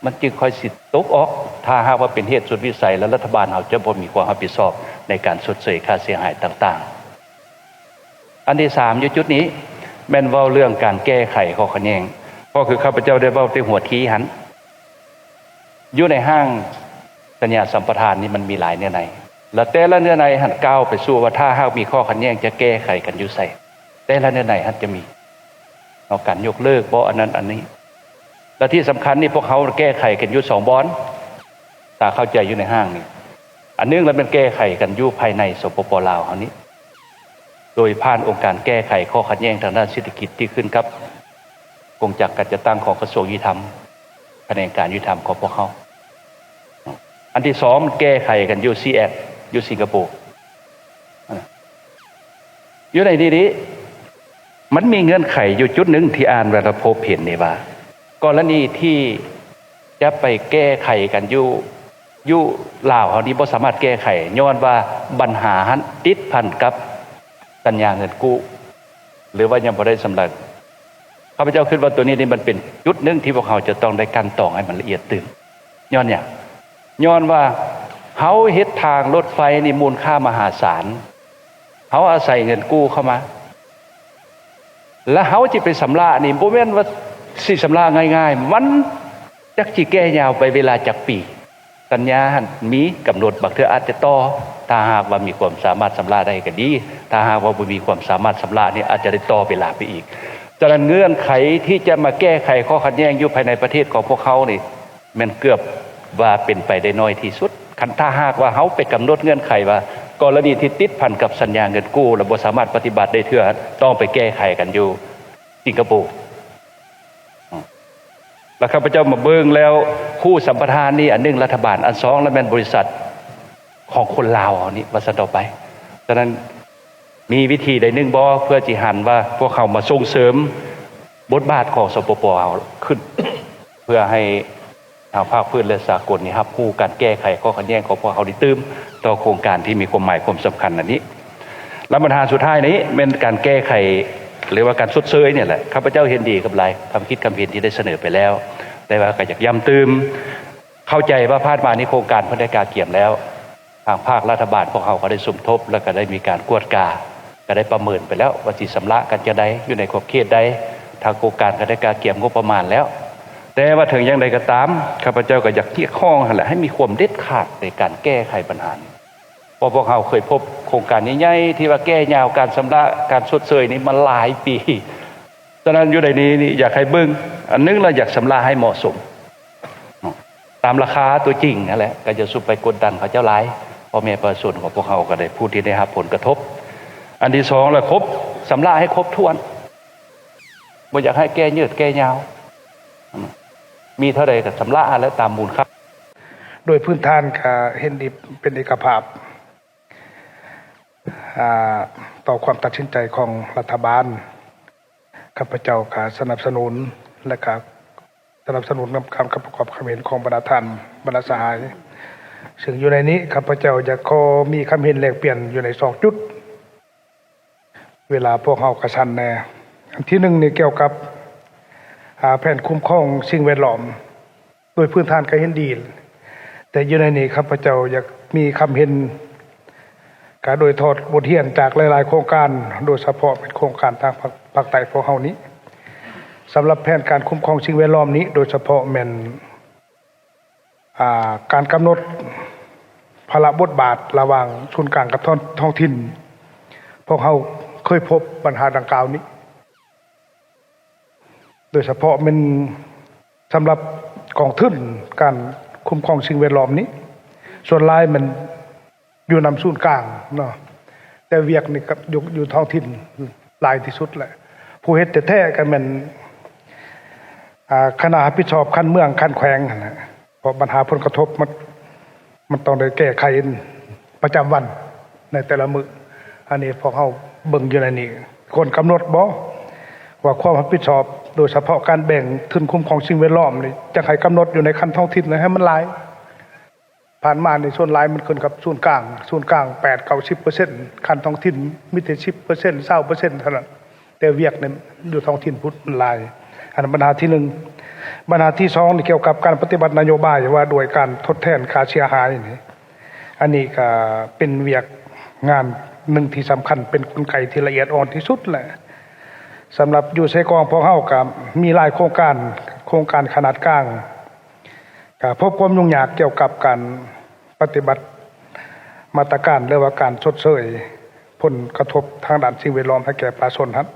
ມັນຈຶ່ງຄ່ອຍຊິຕົກອອກ ຖ້າຫາກວ່າເປັນເຫດສຸດວິໄສ ແລ້ວລັດຖະບານເຮົາຈະບໍ່ມີຄວາມຮັບຜິດຊອບໃນການຊົດເຊີຍຄ່າເສຍຫາຍຕ່າງໆ. ອັນທີສາມ ຢູ່ຈຸດນີ້ແມ່ນເວົ້າເລື່ອງການແກ້ໄຂຂໍ້ຂັດແຍ່ງ ກໍຄືຂ້າພະເຈົ້າໄດ້ເວົ້າແຕ່ຫົວທີຫັ້ນ ຢູ່ໃນຮ່າງສັນຍາສຳປະທານນີ້ມັນມີຫຼາຍເນື້ອໃນ ແລະ ແຕ່ລະເນື້ອໃນຫັ້ນກ່າວໄປສູ່ວ່າ ຖ້າຫາກມີຂໍ້ຂັດແຍ່ງຈະແກ້ໄຂກັນຢູ່ໃສ ແຕ່ລະເນື້ອໃນຫັ້ນຈະມີເນາະ ການຍົກເລີກບໍ ອັນນັ້ນອັນນີ້ ແລະ ທີ່ສຳຄັນນີ້ພວກເຮົາແກ້ໄຂກັນຢູ່ສອງບ່ອນ ຖ້າເຂົ້າໃຈຢູ່ໃນຮ່າງນີ້ ອັນໜຶ່ງລະແມ່ນແກ້ໄຂກັນຢູ່ພາຍໃນ ສປປ ລາວ ເຮົານີ້ ໂດຍຜ່ານອົງການແກ້ໄຂຂໍ້ຂັດແຍ່ງທາງດ້ານເສດຖະກິດທີ່ຂຶ້ນກັບກົງຈັກການຈັດຕັ້ງຂອງກະຊວງຍຸຕິທຳ ຂະແໜງການຍຸຕິທຳຂອງພວກເຮົາ. ອັນທີສອງ ແກ້ໄຂກັນຢູ່ ຊີແອັກ ຢູ່ສິງກະໂປ. ຢູ່ໃນນີ້ນີ້ ມັນມີເງື່ອນໄຂຢູ່ຈຸດໜຶ່ງທີ່ອ່ານວ່າລະພົບເຫັນນີ້ວ່າ ກໍລະນີທີ່ຈະໄປແກ້ໄຂກັນຢູ່ ຢູ່ລາວເຮົານີ້ບໍ່ສາມາດແກ້ໄຂ ຍ້ອນວ່າບັນຫາຫັ້ນຕິດພັນກັບສັນຍາເງິນກູ້ ຫຼືວ່າຍັງບໍ່ໄດ້ຊຳລະ. ຂ້າພະເຈົ້າຄິດວ່າໂຕນີ້ນີ້ມັນເປັນຈຸດໜຶ່ງທີ່ພວກເຮົາຈະຕ້ອງໄດ້ກັ່ນຕອງໃຫ້ມັນລະອຽດຕື່ມ. ຍ້ອນຫຍັງ? ຍ້ອນວ່າເຮົາເຮັດທາງລົດໄຟນີ້ມູນຄ່າມະຫາສານ ເຮົາອາໄສເງິນກູ້ເຂົ້າມາ ແລະ ເຮົາຊິໄປຊຳລະນີ້ ບໍ່ແມ່ນວ່າຊິຊຳລະງ່າຍໆ ມັນ ຈັກຊິແກ່ຍາວໄປເວລາຈັກປີ? ສັນຍາຫັ້ນມີກຳນົດ, ບາງເທື່ອອາດຈະຕໍ່ ຖ້າຫາກວ່າມີຄວາມສາມາດຊຳລະໄດ້ກໍດີ, ຖ້າຫາກວ່າບໍ່ມີຄວາມສາມາດຊຳລະນີ້ ອາດຈະໄດ້ຕໍ່ເວລາໄປອີກ. ສະນັ້ນເງື່ອນໄຂທີ່ຈະມາແກ້ໄຂຂໍ້ຂັດແຍ່ງຢູ່ພາຍໃນປະເທດຂອງພວກເຮົານີ້ ແມ່ນເກືອບວ່າເປັນໄປໄດ້ໜ້ອຍທີ່ສຸດ. ຄັນຖ້າຫາກວ່າເຮົາໄປກຳນົດເງື່ອນໄຂວ່າ ກໍລະນີທີ່ຕິດພັນກັບສັນຍາເງິນກູ້ ແລະ ບໍ່ສາມາດປະຕິບັດໄດ້ເທື່ອ ຕ້ອງໄປແກ້ໄຂກັນຢູ່ສິງກະໂປ. ແລ້ວຂ້າພະເຈົ້າມາເບິ່ງແລ້ວ ຄູ່ສຳປະທານນີ້ ອັນໜຶ່ງລັດຖະບານ, ອັນສອງລະແມ່ນບໍລິສັດຂອງຄົນລາວເຮົານີ້ ວ່າຊັ້ນຕໍ່ໄປ. ສະນັ້ນ ມີວິທີໃດໜຶ່ງບໍ່ ເພື່ອຊິຫັນວ່າພວກເຮົາມາສົ່ງເສີມບົດບາດຂອງ ສປປ ລາວ ຂຶ້ນ ເພື່ອໃຫ້ທາງພາກພື້ນ ແລະ ສາກົນນີ້ຮັບຮູ້ການແກ້ໄຂຂໍ້ຂັດແຍ່ງຂອງພວກເຮົານີ້ຕື່ມ ຕໍ່ໂຄງການທີ່ມີຄວາມໝາຍຄວາມສຳຄັນອັນນີ້. ແລະ ບັນຫາສຸດທ້າຍນີ້ແມ່ນການແກ້ໄຂ ຫຼືວ່າການຊົດເຊີຍນີ້ແຫຼະ. ຂ້າພະເຈົ້າເຫັນດີກັບຫຼາຍຄຳຄິດຄຳເຫັນທີ່ໄດ້ສະເໜີໄປແລ້ວ, ແຕ່ວ່າກໍຢາກຢ້ຳຕື່ມ, ເຂົ້າໃຈວ່າຜ່ານມານີ້ໂຄງການເພິ່ນໄດ້ກະກຽມແລ້ວ. ທາງພາກລັດຖະບານພວກເຮົາກໍໄດ້ສົມທົບ ແລ້ວກໍໄດ້ມີການກວດກາ, ກໍໄດ້ປະເມີນໄປແລ້ວວ່າຊິຊຳລະກັນຈັ່ງໃດ, ຢູ່ໃນຂອບເຂດໃດ, ທາງໂຄງການກໍໄດ້ກະກຽມງົບປະມານແລ້ວ. ແຕ່ວ່າເຖິງຢ່າງໃດກໍຕາມ, ຂ້າພະເຈົ້າກໍຢາກຮຽກຮ້ອງຫັ້ນແຫຼະ ໃຫ້ມີຄວາມເດັດຂາດໃນການແກ້ໄຂບັນຫານີ້. ເພາະພວກເຮົາເຄີຍພົບໂຄງການໃຫຍ່ໆ ທີ່ວ່າແກ່ຍາວການຊຳລະ, ການຊົດເຊີຍນີ້ມາຫຼາຍປີ. ສະນັ້ນຢູ່ໃນນີ້ນີ້ ຢາກໃຫ້ເບິ່ງ, ອັນໜຶ່ງລະຢາກຊຳລະໃຫ້ເໝາະສົມ. ເນາະ ຕາມລາຄາຕົວຈິງຫັ້ນແຫຼະ, ກໍຢ່າສູ່ໄປກົດດັນເຂົາເຈົ້າຫຼາຍ. ພໍ່ແມ່ປະຊາຊົນຂອງພວກເຮົາກໍໄດ້ ຜູ້ທີ່ໄດ້ຮັບຜົນກະທົບ. ອັນທີສອງລະຄົບ, ຊຳລະໃຫ້ຄົບຖ້ວນ, ບໍ່ຢາກໃຫ້ແກ່ຍືດແກ່ຍາວ. ມີເທົ່າໃດກໍຊຳລະຫັ້ນແຫຼະ ຕາມມູນຄ່າ. ໂດຍພື້ນຖານກໍເຫັນດີເປັນເອກະພາບ ອາ ຕໍ່ຄວາມຕັດສິນໃຈຂອງລັດຖະບານ. ຂ້າພະເຈົ້າກໍສະໜັບສະໜູນ ແລະ ກໍສະໜັບສະໜູນນຳການປະກອບຄຳເຫັນຂອງບັນດາທ່ານ ບັນດາສະຫາຍ, ເຊິ່ງຢູ່ໃນນີ້ຂ້າພະເຈົ້າຢາກຂໍມີຄຳເຫັນແລກປ່ຽນຢູ່ໃນສອງຈຸດ ເວລາພວກເຮົາກະສັ້ນແດ່. ອັນທີໜຶ່ງນີ້ກ່ຽວກັບ ອາ ແຜນຄຸ້ມຄອງສິ່ງແວດລ້ອມ. ໂດຍພື້ນຖານກໍເຫັນດີ, ແຕ່ຢູ່ໃນນີ້ຂ້າພະເຈົ້າຢາກມີຄຳເຫັນ ກະໂດຍຖອດບົດຮຽນຈາກຫຼາຍໆໂຄງການ, ໂດຍສະເພາະເປັນໂຄງການທາງພາກ ພາກໃຕ້ພວກເຮົານີ້. ສຳລັບແຜນການຄຸ້ມຄອງສິ່ງແວດລ້ອມນີ້, ໂດຍສະເພາະແມ່ນ ອາ ການກຳນົດພາລະບົດບາດລະຫວ່າງສູນກາງກັບທ້ອງ ທ້ອງຖິ່ນ, ພວກເຮົາເຄີຍພົບບັນຫາດັ່ງກ່າວນີ້. ໂດຍສະເພາະແມ່ນສຳລັບກອງທຶນການຄຸ້ມຄອງສິ່ງແວດລ້ອມນີ້, ສ່ວນຫຼາຍແມ່ນຢູ່ນຳສູນກາງເນາະ, ແຕ່ວຽກນີ້ກໍຢູ່ ຢູ່ທ້ອງຖິ່ນຫຼາຍທີ່ສຸດແຫຼະ. ຜູ້ເຮັດແທ້ໆກໍແມ່ນ ອາ ຄະນະຮັບຜິດຊອບຂັ້ນເມືອງ, ຂັ້ນແຂວງຫັ້ນແຫຼະ. ເພາະບັນຫາຜົນກະທົບມັນ ມັນຕ້ອງໄດ້ແກ້ໄຂປະຈຳວັນໃນແຕ່ລະມື້. ອັນນີ້ພວກເຮົາເບິ່ງຢູ່ໃນນີ້ ຄວນກຳນົດບໍ່ວ່າຄວາມຮັບຜິດຊອບ, ໂດຍສະເພາະການແບ່ງທຶນຄຸ້ມຄອງສິ່ງແວດລ້ອມນີ້ ຈະໃຫ້ກຳນົດຢູ່ໃນຂັ້ນທ້ອງຖິ່ນໃຫ້ມັນຫຼາຍ. ຜ່ານມານີ້ສ່ວນຫຼາຍມັນຂຶ້ນກັບສູນກາງ, ສູນກາງແປດເກົ້າສິບເປີເຊັນ, ຂັ້ນທ້ອງຖິ່ນມີແຕ່ສິບເປີເຊັນ ຊາວເປີເຊັນເທົ່ານັ້ນ. ແຕ່ວຽກນີ້ຢູ່ທ້ອງຖິ່ນພຸ້ນມັນຫຼາຍ. ອັນນັ້ນບັນຫາທີໜຶ່ງ. ບັນຫາທີສອງນີ້ກ່ຽວກັບການປະຕິບັດນະໂຍບາຍວ່າດ້ວຍການທົດແທນຄ່າເສຍຫາຍນີ້. ອັນນີ້ກໍເປັນວຽກງານໜຶ່ງທີ່ສຳຄັນ, ເປັນກົນໄກທີ່ລະອຽດອ່ອນທີ່ສຸດແຫຼະ. ສຳລັບຢູ່ເຊກອງພວກເຮົາກໍມີຫຼາຍໂຄງການ, ໂຄງການຂະໜາດກາງ ກໍພົບຄວາມຫຍຸ້ງຍາກກ່ຽວກັບການປະຕິບັດມາດຕະການ ຫຼືວ່າການຊົດເຊີຍຜົນກະທົບທາງດ້ານສິ່ງແວດລ້ອມໃຫ້ແກ່ປະຊາຊົນຫັ້ນ.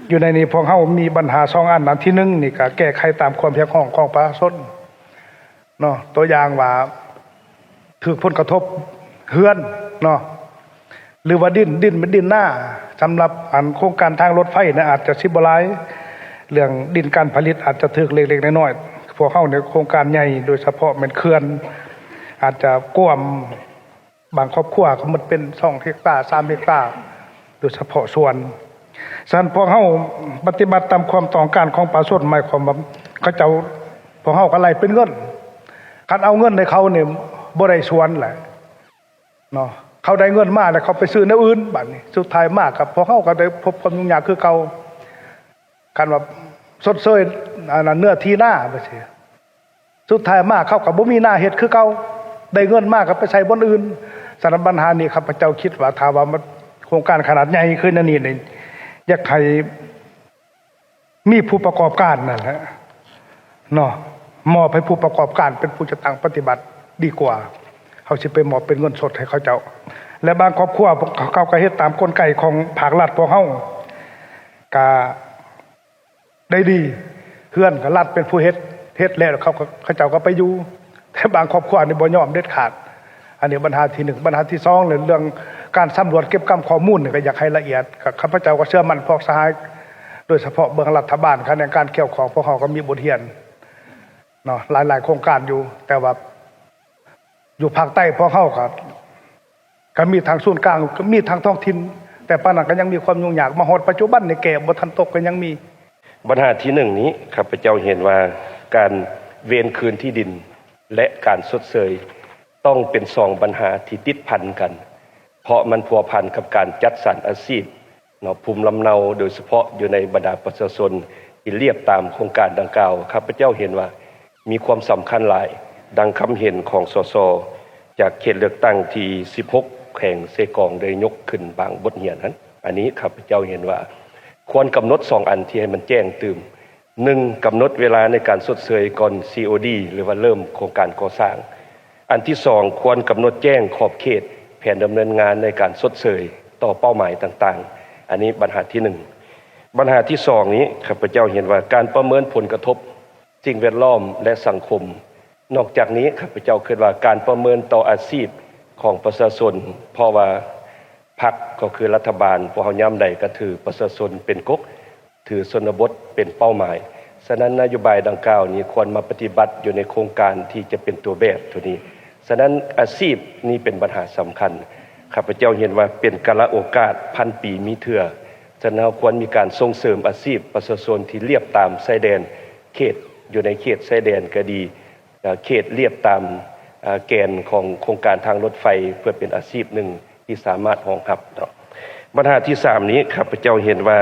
ຢູ່ໃນນີ້ພວກເຮົາມີບັນຫາສອງອັນ. ອັນທີໜຶ່ງນີ້ກໍແກ້ໄຂຕາມຄວາມຮຽກຮ້ອງຂອງປະຊາຊົນເນາະ, ຕົວຢ່າງວ່າຖືກຜົນກະທົບເຮືອນເນາະ ຫຼືວ່າດິນ, ດິນເປັນດິນນາ. ສຳລັບອັນໂຄງການທາງລົດໄຟນະ ອາດຈະຊິບໍ່ຫຼາຍ, ເລື່ອງດິນການຜະລິດອາດຈະຖືກເລັກໆນ້ອຍໆ. ພວກເຮົາໃນໂຄງການໃຫຍ່ ໂດຍສະເພາະແມ່ນເຂື່ອນ ອາດຈະກວມບາງຄອບຄົວກໍໝົດເປັນສອງເຮັກຕາ ສາມເຮັກຕາ ໂດຍສະເພາະສວນ. ສະນັ້ນພວກເຮົາປະຕິບັດຕາມຄວາມຕ້ອງການຂອງປະຊາຊົນ, ໝາຍຄວາມວ່າເຂົາເຈົ້າ ພວກເຮົາກໍໄລ່ເປັນເງິນ, ຄັນເອົາເງິນໃຫ້ເຂົານີ້ບໍ່ໄດ້ສວນແຫຼະ. ເນາະ ເຂົາໄດ້ເງິນມາແລ້ວເຂົາໄປຊື້ແນວອື່ນ, ບາດນີ້ສຸດທ້າຍມາກັບພວກເຮົາກໍໄດ້ພົບຄວາມຫຍຸ້ງຍາກຄືເກົ່າ. ຄັນວ່າຊົດເຊີຍ ອັນນັ້ນ ເນື້ອທີ່ນາ ວ່າຊີ້ ສຸດທ້າຍມາເຂົາກໍບໍ່ມີນາເຮັດຄືເກົ່າ, ໄດ້ເງິນມາກໍໄປໃຊ້ບ່ອນອື່ນ. ສະນັ້ນບັນຫານີ້ ຂ້າພະເຈົ້າຄິດວ່າ ຖ້າວ່າມັນໂຄງການຂະໜາດໃຫຍ່ຄືແນວນີ້ນີ້ ຢາກໃຫ້ ມີຜູ້ປະກອບການນັ້ນແຫຼະເນາະ, ມອບໃຫ້ຜູ້ປະກອບການເປັນຜູ້ຈັດຕັ້ງປະຕິບັດດີກວ່າ ເຮົາຊິໄປມອບເປັນເງິນສົດໃຫ້ເຂົາເຈົ້າ. ແລະ ບາງຄອບຄົວພວກເຂົາກໍເຮັດຕາມກົນໄກຂອງພາກລັດພວກເຮົາ ກະໄດ້ດີ ເຮືອນກໍລັດເປັນຜູ້ເຮັດ ເຮັດແລ້ວເຂົາ ເຂົາເຈົ້າກໍໄປຢູ່ ແຕ່ບາງຄອບຄົວນີ້ບໍ່ຍອມເດັດຂາດ. ອັນນີ້ບັນຫາທີໜຶ່ງ. ບັນຫາທີສອງ ເລື່ອງການສຳຫຼວດເກັບກຳຂໍ້ມູນນີ້ກໍຢາກໃຫ້ລະອຽດ ກໍຂ້າພະເຈົ້າກໍເຊື່ອໝັ້ນພວກສະຫາຍ ໂດຍສະເພາະເບື້ອງລັດຖະບານ ຂະແໜງການກ່ຽວຂ້ອງ ພວກເຮົາກໍມີບົດຮຽນເນາະ ຫຼາຍໆໂຄງການຢູ່ ແຕ່ວ່າຢູ່ພາກໃຕ້ພວກເຮົາກໍ ກໍມີທັງສູນກາງ ມີທັງທ້ອງຖິ່ນ ແຕ່ປານນັ້ນກໍຍັງມີຄວາມຫຍຸ້ງຍາກ ມາຮອດປັດຈຸບັນນີ້ແກ້ບໍ່ທັນຕົກກໍຍັງມີ. ບັນຫາທີໜຶ່ງນີ້ ຂ້າພະເຈົ້າເຫັນວ່າການເວນຄືນທີ່ດິນ ແລະ ການຊົດເຊີຍ ຕ້ອງເປັນສອງບັນຫາທີ່ຕິດພັນກັນ ເພາະມັນພົວພັນກັບການຈັດສັນອາຊີບເນາະ ພູມລຳເນົາ ໂດຍສະເພາະຢູ່ໃນບັນດາປະຊາຊົນທີ່ລຽບຕາມໂຄງການດັ່ງກ່າວ. ຂ້າພະເຈົ້າເຫັນວ່າມີຄວາມສຳຄັນຫຼາຍ ດັ່ງຄຳເຫັນຂອງ ສສ ຈາກເຂດເລືອກຕັ້ງທີສິບຫົກ ແຂວງເຊກອງ ໄດ້ຍົກຂຶ້ນບາງບົດຮຽນຫັ້ນ. ອັນນີ້ຂ້າພະເຈົ້າເຫັນວ່າຄວນກຳນົດສອງອັນທີ່ໃຫ້ມັນແຈ້ງຕື່ມ. ໜຶ່ງ ກຳນົດເວລາໃນການຊົດເຊີຍກ່ອນ ຊີໂອດີ ຫຼືວ່າເລີ່ມໂຄງການກໍ່ສ້າງ. ອັນທີສອງ ຄວນກຳນົດແຈ້ງຂອບເຂດແຜນດຳເນີນງານໃນການຊົດເຊີຍຕໍ່ເປົ້າໝາຍຕ່າງໆ. ອັນນີ້ບັນຫາທີໜຶ່ງ. ບັນຫາທີສອງນີ້ ຂ້າພະເຈົ້າເຫັນວ່າການປະເມີນຜົນກະທົບສິ່ງແວດລ້ອມ ແລະ ສັງຄົມ. ນອກຈາກນີ້ ຂ້າພະເຈົ້າຄິດວ່າການປະເມີນຕໍ່ອາຊີບຂອງປະຊາຊົນ ເພາະວ່າ ພັກກໍຄືລັດຖະບານ ພວກເຮົາຍາມໃດກໍຖືປະຊາຊົນເປັນກົກ ຖືຊົນນະບົດເປັນເປົ້າໝາຍ. ສະນັ້ນ ນະໂຍບາຍດັ່ງກ່າວນີ້ຄວນມາປະຕິບັດຢູ່ໃນໂຄງການທີ່ຈະເປັນຕົວແບບໂຕນີ້. ສະນັ້ນ ອາຊີບນີ້ເປັນບັນຫາສຳຄັນ. ຂ້າພະເຈົ້າເຫັນວ່າເປັນກາລະໂອກາດພັນປີມີເທື່ອ. ສະນັ້ນ ເຮົາຄວນມີການສົ່ງເສີມອາຊີບປະຊາຊົນທີ່ລຽບຕາມຊາຍແດນເຂດ ຢູ່ໃນເຂດຊາຍແດນກໍດີ ເຂດລຽບຕາມ ເອີ ແກນຂອງໂຄງການທາງລົດໄຟ ເພື່ອເປັນອາຊີບໜຶ່ງທີ່ສາມາດຮອງຮັບເນາະ. ບັນຫາທີສາມນີ້ ຂ້າພະເຈົ້າເຫັນວ່າ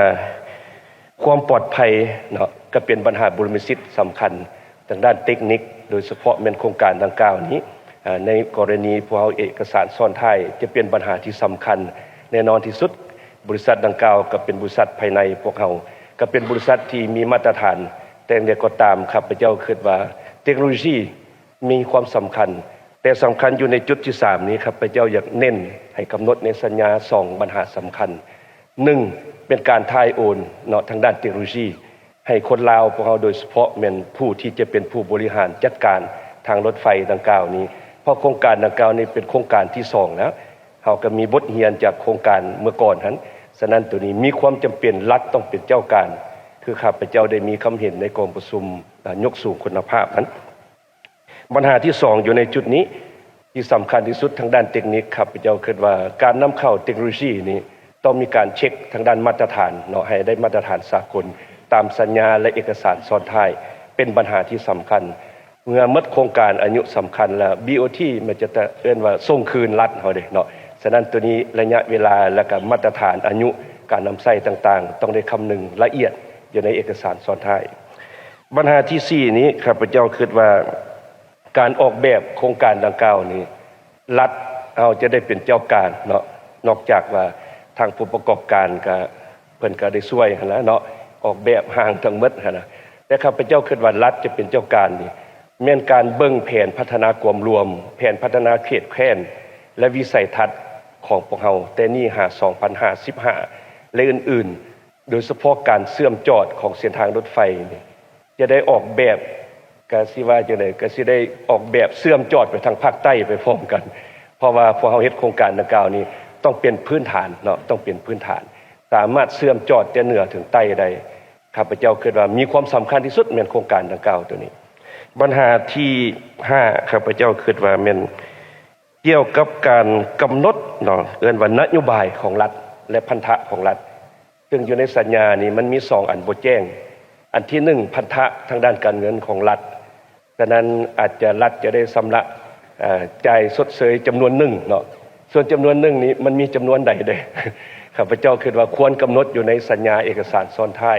ຄວາມປອດໄພເນາະ ກໍເປັນບັນຫາບູລິມະສິດສຳຄັນທາງດ້ານເຕັກນິກ ໂດຍສະເພາະແມ່ນໂຄງການດັ່ງກ່າວນີ້ ເອີ ໃນກໍລະນີພວກເຮົາເອກະສານຊ້ອນທ້າຍ ຈະເປັນບັນຫາທີ່ສຳຄັນແນ່ນອນທີ່ສຸດ. ບໍລິສັດດັ່ງກ່າວກໍເປັນບໍລິສັດພາຍໃນພວກເຮົາ ກໍເປັນບໍລິສັດທີ່ມີມາດຕະຖານ. ແຕ່ຢ່າງໃດກໍຕາມ ຂ້າພະເຈົ້າຄິດວ່າເຕັກໂນໂລຊີ ມີຄວາມສຳຄັນ ແຕ່ສຳຄັນຢູ່ໃນຈຸດທີສາມນີ້ ຂ້າພະເຈົ້າຢາກເນັ້ນໃຫ້ກຳນົດໃນສັນຍາສອງບັນຫາສຳຄັນ. ໜຶ່ງ ເປັນການຖ່າຍໂອນເນາະ ທາງດ້ານເຕັກໂນໂລຊີ ໃຫ້ຄົນລາວພວກເຮົາ ໂດຍສະເພາະແມ່ນຜູ້ທີ່ຈະເປັນຜູ້ບໍລິຫານຈັດການທາງລົດໄຟດັ່ງກ່າວນີ້ ເພາະໂຄງການດັ່ງກ່າວນີ້ເປັນໂຄງການທີສອງແລ້ວ. ເຮົາກໍມີບົດຮຽນຈາກໂຄງການເມື່ອກ່ອນຫັ້ນ. ສະນັ້ນ ໂຕນີ້ມີຄວາມຈຳເປັນ ລັດຕ້ອງເປັນເຈົ້າການ ຄືຂ້າພະເຈົ້າໄດ້ມີຄຳເຫັນໃນກອງປະຊຸມ ອາ ຍົກສູງຄຸນນະພາບຫັ້ນ. ບັນຫາທີສອງຢູ່ໃນຈຸດນີ້ ທີ່ສຳຄັນທີ່ສຸດທາງດ້ານເຕັກນິກ ຂ້າພະເຈົ້າຄິດວ່າການນຳເຂົ້າເຕັກໂນໂລຊີນີ້ ຕ້ອງມີການເຊັກທາງດ້ານມາດຕະຖານເນາະ ໃຫ້ໄດ້ມາດຕະຖານສາກົນ ຕາມສັນຍາ ແລະ ເອກະສານຊ້ອນທ້າຍ ເປັນບັນຫາທີ່ສຳຄັນ. ເມື່ອໝົດໂຄງການອາຍຸສຳຄັນແລ້ວ ບີໂອທີ ມັນຈະເອີ້ນວ່າສົ່ງຄືນລັດເຮົາເດ້ເນາະ. ສະນັ້ນ ໂຕນີ້ໄລຍະເວລາ ແລະ ກະມາດຕະຖານອາຍຸການນຳໃຊ້ຕ່າງໆ ຕ້ອງໄດ້ຄຳນຶງລະອຽດຢູ່ໃນເອກະສານຊ້ອນທ້າຍ. ບັນຫາທີສີ່ນີ້ ຂ້າພະເຈົ້າຄິດວ່າ ການອອກແບບໂຄງການດັ່ງກ່າວນີ້ ລັດເຮົາຈະໄດ້ເປັນເຈົ້າການເນາະ ນອກຈາກວ່າທາງຜູ້ປະກອບການກະ ເພິ່ນກະໄດ້ຊ່ວຍຫັ້ນລະເນາະ ອອກແບບຮ່າງທັງໝົດຫັ້ນນະ. ແຕ່ຂ້າພະເຈົ້າຄິດວ່າລັດຈະເປັນເຈົ້າການນີ້ ແມ່ນການເບິ່ງແຜນພັດທະນາກວມລວມ, ແຜນພັດທະນາເຂດແຄວ້ນ ແລະ ວິໄສທັດຂອງພວກເຮົາ ແຕ່ນີ້ຫາສອງພັນຫ້າສິບຫ້າ ແລະ ອື່ນໆ ໂດຍສະເພາະການເຊື່ອມຈອດຂອງເສັ້ນທາງລົດໄຟນີ້ ຈະໄດ້ອອກແບບ ກະຊິວ່າຈັ່ງໃດ ກະຊິໄດ້ອອກແບບເຊື່ອມຈອດໄປທາງພາກໃຕ້ໄປພ້ອມກັນ ເພາະວ່າພວກເຮົາເຮັດໂຄງການດັ່ງກ່າວນີ້ ຕ້ອງເປັນພື້ນຖານເນາະ ຕ້ອງເປັນພື້ນຖານ ສາມາດເຊື່ອມຈອດແຕ່ເໜືອເຖິງໃຕ້ໄດ້. ຂ້າພະເຈົ້າຄິດວ່າມີຄວາມສຳຄັນທີ່ສຸດແມ່ນໂຄງການດັ່ງກ່າວໂຕນີ້. ບັນຫາທີຫ້າ ຂ້າພະເຈົ້າຄິດວ່າແມ່ນ ກ່ຽວກັບການກຳນົດເນາະ ເອີ້ນວ່ານະໂຍບາຍຂອງລັດ ແລະ ພັນທະຂອງລັດ ເຊິ່ງຢູ່ໃນສັນຍານີ້ມັນມີສອງອັນບໍ່ແຈ້ງ. ອັນທີໜຶ່ງ ພັນທະທາງດ້ານການເງິນຂອງລັດ, ສະນັ້ນອາດຈະ ລັດຈະໄດ້ຊຳລະ ເອີ ຈ່າຍຊົດເຊີຍຈຳນວນໜຶ່ງເນາະ, ສ່ວນຈຳນວນໜຶ່ງນີ້ມັນມີຈຳນວນໃດເດ້? ຂ້າພະເຈົ້າຄິດວ່າຄວນກຳນົດຢູ່ໃນສັນຍາເອກະສານຊ້ອນທ້າຍ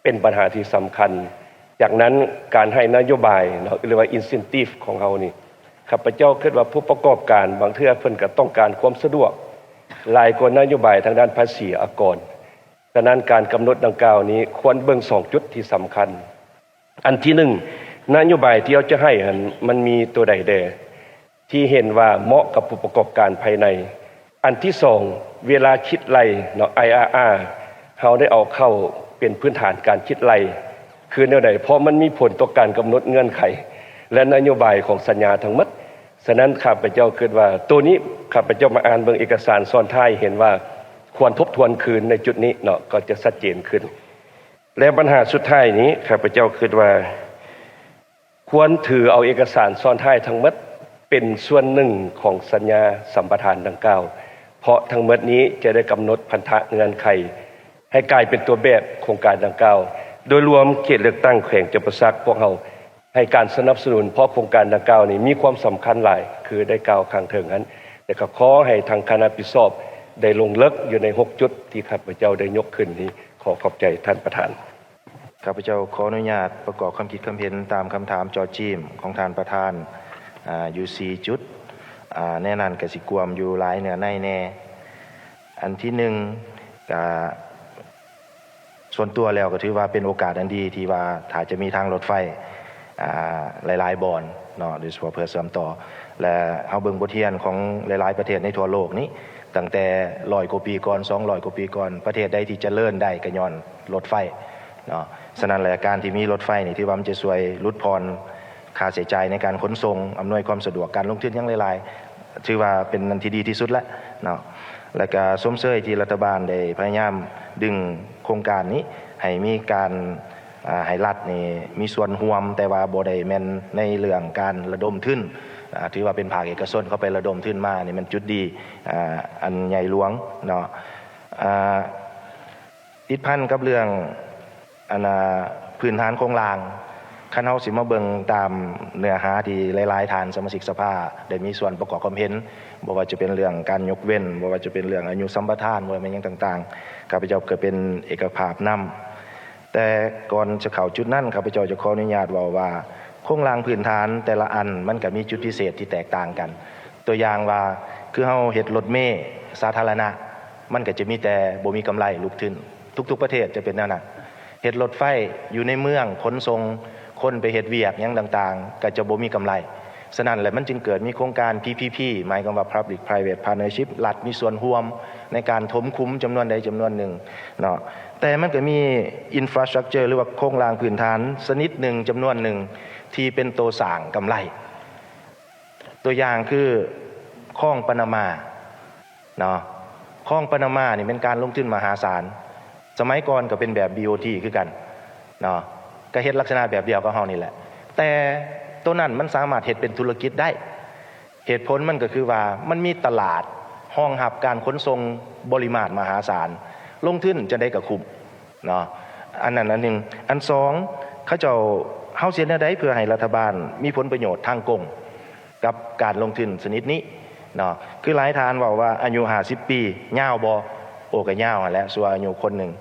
ເປັນບັນຫາທີ່ສຳຄັນ. ຈາກນັ້ນ ການໃຫ້ນະໂຍບາຍເນາະ ຫຼືວ່າ incentive ຂອງເຮົານີ້ ຂ້າພະເຈົ້າຄິດວ່າຜູ້ປະກອບການບາງເທື່ອເພິ່ນກໍຕ້ອງການຄວາມສະດວກ ຫຼາຍກວ່ານະໂຍບາຍທາງດ້ານພາສີອາກອນ. ສະນັ້ນ ການກຳນົດດັ່ງກ່າວນີ້ຄວນເບິ່ງສອງຈຸດທີ່ສຳຄັນ. ອັນທີໜຶ່ງ ນະໂຍບາຍທີ່ເຮົາຈະໃຫ້ຫັ້ນ ມັນມີຕົວໃດແດ່ ທີ່ເຫັນວ່າເໝາະກັບຜູ້ປະກອບການພາຍໃນ? ອັນທີສອງ ເວລາຄິດໄລ່ເນາະ ໄອອາອາ ເຮົາໄດ້ເອົາເຂົ້າເປັນພື້ນຖານການຄິດໄລ່ຄືແນວໃດ? ເພາະມັນມີຜົນຕໍ່ການກຳນົດເງື່ອນໄຂ ແລະ ນະໂຍບາຍຂອງສັນຍາທັງໝົດ. ສະນັ້ນ ຂ້າພະເຈົ້າຄິດວ່າ ໂຕນີ້ ຂ້າພະເຈົ້າມາອ່ານເບິ່ງເອກະສານຊ້ອນທ້າຍ ເຫັນວ່າຄວນທົບທວນຄືນໃນຈຸດນີ້ເນາະ ກໍຈະຊັດເຈນຂຶ້ນ. ແລະ ບັນຫາສຸດທ້າຍນີ້ ຂ້າພະເຈົ້າຄິດວ່າ ຄວນຖືເອົາເອກະສານຊ້ອນທ້າຍທັງໝົດເປັນສ່ວນໜຶ່ງຂອງສັນຍາສຳປະທານດັ່ງກ່າວ, ເພາະທັງໝົດນີ້ຈະໄດ້ກຳນົດພັນທະເງື່ອນໄຂໃຫ້ກາຍເປັນຕົວແບບໂຄງການດັ່ງກ່າວ. ໂດຍລວມເຂດເລືອກຕັ້ງແຂວງຈຳປາສັກ ພວກເຮົາໃຫ້ການສະໜັບສະໜູນ ເພາະໂຄງການດັ່ງກ່າວນີ້ມີຄວາມສຳຄັນຫຼາຍ ຄືໄດ້ກ່າວຂ້າງເທິງຫັ້ນ, ແຕ່ກໍຂໍໃຫ້ທາງຄະນະຜິດຊອບໄດ້ລົງເລິກຢູ່ໃນຫົກຈຸດທີ່ຂ້າພະເຈົ້າໄດ້ຍົກຂຶ້ນນີ້. ຂໍຂອບໃຈທ່ານປະທານ. ຂ້າພະເຈົ້າຂໍອະນຸຍາດປະກອບຄຳຄິດຄຳເຫັນຕາມຄຳຖາມຈໍ້ຈີ້ມຂອງທ່ານປະທານ ອາ ຢູ່ສີ່ຈຸດ. ອາ ໃນນັ້ນກະຊິກວມຢູ່ຫຼາຍເນື້ອໃນແດ່. ອັນທີໜຶ່ງ ກະ ສ່ວນຕົວແລ້ວກໍຖືວ່າເປັນໂອກາດອັນດີທີ່ວ່າຖ້າຈະມີທາງລົດໄຟ ອາ ຫຼາຍໆບ່ອນເນາະ ໂດຍສະເພາະເພື່ອເຊື່ອມຕໍ່ ແລະ ເຮົາເບິ່ງບົດຮຽນຂອງຫຼາຍໆປະເທດໃນທົ່ວໂລກນີ້ ຕັ້ງແຕ່ຮ້ອຍກວ່າປີກ່ອນ ສອງຮ້ອຍກວ່າປີກ່ອນ ປະເທດໃດທີ່ຈະເລີນໄດ້ກໍຍ້ອນລົດໄຟເນາະ. ສະນັ້ນແຫຼະ ການທີ່ມີລົດໄຟນີ້ ຖືວ່າມັນຈະຊ່ວຍຫຼຸດຜ່ອນຄ່າໃຊ້ຈ່າຍໃນການຂົນສົ່ງ, ອຳນວຍຄວາມສະດວກການລົງທຶນຫຍັງຫຼາຍໆ ຖືວ່າເປັນອັນທີ່ດີທີ່ສຸດແລ້ວເນາະ. ແລ້ວກະຊົມເຊີຍທີ່ລັດຖະບານໄດ້ພະຍາຍາມດຶງໂຄງການນີ້ໃຫ້ມີການ ອາ ໃຫ້ລັດນີ້ມີສ່ວນຮ່ວມ, ແຕ່ວ່າບໍ່ໄດ້ແມ່ນໃນເລື່ອງການລະດົມທຶນ. ອາ ຖືວ່າເປັນພາກເອກະຊົນເຂົ້າໄປລະດົມທຶນມານີ້ ແມ່ນຈຸດດີ ອາ ອັນໃຫຍ່ຫຼວງເນາະ. ອາ ຕິດພັນກັບເລື່ອງ ອັນນ່າ ພື້ນຖານໂຄງລ່າງ, ຄັນເຮົາຊິມາເບິ່ງຕາມເນື້ອຫາທີ່ຫຼາຍໆທ່ານສະມາຊິກສະພາໄດ້ມີສ່ວນປະກອບຄວາມເຫັນ, ບໍ່ວ່າຈະເປັນເລື່ອງການຍົກເວັ້ນ, ບໍ່ວ່າຈະເປັນເລື່ອງອາຍຸສຳປະທານ, ບໍ່ວ່າແມ່ນຫຍັງຕ່າງໆ, ຂ້າພະເຈົ້າກໍເປັນເອກະພາບນຳ. ແຕ່ກ່ອນຈະເຂົ້າຈຸດນັ້ນ, ຂ້າພະເຈົ້າຈະຂໍອະນຸຍາດເວົ້າວ່າ ໂຄງລ່າງພື້ນຖານແຕ່ລະອັນ ມັນກໍມີຈຸດພິເສດທີ່ແຕກຕ່າງກັນ. ຕົວຢ່າງວ່າ ຄືເຮົາເຮັດລົດເມສາທາລະນະ, ມັນກໍຈະມີແຕ່ບໍ່ມີກຳໄລ ລຸກທຶນ. ທຸກໆປະເທດຈະເປັນແນວນັ້ນ. ເຮັດລົດໄຟຢູ່ໃນເມືອງ ຂົນສົ່ງຄົນໄປເຮັດວຽກຫຍັງຕ່າງໆ ກໍຈະບໍ່ມີກຳໄລ. ສະນັ້ນແຫຼະ ມັນຈຶ່ງເກີດມີໂຄງການ ພີພີພີ ໝາຍຄວາມວ່າ Public Private Partnership ລັດມີສ່ວນຮ່ວມໃນການຖົມຂຸມຈຳນວນໃດຈຳນວນໜຶ່ງເນາະ. ແຕ່ມັນກໍມີ infrastructure ຫຼືວ່າໂຄງລ່າງພື້ນຖານຊະນິດໜຶ່ງ ຈຳນວນໜຶ່ງ ທີ່ເປັນໂຕສ້າງກຳໄລ. ຕົວຢ່າງຄືຄອງປານາມາເນາະ, ຄອງປານາມານີ້ແມ່ນການລົງທຶນມະຫາສານ. ສະໄໝກ່ອນກໍເປັນແບບ BOT ຄືກັນເນາະ, ກໍເຮັດລັກສະນະແບບດຽວກັບເຮົານີ້ແຫຼະ. ແຕ່ໂຕນັ້ນມັນສາມາດເຮັດເປັນທຸລະກິດໄດ້. ເຫດຜົນມັນກໍຄືວ່າມັນມີຕະຫຼາດຮອງຮັບການຂົນສົ່ງບໍລິມາດມະຫາສານ, ລົງທຶນຈັ່ງໃດກໍຄຸ້ມເນາະ. ອັນນັ້ນອັນໜຶ່ງ. ອັນສອງ ເຂົາເຈົ້າ ເຮົາຊິເຮັດແນວໃດເພື່ອໃຫ້ລັດຖະບານມີຜົນປະໂຫຍດທາງກົງ ກັບການລົງທຶນຊະນິດນີ້ເນາະ. ຄືຫຼາຍທ່ານເວົ້າວ່າອາຍຸຫ້າສິບປີຍາວບໍ່? ໂອ້ ກໍຍາວຫັ້ນແຫຼະ ຊົ່ວອາຍຸຄົນໜຶ່ງ.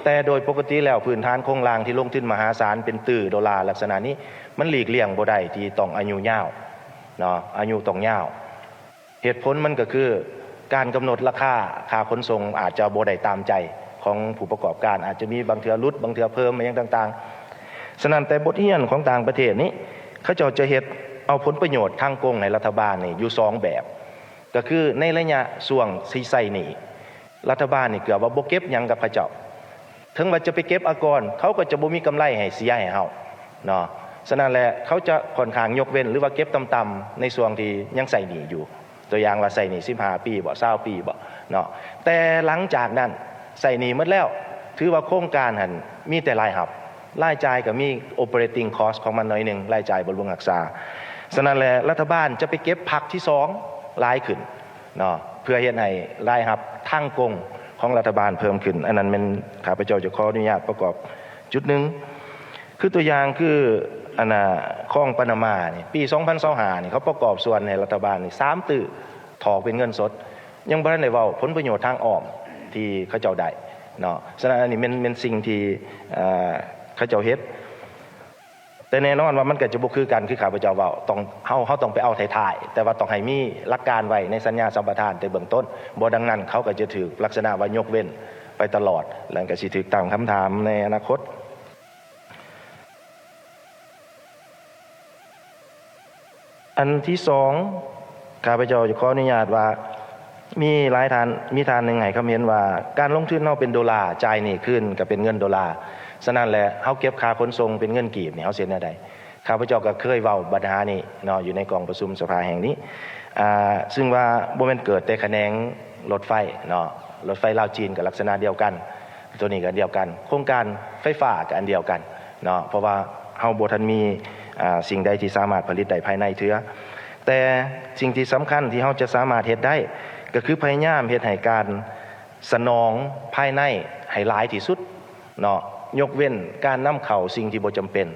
ແຕ່ໂດຍປົກກະຕິແລ້ວ ພື້ນຖານໂຄງລ່າງທີ່ລົງທຶນມະຫາສານເປັນຕື້ໂດລາລັກສະນະນີ້ ມັນຫຼີກລ່ຽງບໍ່ໄດ້ທີ່ຕ້ອງອາຍຸຍາວເນາະ, ອາຍຸຕ້ອງຍາວ. ເຫດຜົນມັນກໍຄື ການກຳນົດລາຄາຄ່າຂົນສົ່ງອາດຈະບໍ່ໄດ້ຕາມໃຈຂອງຜູ້ປະກອບການ, ອາດຈະມີບາງເທື່ອຫຼຸດ ບາງເທື່ອເພີ່ມ ຫຍັງຕ່າງໆ. ສະນັ້ນ ແຕ່ບົດຮຽນຂອງຕ່າງປະເທດນີ້ ເຂົາເຈົ້າຈະເຮັດເອົາຜົນປະໂຫຍດທາງກົງໃຫ້ລັດຖະບານນີ້ຢູ່ສອງແບບ, ກໍຄືໃນໄລຍະຊ່ວງທີ່ໃຊ້ໜີ້ ລັດຖະບານນີ້ເກືອບວ່າບໍ່ເກັບຫຍັງກັບເຂົາເຈົ້າ. ເຖິງວ່າຈະໄປເກັບອາກອນ ເຂົາກໍຈະບໍ່ມີກຳໄລໃຫ້ເສຍໃຫ້ເຮົາເນາະ. ສະນັ້ນແຫຼະ ເຂົາຈະຂ້ອນຂ້າງຍົກເວັ້ນ ຫຼືວ່າເກັບຕ່ຳໆໃນຊ່ວງທີ່ຍັງໃຊ້ໜີ້ຢູ່. ຕົວຢ່າງວ່າໃຊ້ໜີ້ສິບຫ້າປີບໍ ຊາວປີບໍເນາະ. ແຕ່ຫຼັງຈາກນັ້ນໃຊ້ໜີ້ໝົດແລ້ວ ຖືວ່າໂຄງການຫັ້ນມີແຕ່ລາຍຮັບ, ລາຍຈ່າຍກໍມີ operating cost ຂອງມັນໜ້ອຍໜຶ່ງ, ລາຍຈ່າຍບຳລຸງຮັກສາ. ສະນັ້ນແຫຼະ ລັດຖະບານຈະໄປເກັບພາກທີສອງຫຼາຍຂຶ້ນເນາະ ເພື່ອເຮັດໃຫ້ລາຍຮັບທາງກົງຂອງລັດຖະບານເພີ່ມຂຶ້ນ. ອັນນັ້ນແມ່ນຂ້າພະເຈົ້າຈະຂໍອະນຸຍາດປະກອບຈຸດໜຶ່ງ. ຄືຕົວຢ່າງຄື ອັນນ່າ ຄອງປານາມານີ້ ປີສອງພັນຊາວຫ້ານີ້ ເຂົາປະກອບສ່ວນໃຫ້ລັດຖະບານນີ້ສາມຕື້ ຖອກເປັນເງິນສົດ, ຍັງບໍ່ທັນໄດ້ເວົ້າຜົນປະໂຫຍດທາງອ້ອມທີ່ເຂົາເຈົ້າໄດ້ເນາະ. ສະນັ້ນ ອັນນີ້ແມ່ນ ແມ່ນສິ່ງທີ່ ເອີ ເຂົາເຈົ້າເຮັດ. ແຕ່ແນ່ນອນວ່າມັນກໍຈະບໍ່ຄືກັນ ຄືຂ້າພະເຈົ້າເວົ້າ, ຕ້ອງ ເຮົາ ເຮົາຕ້ອງໄປເອົາທ້າຍໆ, ແຕ່ວ່າຕ້ອງໃຫ້ມີຫຼັກການໄວ້ໃນສັນຍາສຳປະທານແຕ່ເບື້ອງຕົ້ນ. ບໍ່ດັ່ງນັ້ນ ເຂົາກໍຈະຖືກລັກສະນະວ່າຍົກເວັ້ນໄປຕະຫຼອດ, ແລ້ວກໍຊິຖືກຕັ້ງຄຳຖາມໃນອະນາຄົດ. ອັນທີສອງ ຂ້າພະເຈົ້າຈະຂໍອະນຸຍາດວ່າ ມີຫຼາຍທ່ານ ມີທ່ານໜຶ່ງໃຫ້ຄຳເຫັນວ່າ ການລົງທຶນເຮົາເປັນໂດລາ ຈ່າຍໜີ້ຄືນກໍເປັນເງິນໂດລາ, ສະນັ້ນແຫຼະ ເຮົາເກັບຄ່າຂົນສົ່ງເປັນເງິນກີບນີ້ ເຮົາຊິເຮັດແນວໃດ? ຂ້າພະເຈົ້າກໍເຄີຍເວົ້າບັນຫານີ້ເນາະ ຢູ່ໃນກອງປະຊຸມສະພາແຫ່ງນີ້ ອ່າ ຊຶ່ງວ່າບໍ່ແມ່ນເກີດແຕ່ຂະແໜງລົດໄຟເນາະ, ລົດໄຟລາວຈີນກໍລັກສະນະດຽວກັນ, ໂຕນີ້ກໍອັນດຽວກັນ, ໂຄງການໄຟຟ້າກໍອັນດຽວກັນເນາະ, ເພາະວ່າເຮົາບໍ່ທັນມີ ອ່າ ສິ່ງໃດທີ່ສາມາດຜະລິດໄດ້ພາຍໃນເທື່ອ. ແຕ່ສິ່ງທີ່ສຳຄັນທີ່ເຮົາຈະສາມາດເຮັດໄດ້ ກໍຄືພະຍາຍາມເຮັດໃຫ້ການສະໜອງພາຍໃນໃຫ້ຫຼາຍທີ່ສຸດເນາະ, ຍົກເວັ້ນການນຳເຂົ້າສິ່ງທີ່ບໍ່ຈຳເປັນ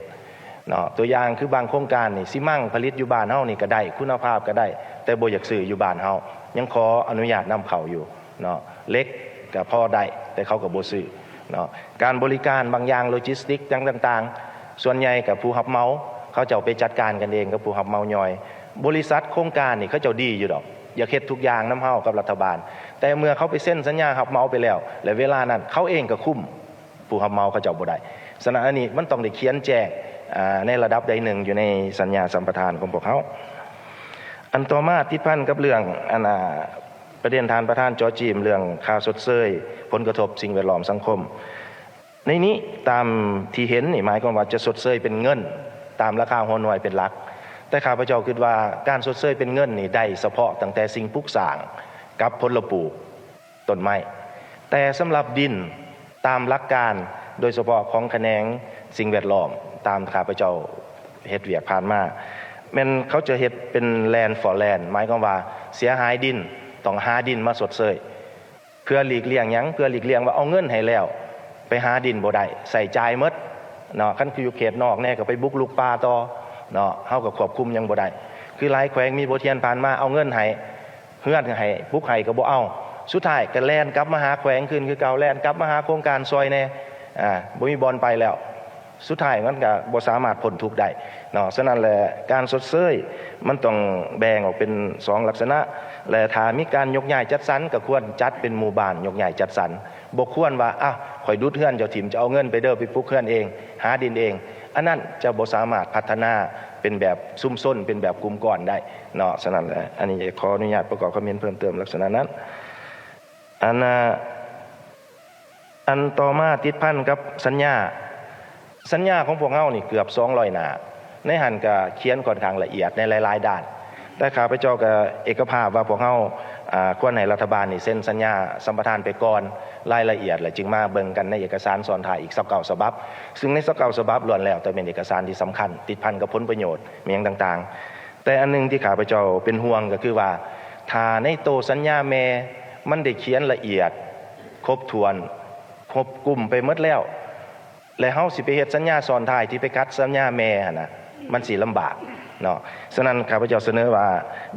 ເນາະ. ຕົວຢ່າງຄືບາງໂຄງການນີ້ ຊີມັງຜະລິດຢູ່ບ້ານເຮົານີ້ກໍໄດ້, ຄຸນນະພາບກໍໄດ້, ແຕ່ບໍ່ຢາກຊື້ຢູ່ບ້ານເຮົາ, ຍັງຂໍອະນຸຍາດນຳເຂົ້າຢູ່ເນາະ. ເຫຼັກກໍພໍໄດ້ ແຕ່ເຂົາກໍບໍ່ຊື້ເນາະ. ການບໍລິການບາງຢ່າງ ໂລຈິສຕິກຫຍັງຕ່າງໆ ສ່ວນໃຫຍ່ກໍຜູ້ຮັບເໝົາ ເຂົາເຈົ້າໄປຈັດການກັນເອງກັບຜູ້ຮັບເໝົາຍ່ອຍ. ບໍລິສັດໂຄງການນີ້ເຂົາເຈົ້າດີຢູ່ດອກ, ຢາກເຮັດທຸກຢ່າງນຳເຮົາກັບລັດຖະບານ, ແຕ່ເມື່ອເຂົາໄປເຊັນສັນຍາຮັບເໝົາໄປແລ້ວ ແລະ ເວລານັ້ນເຂົາເອງກໍຄຸມຜູ້ຮັບເໝົາເຂົາເຈົ້າບໍ່ໄດ້. ສະນັ້ນ ອັນນີ້ມັນຕ້ອງໄດ້ຂຽນແຈ້ງ ອາ ໃນລະດັບໃດໜຶ່ງຢູ່ໃນສັນຍາສຳປະທານຂອງພວກເຮົາ. ອັນຕໍ່ມາຕິດພັນກັບເລື່ອງ ອັນ ອາ ປະເດັນທ່ານປະທານເຈາະຈີມເລື່ອງຄ່າຊົດເຊີຍຜົນກະທົບສິ່ງແວດລ້ອມສັງຄົມ. ໃນນີ້ຕາມທີ່ເຫັນນີ້ ໝາຍຄວາມວ່າຈະຊົດເຊີຍເປັນເງິນຕາມລາຄາຫົວໜ່ວຍເປັນຫຼັກ, ແຕ່ຂ້າພະເຈົ້າຄິດວ່າການຊົດເຊີຍເປັນເງິນນີ້ໄດ້ສະເພາະຕັ້ງແຕ່ສິ່ງປຸກສ້າງກັບຜົນລະປູກ ຕົ້ນໄມ້, ແຕ່ສຳລັບດິນຕາມຫຼັກການ ໂດຍສະເພາະຂອງຂະແໜງສິ່ງແວດລ້ອມ ຕາມຂ້າພະເຈົ້າເຮັດວຽກຜ່ານມາ ແມ່ນເຂົາຈະເຮັດເປັນ land for land ໝາຍຄວາມວ່າເສຍຫາຍດິນ ຕ້ອງຫາດິນມາຊົດເຊີຍ. ເພື່ອຫຼີກລ່ຽງຫຍັງ? ເພື່ອຫຼີກລ່ຽງວ່າເອົາເງິນໃຫ້ແລ້ວ ໄປຫາດິນບໍ່ໄດ້ ໃຊ້ຈ່າຍໝົດເນາະ, ຄັນຄືຢູ່ເຂດນອກແດ່ກໍໄປບຸກລຸກປ່າຕໍ່ເນາະ, ເຮົາກໍຄວບຄຸມຫຍັງບໍ່ໄດ້. ຄືຫຼາຍແຂວງມີບົດຮຽນຜ່ານມາ ເອົາເງິນໃຫ້ ເຮືອນໃຫ້ ປຸກໃຫ້ກໍບໍ່ເອົາ, ສຸດທ້າຍກໍແລ່ນກັບມາຫາແຂວງຄືນຄືເກົ່າ, ແລ່ນກັບມາຫາໂຄງການຊ່ອຍແດ່, ອາ ບໍ່ມີບ່ອນໄປແລ້ວ. ສຸດທ້າຍມັນກໍບໍ່ສາມາດພົ້ນທຸກໄດ້ເນາະ. ສະນັ້ນແຫຼະ ການຊົດເຊີຍມັນຕ້ອງແບ່ງອອກເປັນສອງລັກສະນະ ແລະ ຖ້າມີການຍົກຍ້າຍຈັດສັນ ກໍຄວນຈັດເປັນໝູ່ບ້ານຍົກຍ້າຍຈັດສັນ, ບໍ່ຄວນວ່າ ອາ ຂ້ອຍດຸດເຮືອນເຈົ້າຖິ້ມ ເຈົ້າເອົາເງິນໄປເດີ້ ໄປປຸກເຮືອນເອງ ຫາດິນເອງ, ອັນນັ້ນຈະບໍ່ສາມາດພັດທະນາເປັນແບບຊຸມຊົນ ເປັນແບບກຸ່ມກ້ອນໄດ້ເນາະ. ສະນັ້ນແຫຼະ ອັນນີ້ຂໍອະນຸຍາດປະກອບຄຳເຫັນເພີ່ມເຕີມລັກສະນະນັ້ນ. ອັນ ອາ ອັນຕໍ່ມາຕິດພັນກັບສັນຍາ, ສັນຍາຂອງພວກເຮົານີ້ເກືອບສອງຮ້ອຍໜ້າ, ໃນຫັ້ນກະຂຽນຂ້ອນຂ້າງລະອຽດໃນຫຼາຍໆດ້ານ, ແຕ່ຂ້າພະເຈົ້າກະເອກະພາບວ່າພວກເຮົາ ອາ ຄວນໃຫ້ລັດຖະບານນີ້ເຊັນສັນຍາສຳປະທານໄປກ່ອນ ລາຍລະອຽດ ແລ້ວຈຶ່ງມາເບິ່ງກັນໃນເອກະສານຊ້ອນທ້າຍອີກຊາວເກົ້າສະບັບ, ຊຶ່ງໃນຊາວເກົ້າສະບັບລ້ວນແລ້ວແຕ່ແມ່ນເອກະສານທີ່ສຳຄັນ ຕິດພັນກັບຜົນປະໂຫຍດ ແມ່ນຫຍັງຕ່າງໆ. ແຕ່ອັນໜຶ່ງທີ່ຂ້າພະເຈົ້າເປັນຫ່ວງກໍຄືວ່າ ຖ້າໃນໂຕສັນຍາແມ່ມັນໄດ້ຂຽນລະອຽດ ຄົບຖ້ວນ ຄວບຄຸມໄປໝົດແລ້ວ ແລະ ເຮົາຊິໄປເຮັດສັນຍາຊ້ອນທ້າຍທີ່ໄປຂັດສັນຍາແມ່ຫັ້ນນະ ມັນຊິລຳບາກເນາະ. ສະນັ້ນ ຂ້າພະເຈົ້າສະເໜີວ່າ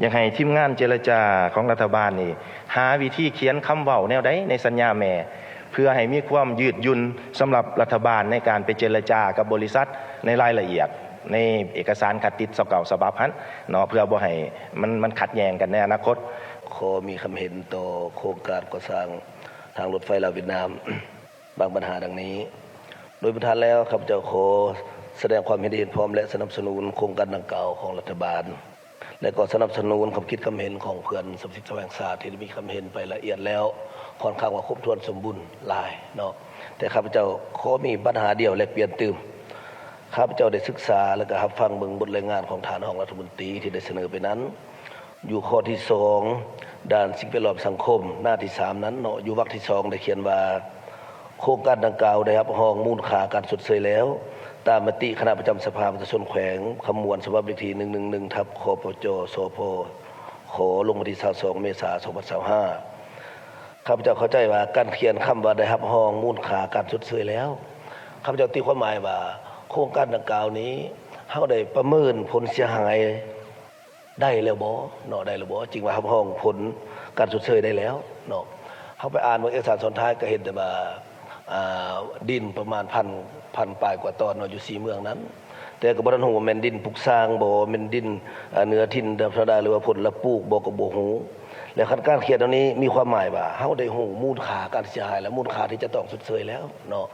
ຢາກໃຫ້ທີມງານເຈລະຈາຂອງລັດຖະບານນີ້ ຫາວິທີຂຽນຄຳເວົ້າແນວໃດໃນສັນຍາແມ່ ເພື່ອໃຫ້ມີຄວາມຍືດຫຍຸ່ນສຳລັບລັດຖະບານໃນການໄປເຈລະຈາກັບບໍລິສັດໃນລາຍລະອຽດ ໃນເອກະສານຄັດຕິດຊາວເກົ້າສະບັບຫັ້ນເນາະ ເພື່ອບໍ່ໃຫ້ມັນ ມັນຂັດແຍ່ງກັນໃນອະນາຄົດ. ຂໍມີຄຳເຫັນຕໍ່ໂຄງການກໍ່ສ້າງທາງລົດໄຟລາວຫວຽດນາມ ບາງບັນຫາດັ່ງນີ້. ໂດຍພື້ນຖານແລ້ວ ຂ້າພະເຈົ້າຂໍສະແດງຄວາມເຫັນດີເຫັນພ້ອມ ແລະ ສະໜັບສະໜູນໂຄງການດັ່ງກ່າວຂອງລັດຖະບານ ແລະ ກໍສະໜັບສະໜູນຄວາມຄິດຄວາມເຫັນຂອງເພື່ອນສະມາຊິກສະພາແຫ່ງຊາດທີ່ໄດ້ມີຄວາມເຫັນໄປລະອຽດແລ້ວ ຂ້ອນຂ້າງວ່າຄົບຖ້ວນສົມບູນຫຼາຍເນາະ. ແຕ່ຂ້າພະເຈົ້າຂໍມີບັນຫາດຽວແລກປ່ຽນຕື່ມ. ຂ້າພະເຈົ້າໄດ້ສຶກສາ ແລະ ກໍຮັບຟັງເບິ່ງບົດລາຍງານຂອງທ່ານຮອງລັດຖະມົນຕີທີ່ໄດ້ສະເໜີໄປນັ້ນ ຢູ່ຂໍ້ທີສອງ ດ້ານສິ່ງແວດລ້ອມສັງຄົມ ໜ້າທີສາມນັ້ນເນາະ ຢູ່ວັກທີສອງ ໄດ້ຂຽນວ່າ ໂຄງການດັ່ງກ່າວໄດ້ຮັບຮອງມູນຄ່າການຊົດເຊີຍແລ້ວ ຕາມມະຕິຄະນະປະຈຳສະພາປະຊາຊົນແຂວງຄຳມ່ວນ ສະບັບເລກທີ ໜຶ່ງໜຶ່ງໜຶ່ງ ທັບ ຄປຈ ສພ ຂ ລົງວັນທີ ຊາວສອງ ເມສາ ສອງພັນຊາວຫ້າ. ຂ້າພະເຈົ້າເຂົ້າໃຈວ່າການຂຽນຄຳວ່າໄດ້ຮັບຮອງມູນຄ່າການຊົດເຊີຍແລ້ວ ຂ້າພະເຈົ້າຕີຄວາມໝາຍວ່າ ໂຄງການດັ່ງກ່າວນີ້ ເຮົາໄດ້ປະເມີນຜົນເສຍຫາຍ ໄດ້ແລ້ວບໍ່ເນາະ ໄດ້ແລ້ວບໍ່ ຈຶ່ງວ່າຮັບຮອງຜົນການຊົດເຊີຍໄດ້ແລ້ວເນາະ. ເຮົາໄປອ່ານເບິ່ງເອກະສານຊ້ອນທ້າຍ ກໍເຫັນແຕ່ວ່າ ອ່າ ດິນປະມານພັນ ພັນປາຍກວ່າຕອນເນາະ ຢູ່ສີ່ເມືອງນັ້ນ ແຕ່ກໍບໍ່ທັນຮູ້ວ່າແມ່ນດິນປຸກສ້າງບໍ່ ແມ່ນດິນ ອ່າ ເນື້ອຖິ່ນທຳມະດາ ຫຼືວ່າຜົນລະປູກບໍ່ ກໍບໍ່ຮູ້. ແລ້ວຄັນການຂຽນແນວນີ້ມີຄວາມໝາຍວ່າ ເຮົາໄດ້ຮູ້ມູນຄ່າການເສຍຫາຍ ແລະ ມູນຄ່າທີ່ຈະຕ້ອງຊົດເຊີຍແລ້ວເນາະ.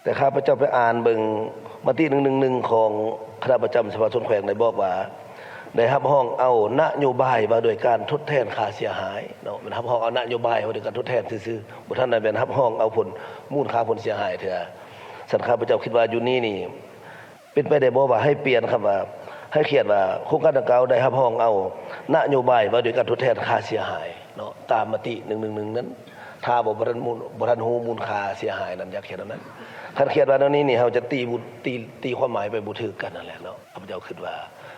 ແຕ່ຂ້າພະເຈົ້າໄປອ່ານເບິ່ງມະຕິ ໜຶ່ງໜຶ່ງໜຶ່ງ ຂອງຄະນະປະຈຳສະພາຊົນແຂວງໄດ້ບອກວ່າ ໄດ້ຮັບຮອງເອົານະໂຍບາຍວ່າດ້ວຍການທົດແທນຄ່າເສຍຫາຍເນາະ, ແມ່ນຮັບຮອງເອົານະໂຍບາຍວ່າດ້ວຍການທົດແທນຊື່ໆ, ບໍ່ທັນໄດ້ແມ່ນຮັບຮອງເອົາຜົນ ມູນຄ່າຜົນເສຍຫາຍເທື່ອ. ຊັ້ນຂ້າພະເຈົ້າຄິດວ່າຢູ່ນີ້ນີ້ ເປັນໄປໄດ້ບໍ່ວ່າໃຫ້ປ່ຽນຄຳວ່າ ໃຫ້ຂຽນວ່າໂຄງການດັ່ງກ່າວໄດ້ຮັບຮອງເອົານະໂຍບາຍວ່າດ້ວຍການທົດແທນຄ່າເສຍຫາຍເນາະ ຕາມມະຕິໜຶ່ງໜຶ່ງໜຶ່ງນັ້ນ, ຖ້າບໍ່ ບໍ່ທັນມູນ ບໍ່ທັນຮູ້ມູນຄ່າເສຍຫາຍນັ້ນ ຢ່າຂຽນແນວນັ້ນ. ຄັນຂຽນວ່າແນວນີ້ນີ້ ເຮົາຈະຕີບຸ ຕີ ຕີຄວາມໝາຍໄປບໍ່ຖືກກັນນັ້ນແຫຼະເນາະ. ຂ້າພະເຈົ້າຄິດວ່າ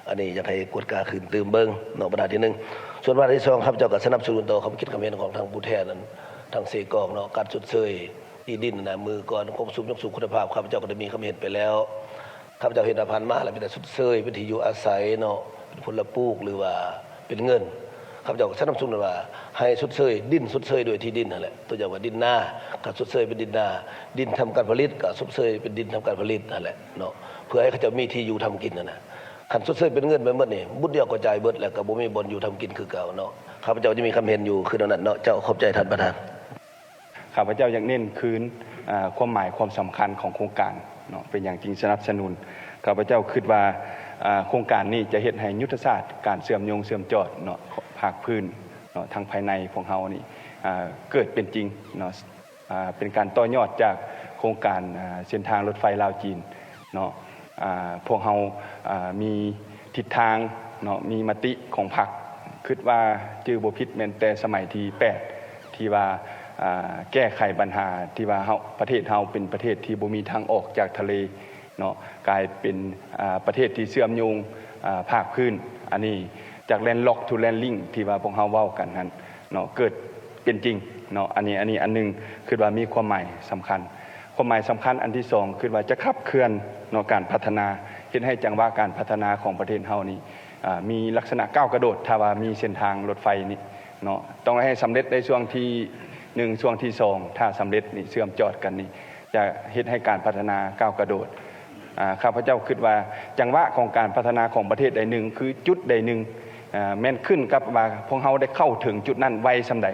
ອັນນີ້ຢາກໃຫ້ກວດກາຄືນຕື່ມເບິ່ງເນາະ ບັນຫາທີໜຶ່ງ. ສ່ວນບັນຫາທີສອງ ຂ້າພະເຈົ້າກໍສະໜັບສະໜູນຕໍ່ຄຳຄິດຄຳເຫັນຂອງທາງຜູ້ແທນນັ້ນ ທາງເຊກອງເນາະ, ການຊົດເຊີຍທີ່ດິນນະ ມື້ກ່ອນໂຄງປະຊຸມຍົກສູງຄຸນນະພາບ ຂ້າພະເຈົ້າກໍໄດ້ມີຄຳເຫັນໄປແລ້ວ. ຂ້າພະເຈົ້າເຫັນວ່າຜ່ານມາແລ້ວ ເປັນການຊົດເຊີຍເປັນທີ່ຢູ່ອາໄສເນາະ, ເປັນພົນລະປູກ ຫຼືວ່າເປັນເງິນ. ຂ້າພະເຈົ້າກໍສະໜັບສະໜູນວ່າໃຫ້ຊົດເຊີຍດິນ, ຊົດເຊີຍດ້ວຍທີ່ດິນຫັ້ນແຫຼະ. ຕົວຢ່າງວ່າດິນນາ ກໍຊົດເຊີຍເປັນດິນນາ, ດິນທຳການຜະລິດ ກໍຊົດເຊີຍເປັນດິນທຳການຜະລິດຫັ້ນແຫຼະເນາະ, ເພື່ອໃຫ້ເຂົາເຈົ້າມີທີ່ຢູ່ທຳກິນຫັ້ນນະ. ຄັນຊົດເຊີຍເປັນເງິນໄປໝົດນີ້ ບຸດດຽວກໍຈ່າຍເບິດ ແລ້ວກໍບໍ່ມີບ່ອນຢູ່ທຳກິນຄືເກົ່າເນາະ. ຂ້າພະເຈົ້າຈະມີຄຳເຫັນຢູ່ຄືແນວນັ້ນເນາະ. ເຈົ້າ ຂອບໃຈທ່ານປະທານ. ຂ້າພະເຈົ້າຢາກເນັ້ນຄືນ ອາ ຄວາມໝາຍຄວາມສຳຄັນຂອງໂຄງການເນາະ, ເປັນຫຍັງຈຶ່ງສະໜັບສະໜູນ. ຂ້າພະເຈົ້າຄິດວ່າ ອາ ໂຄງການນີ້ຈະເຮັດໃຫ້ຍຸດທະສາດການເຊື່ອມໂຍງເຊື່ອມຈອດເນາະ ພາກພື້ນເນາະ ທັງພາຍໃນພວກເຮົານີ້ ອາ ເກີດເປັນຈິງເນາະ, ອາ ເປັນການຕໍ່ຍອດຈາກໂຄງການ ອາ ເສັ້ນທາງລົດໄຟລາວ-ຈີນເນາະ. ອາ ພວກເຮົາ ອາ ມີທິດທາງເນາະ, ມີມະຕິຂອງພັກ, ຄິດວ່າຈື່ບໍ່ຜິດແມ່ນແຕ່ສະໄໝທີແປດ ທີ່ວ່າ ອາ ແກ້ໄຂບັນຫາທີ່ວ່າເຮົາ ປະເທດເຮົາເປັນປະເທດທີ່ບໍ່ມີທາງອອກຈາກທະເລເນາະ, ກາຍເປັນ ອາ ປະເທດທີ່ເຊື່ອມໂຍງ ອາ ພາກພື້ນ. ອັນນີ້ຈາກ landlock to landlink ທີ່ວ່າພວກເຮົາເວົ້າກັນຫັ້ນເນາະ ເກີດເປັນຈິງເນາະ. ອັນນີ້ ອັນນີ້ອັນໜຶ່ງ ຄິດວ່າມີຄວາມໝາຍສຳຄັນ. ຄວາມໝາຍສຳຄັນອັນທີສອງ ຄິດວ່າຈະຂັບເຄື່ອນເນາະ ການພັດທະນາ, ເຮັດໃຫ້ຈັງຫວະການພັດທະນາຂອງປະເທດເຮົານີ້ ອາ ມີລັກສະນະກ້າວກະໂດດ. ຖ້າວ່າມີເສັ້ນທາງລົດໄຟນີ້ເນາະ ຕ້ອງໃຫ້ສຳເລັດໃນຊ່ວງທີໜຶ່ງ ຊ່ວງທີສອງ, ຖ້າສຳເລັດນີ້ ເຊື່ອມຈອດກັນນີ້ ຈະເຮັດໃຫ້ການພັດທະນາກ້າວກະໂດດ. ອາ ຂ້າພະເຈົ້າຄິດວ່າ ຈັງຫວະຂອງການພັດທະນາຂອງປະເທດໃດໜຶ່ງ ຄືຈຸດໃດໜຶ່ງ ອາ ແມ່ນຂຶ້ນກັບວ່າພວກເຮົາໄດ້ເຂົ້າເຖິງຈຸດນັ້ນໄວສ່ຳໃດ,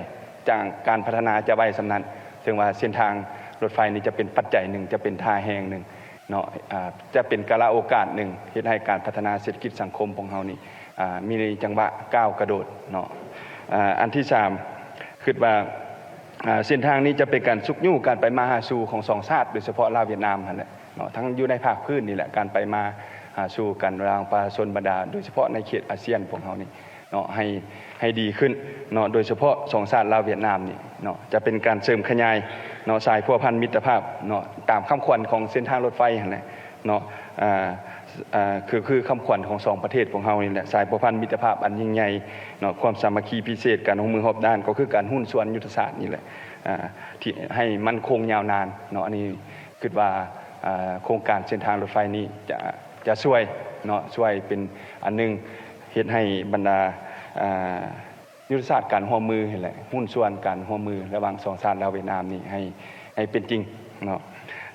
ຈາກການພັດທະນາຈະໄວສ່ຳນັ້ນ. ເຊິ່ງວ່າເສັ້ນທາງລົດໄຟນີ້ຈະເປັນປັດໄຈໜຶ່ງ, ຈະເປັນທ່າແຮງໜຶ່ງເນາະ, ອາ ຈະເປັນກາລະໂອກາດໜຶ່ງ ເຮັດໃຫ້ການພັດທະນາເສດຖະກິດສັງຄົມຂອງເຮົານີ້ ອາ ມີໃນຈັງຫວະກ້າວກະໂດດເນາະ. ອາ ອັນທີສາມ ຄິດວ່າ ອາ ເສັ້ນທາງນີ້ຈະເປັນການຊຸກຍູ້ການໄປມາຫາສູ່ຂອງສອງຊາດ, ໂດຍສະເພາະລາວຫວຽດນາມຫັ້ນແຫຼະເນາະ, ທັງຢູ່ໃນພາກພື້ນນີ້ແຫຼະ ການໄປມາຫາສູ່ກັນລະຫວ່າງປະຊາຊົນບັນດາ ໂດຍສະເພາະໃນເຂດອາຊຽນພວກເຮົານີ້ເນາະ ໃຫ້ ໃຫ້ດີຂຶ້ນເນາະ, ໂດຍສະເພາະສອງຊາດລາວຫວຽດນາມນີ້ເນາະ ຈະເປັນການເສີມຂະຫຍາຍເນາະ ສາຍພົວພັນມິດຕະພາບເນາະ ຕາມຄຳຂວັນຂອງເສັ້ນທາງລົດໄຟຫັ້ນແຫຼະເນາະ. ອາ ອາ ຄື ຄືຄຳຂວັນຂອງສອງປະເທດພວກເຮົານີ້ແຫຼະ, ສາຍພົວພັນມິດຕະພາບອັນຍິ່ງໃຫຍ່ເນາະ, ຄວາມສາມັກຄີພິເສດ, ການຮ່ວມມືຮອບດ້ານ ກໍຄືການຫຸ້ນສ່ວນຍຸດທະສາດນີ້ແຫຼະ ອາ ທີ່ໃຫ້ໝັ້ນຄົງຍາວນານເນາະ. ອັນນີ້ຄິດວ່າ ອາ ໂຄງການເສັ້ນທາງລົດໄຟນີ້ຈະ ຈະຊ່ວຍເນາະ, ຊ່ວຍເປັນອັນໜຶ່ງ ເຮັດໃຫ້ບັນດາ ອາ ຍຸດທະສາດການຮ່ວມມືຫັ້ນແຫຼະ, ຫຸ້ນສ່ວນການຮ່ວມມືລະຫວ່າງສອງຊາດລາວຫວຽດນາມນີ້ໃຫ້ ໃຫ້ເປັນຈິງເນາະ.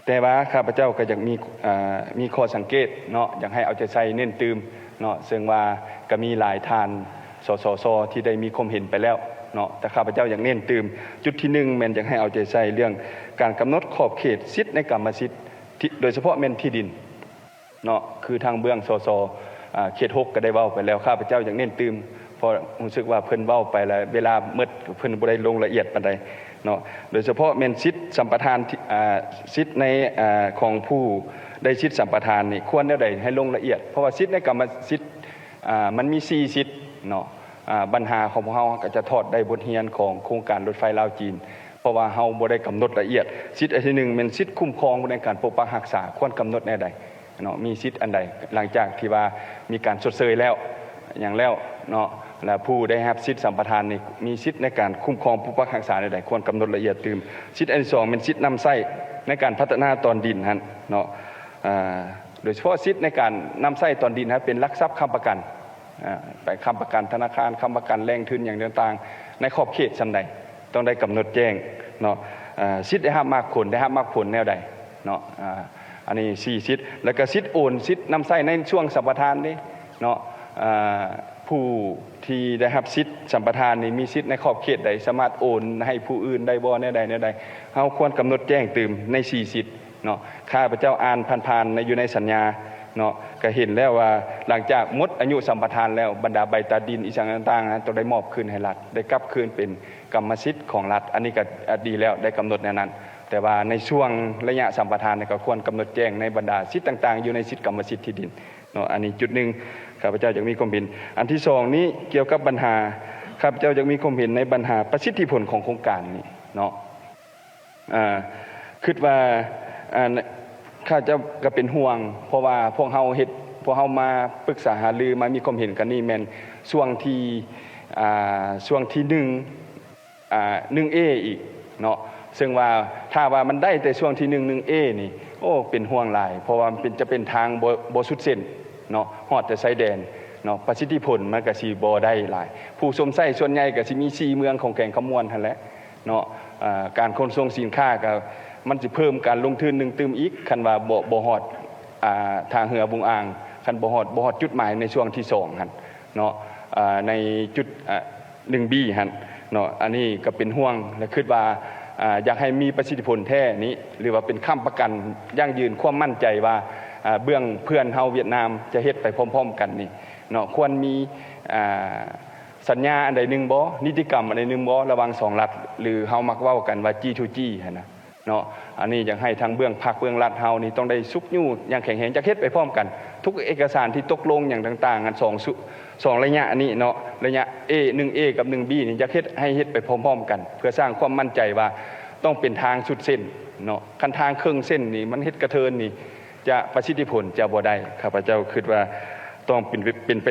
ແຕ່ວ່າຂ້າພະເຈົ້າກໍຢາກມີ ເອີ ມີຂໍ້ສັງເກດເນາະ, ຢາກໃຫ້ເອົາໃຈໃສ່ເນັ້ນຕື່ມເນາະ, ເຊິ່ງວ່າກໍມີຫຼາຍທ່ານ ສສຊ ທີ່ໄດ້ມີຄວາມເຫັນໄປແລ້ວເນາະ, ແຕ່ຂ້າພະເຈົ້າຢາກເນັ້ນຕື່ມ. ຈຸດທີໜຶ່ງ ແມ່ນຢາກໃຫ້ເອົາໃຈໃສ່ເລື່ອງການກຳນົດຂອບເຂດສິດໃນກຳມະສິດ ທີ່ ໂດຍສະເພາະແມ່ນທີ່ດິນ ເນາະ, ຄືທາງເບື້ອງ ສສ ອາ ເຂດຫົກ ກໍໄດ້ເວົ້າໄປແລ້ວ. ຂ້າພະເຈົ້າຢາກເນັ້ນຕື່ມ ເພາະຮູ້ສຶກວ່າເພິ່ນເວົ້າໄປແລ້ວ ເວລາໝົດ ເພິ່ນບໍ່ໄດ້ລົງລະອຽດປານໃດເນາະ, ໂດຍສະເພາະແມ່ນສິດສຳປະທານ ອາ ສິດໃນ ອາ ຂອງຜູ້ໄດ້ສິດສຳປະທານນີ້ ຄວນແນວໃດໃຫ້ລົງລະອຽດ, ເພາະວ່າສິດໃນກຳມະສິດ ອາ ມັນມີສີ່ສິດເນາະ. ອາ ບັນຫາຂອງພວກເຮົາກໍຈະຖອດໄດ້ບົດຮຽນຂອງໂຄງການລົດໄຟລາວ-ຈີນ ເພາະວ່າເຮົາບໍ່ໄດ້ກຳນົດລະອຽດ. ສິດອັນທີໜຶ່ງ ແມ່ນສິດຄຸ້ມຄອງໃນການປົກປັກຮັກສາ ຄວນກຳນົດແນວໃດເນາະ, ມີສິດອັນໃດ ຫຼັງຈາກທີ່ວ່າມີການຊົດເຊີຍແລ້ວ ຫຍັງແລ້ວເນາະ, ແລະ ຜູ້ໄດ້ຮັບສິດສຳປະທານນີ້ ມີສິດໃນການຄຸ້ມຄອງປົກປັກຮັກສາແນວໃດ ຄວນກຳນົດລະອຽດຕື່ມ. ສິດອັນທີສອງ ແມ່ນສິດນຳໃຊ້ໃນການພັດທະນາຕອນດິນຫັ້ນເນາະ, ອາ ໂດຍສະເພາະສິດໃນການນຳໃຊ້ຕອນດິນຫັ້ນ ເປັນຫຼັກຊັບຄ້ຳປະກັນ ອາ ໄປຄ້ຳປະກັນທະນາຄານ, ຄ້ຳປະກັນແຫຼ່ງທຶນຫຍັງຕ່າງໆ ໃນຂອບເຂດສ່ຳໃດ ຕ້ອງໄດ້ກຳນົດແຈ້ງເນາະ. ອາ ສິດໄດ້ຮັບໝາກຜົນ, ໄດ້ຮັບໝາກຜົນແນວໃດເນາະ, ອາ ອັນນີ້ສີ່ສິດ. ແລ້ວກໍສິດໂອນ, ສິດນຳໃຊ້ໃນຊ່ວງສຳປະທານເດ້ເນາະ, ອາ ຜູ້ທີ່ໄດ້ຮັບສິດສຳປະທານນີ້ ມີສິດໃນຂອບເຂດໃດ ສາມາດໂອນໃຫ້ຜູ້ອື່ນໄດ້ບໍ່ ແນວໃດແນວໃດ, ເຮົາຄວນກຳນົດແຈ້ງຕື່ມໃນສີ່ສິດເນາະ. ຂ້າພະເຈົ້າອ່ານຜ່ານໆ ໃນ ຢູ່ໃນສັນຍາ ເນາະ ກໍເຫັນແລ້ວວ່າຫຼັງຈາກໝົດອາຍຸສຳປະທານແລ້ວ ບັນດາໃບຕາດິນອີ່ຫຍັງຕ່າງໆ ຕ້ອງໄດ້ມອບຄືນໃຫ້ລັດ ໄດ້ກັບຄືນເປັນກຳມະສິດຂອງລັດ. ອັນນີ້ກໍ ອາ ດີແລ້ວ ໄດ້ກຳນົດແນວນັ້ນ, ແຕ່ວ່າໃນຊ່ວງໄລຍະສຳປະທານນີ້ ກໍຄວນກຳນົດແຈ້ງໃນບັນດາສິດຕ່າງໆ ຢູ່ໃນສິດກຳມະສິດທີ່ດິນເນາະ. ອັນນີ້ຈຸດໜຶ່ງ ຂ້າພະເຈົ້າຢາກມີຄວາມເຫັນ. ອັນທີສອງນີ້ ກ່ຽວກັບບັນຫາ ຂ້າພະເຈົ້າຢາກມີຄວາມເຫັນໃນບັນຫາປະສິດທິຜົນຂອງໂຄງການນີ້ເນາະ. ອາ ຄິດວ່າ ອາ ຂ້າເຈົ້າກໍເປັນຫ່ວງ ເພາະວ່າພວກເຮົາເຮັດ ພວກເຮົາມາປຶກສາຫາລື ມາມີຄວາມເຫັນກັນນີ້ແມ່ນຊ່ວງທີ່ ອາ ຊ່ວງທີໜຶ່ງ ອາ ໜຶ່ງເອ ອີກເນາະ. ເຊິ່ງວ່າຖ້າວ່າມັນໄດ້ແຕ່ຊ່ວງທີໜຶ່ງ ໜຶ່ງເອ ນີ້ ໂອ້ ເປັນຫ່ວງຫຼາຍ ເພາະວ່າມັນເປັນ ຈະເປັນທາງບໍ່ ບໍ່ສຸດເສັ້ນເນາະ ຮອດແຕ່ຊາຍແດນເນາະ ປະສິດທິຜົນມັນກໍຊິບໍ່ໄດ້ຫຼາຍ. ຜູ້ຊົມໃຊ້ສ່ວນໃຫຍ່ກໍຊິມີສີ່ເມືອງຂອງແຂວງຄຳມ່ວນຫັ້ນແຫຼະ ເນາະ ເອີ ການຂົນສົ່ງສິນຄ້າກໍມັນຊິເພີ່ມການລົງທຶນໜຶ່ງຕື່ມອີກ ຄັນວ່າບໍ່ ບໍ່ຮອດ ອາ ທ່າເຮືອບຸງອ່າງ ຄັນບໍ່ຮອດ ບໍ່ຮອດຈຸດໝາຍໃນຊ່ວງທີສອງຫັ້ນເນາະ ອາ ໃນຈຸດ ອາ ໜຶ່ງບີຫັ້ນເນາະ. ອັນນີ້ກໍເປັນຫ່ວງ ແລະ ຄິດວ່າ ອາ ຢາກໃຫ້ມີປະສິດທິຜົນແທ້ນີ້ ຫຼືວ່າເປັນຄ້ຳປະກັນຢັ້ງຢືນຄວາມໝັ້ນໃຈວ່າ ອາ ເບື້ອງເພື່ອນເຮົາຫວຽດນາມຈະເຮັດໄປພ້ອມໆກັນນີ້ເນາະ ຄວນມີ ອາ ສັນຍາອັນໃດໜຶ່ງບໍ່ ນິຕິກຳອັນໃດໜຶ່ງບໍ່ ລະຫວ່າງສອງລັດ ຫຼືເຮົາມັກເວົ້າກັນວ່າ ຈີທູຈີ ຫັ້ນນະເນາະ. ອັນນີ້ຢາກໃຫ້ທາງເບື້ອງພັກເບື້ອງລັດເຮົານີ້ຕ້ອງໄດ້ຊຸກຍູ້ຢ່າງແຂງແຮງ ຢາກເຮັດໄປພ້ອມກັນ ທຸກເອກະສານທີ່ຕົກລົງຫຍັງຕ່າງໆ ອັນສອງ ສອງໄລຍະນີ້ເນາະ ໄລຍະເອ ໜຶ່ງເອ ກັບໜຶ່ງບີນີ້ ຢາກເຮັດໃຫ້ເຮັດໄປພ້ອມໆກັນ ເພື່ອສ້າງຄວາມໝັ້ນໃຈວ່າຕ້ອງເປັນທາງສຸດເສັ້ນເນາະ. ຄັນທາງເຄິ່ງເສັ້ນນີ້ ມັນເຮັດກະເທີນນີ້ ຈະ ປະສິດທິຜົນຈະບໍ່ໄດ້. ຂ້າພະເຈົ້າຄິດວ່າຕ້ອງເປັນ ເປັນໄປ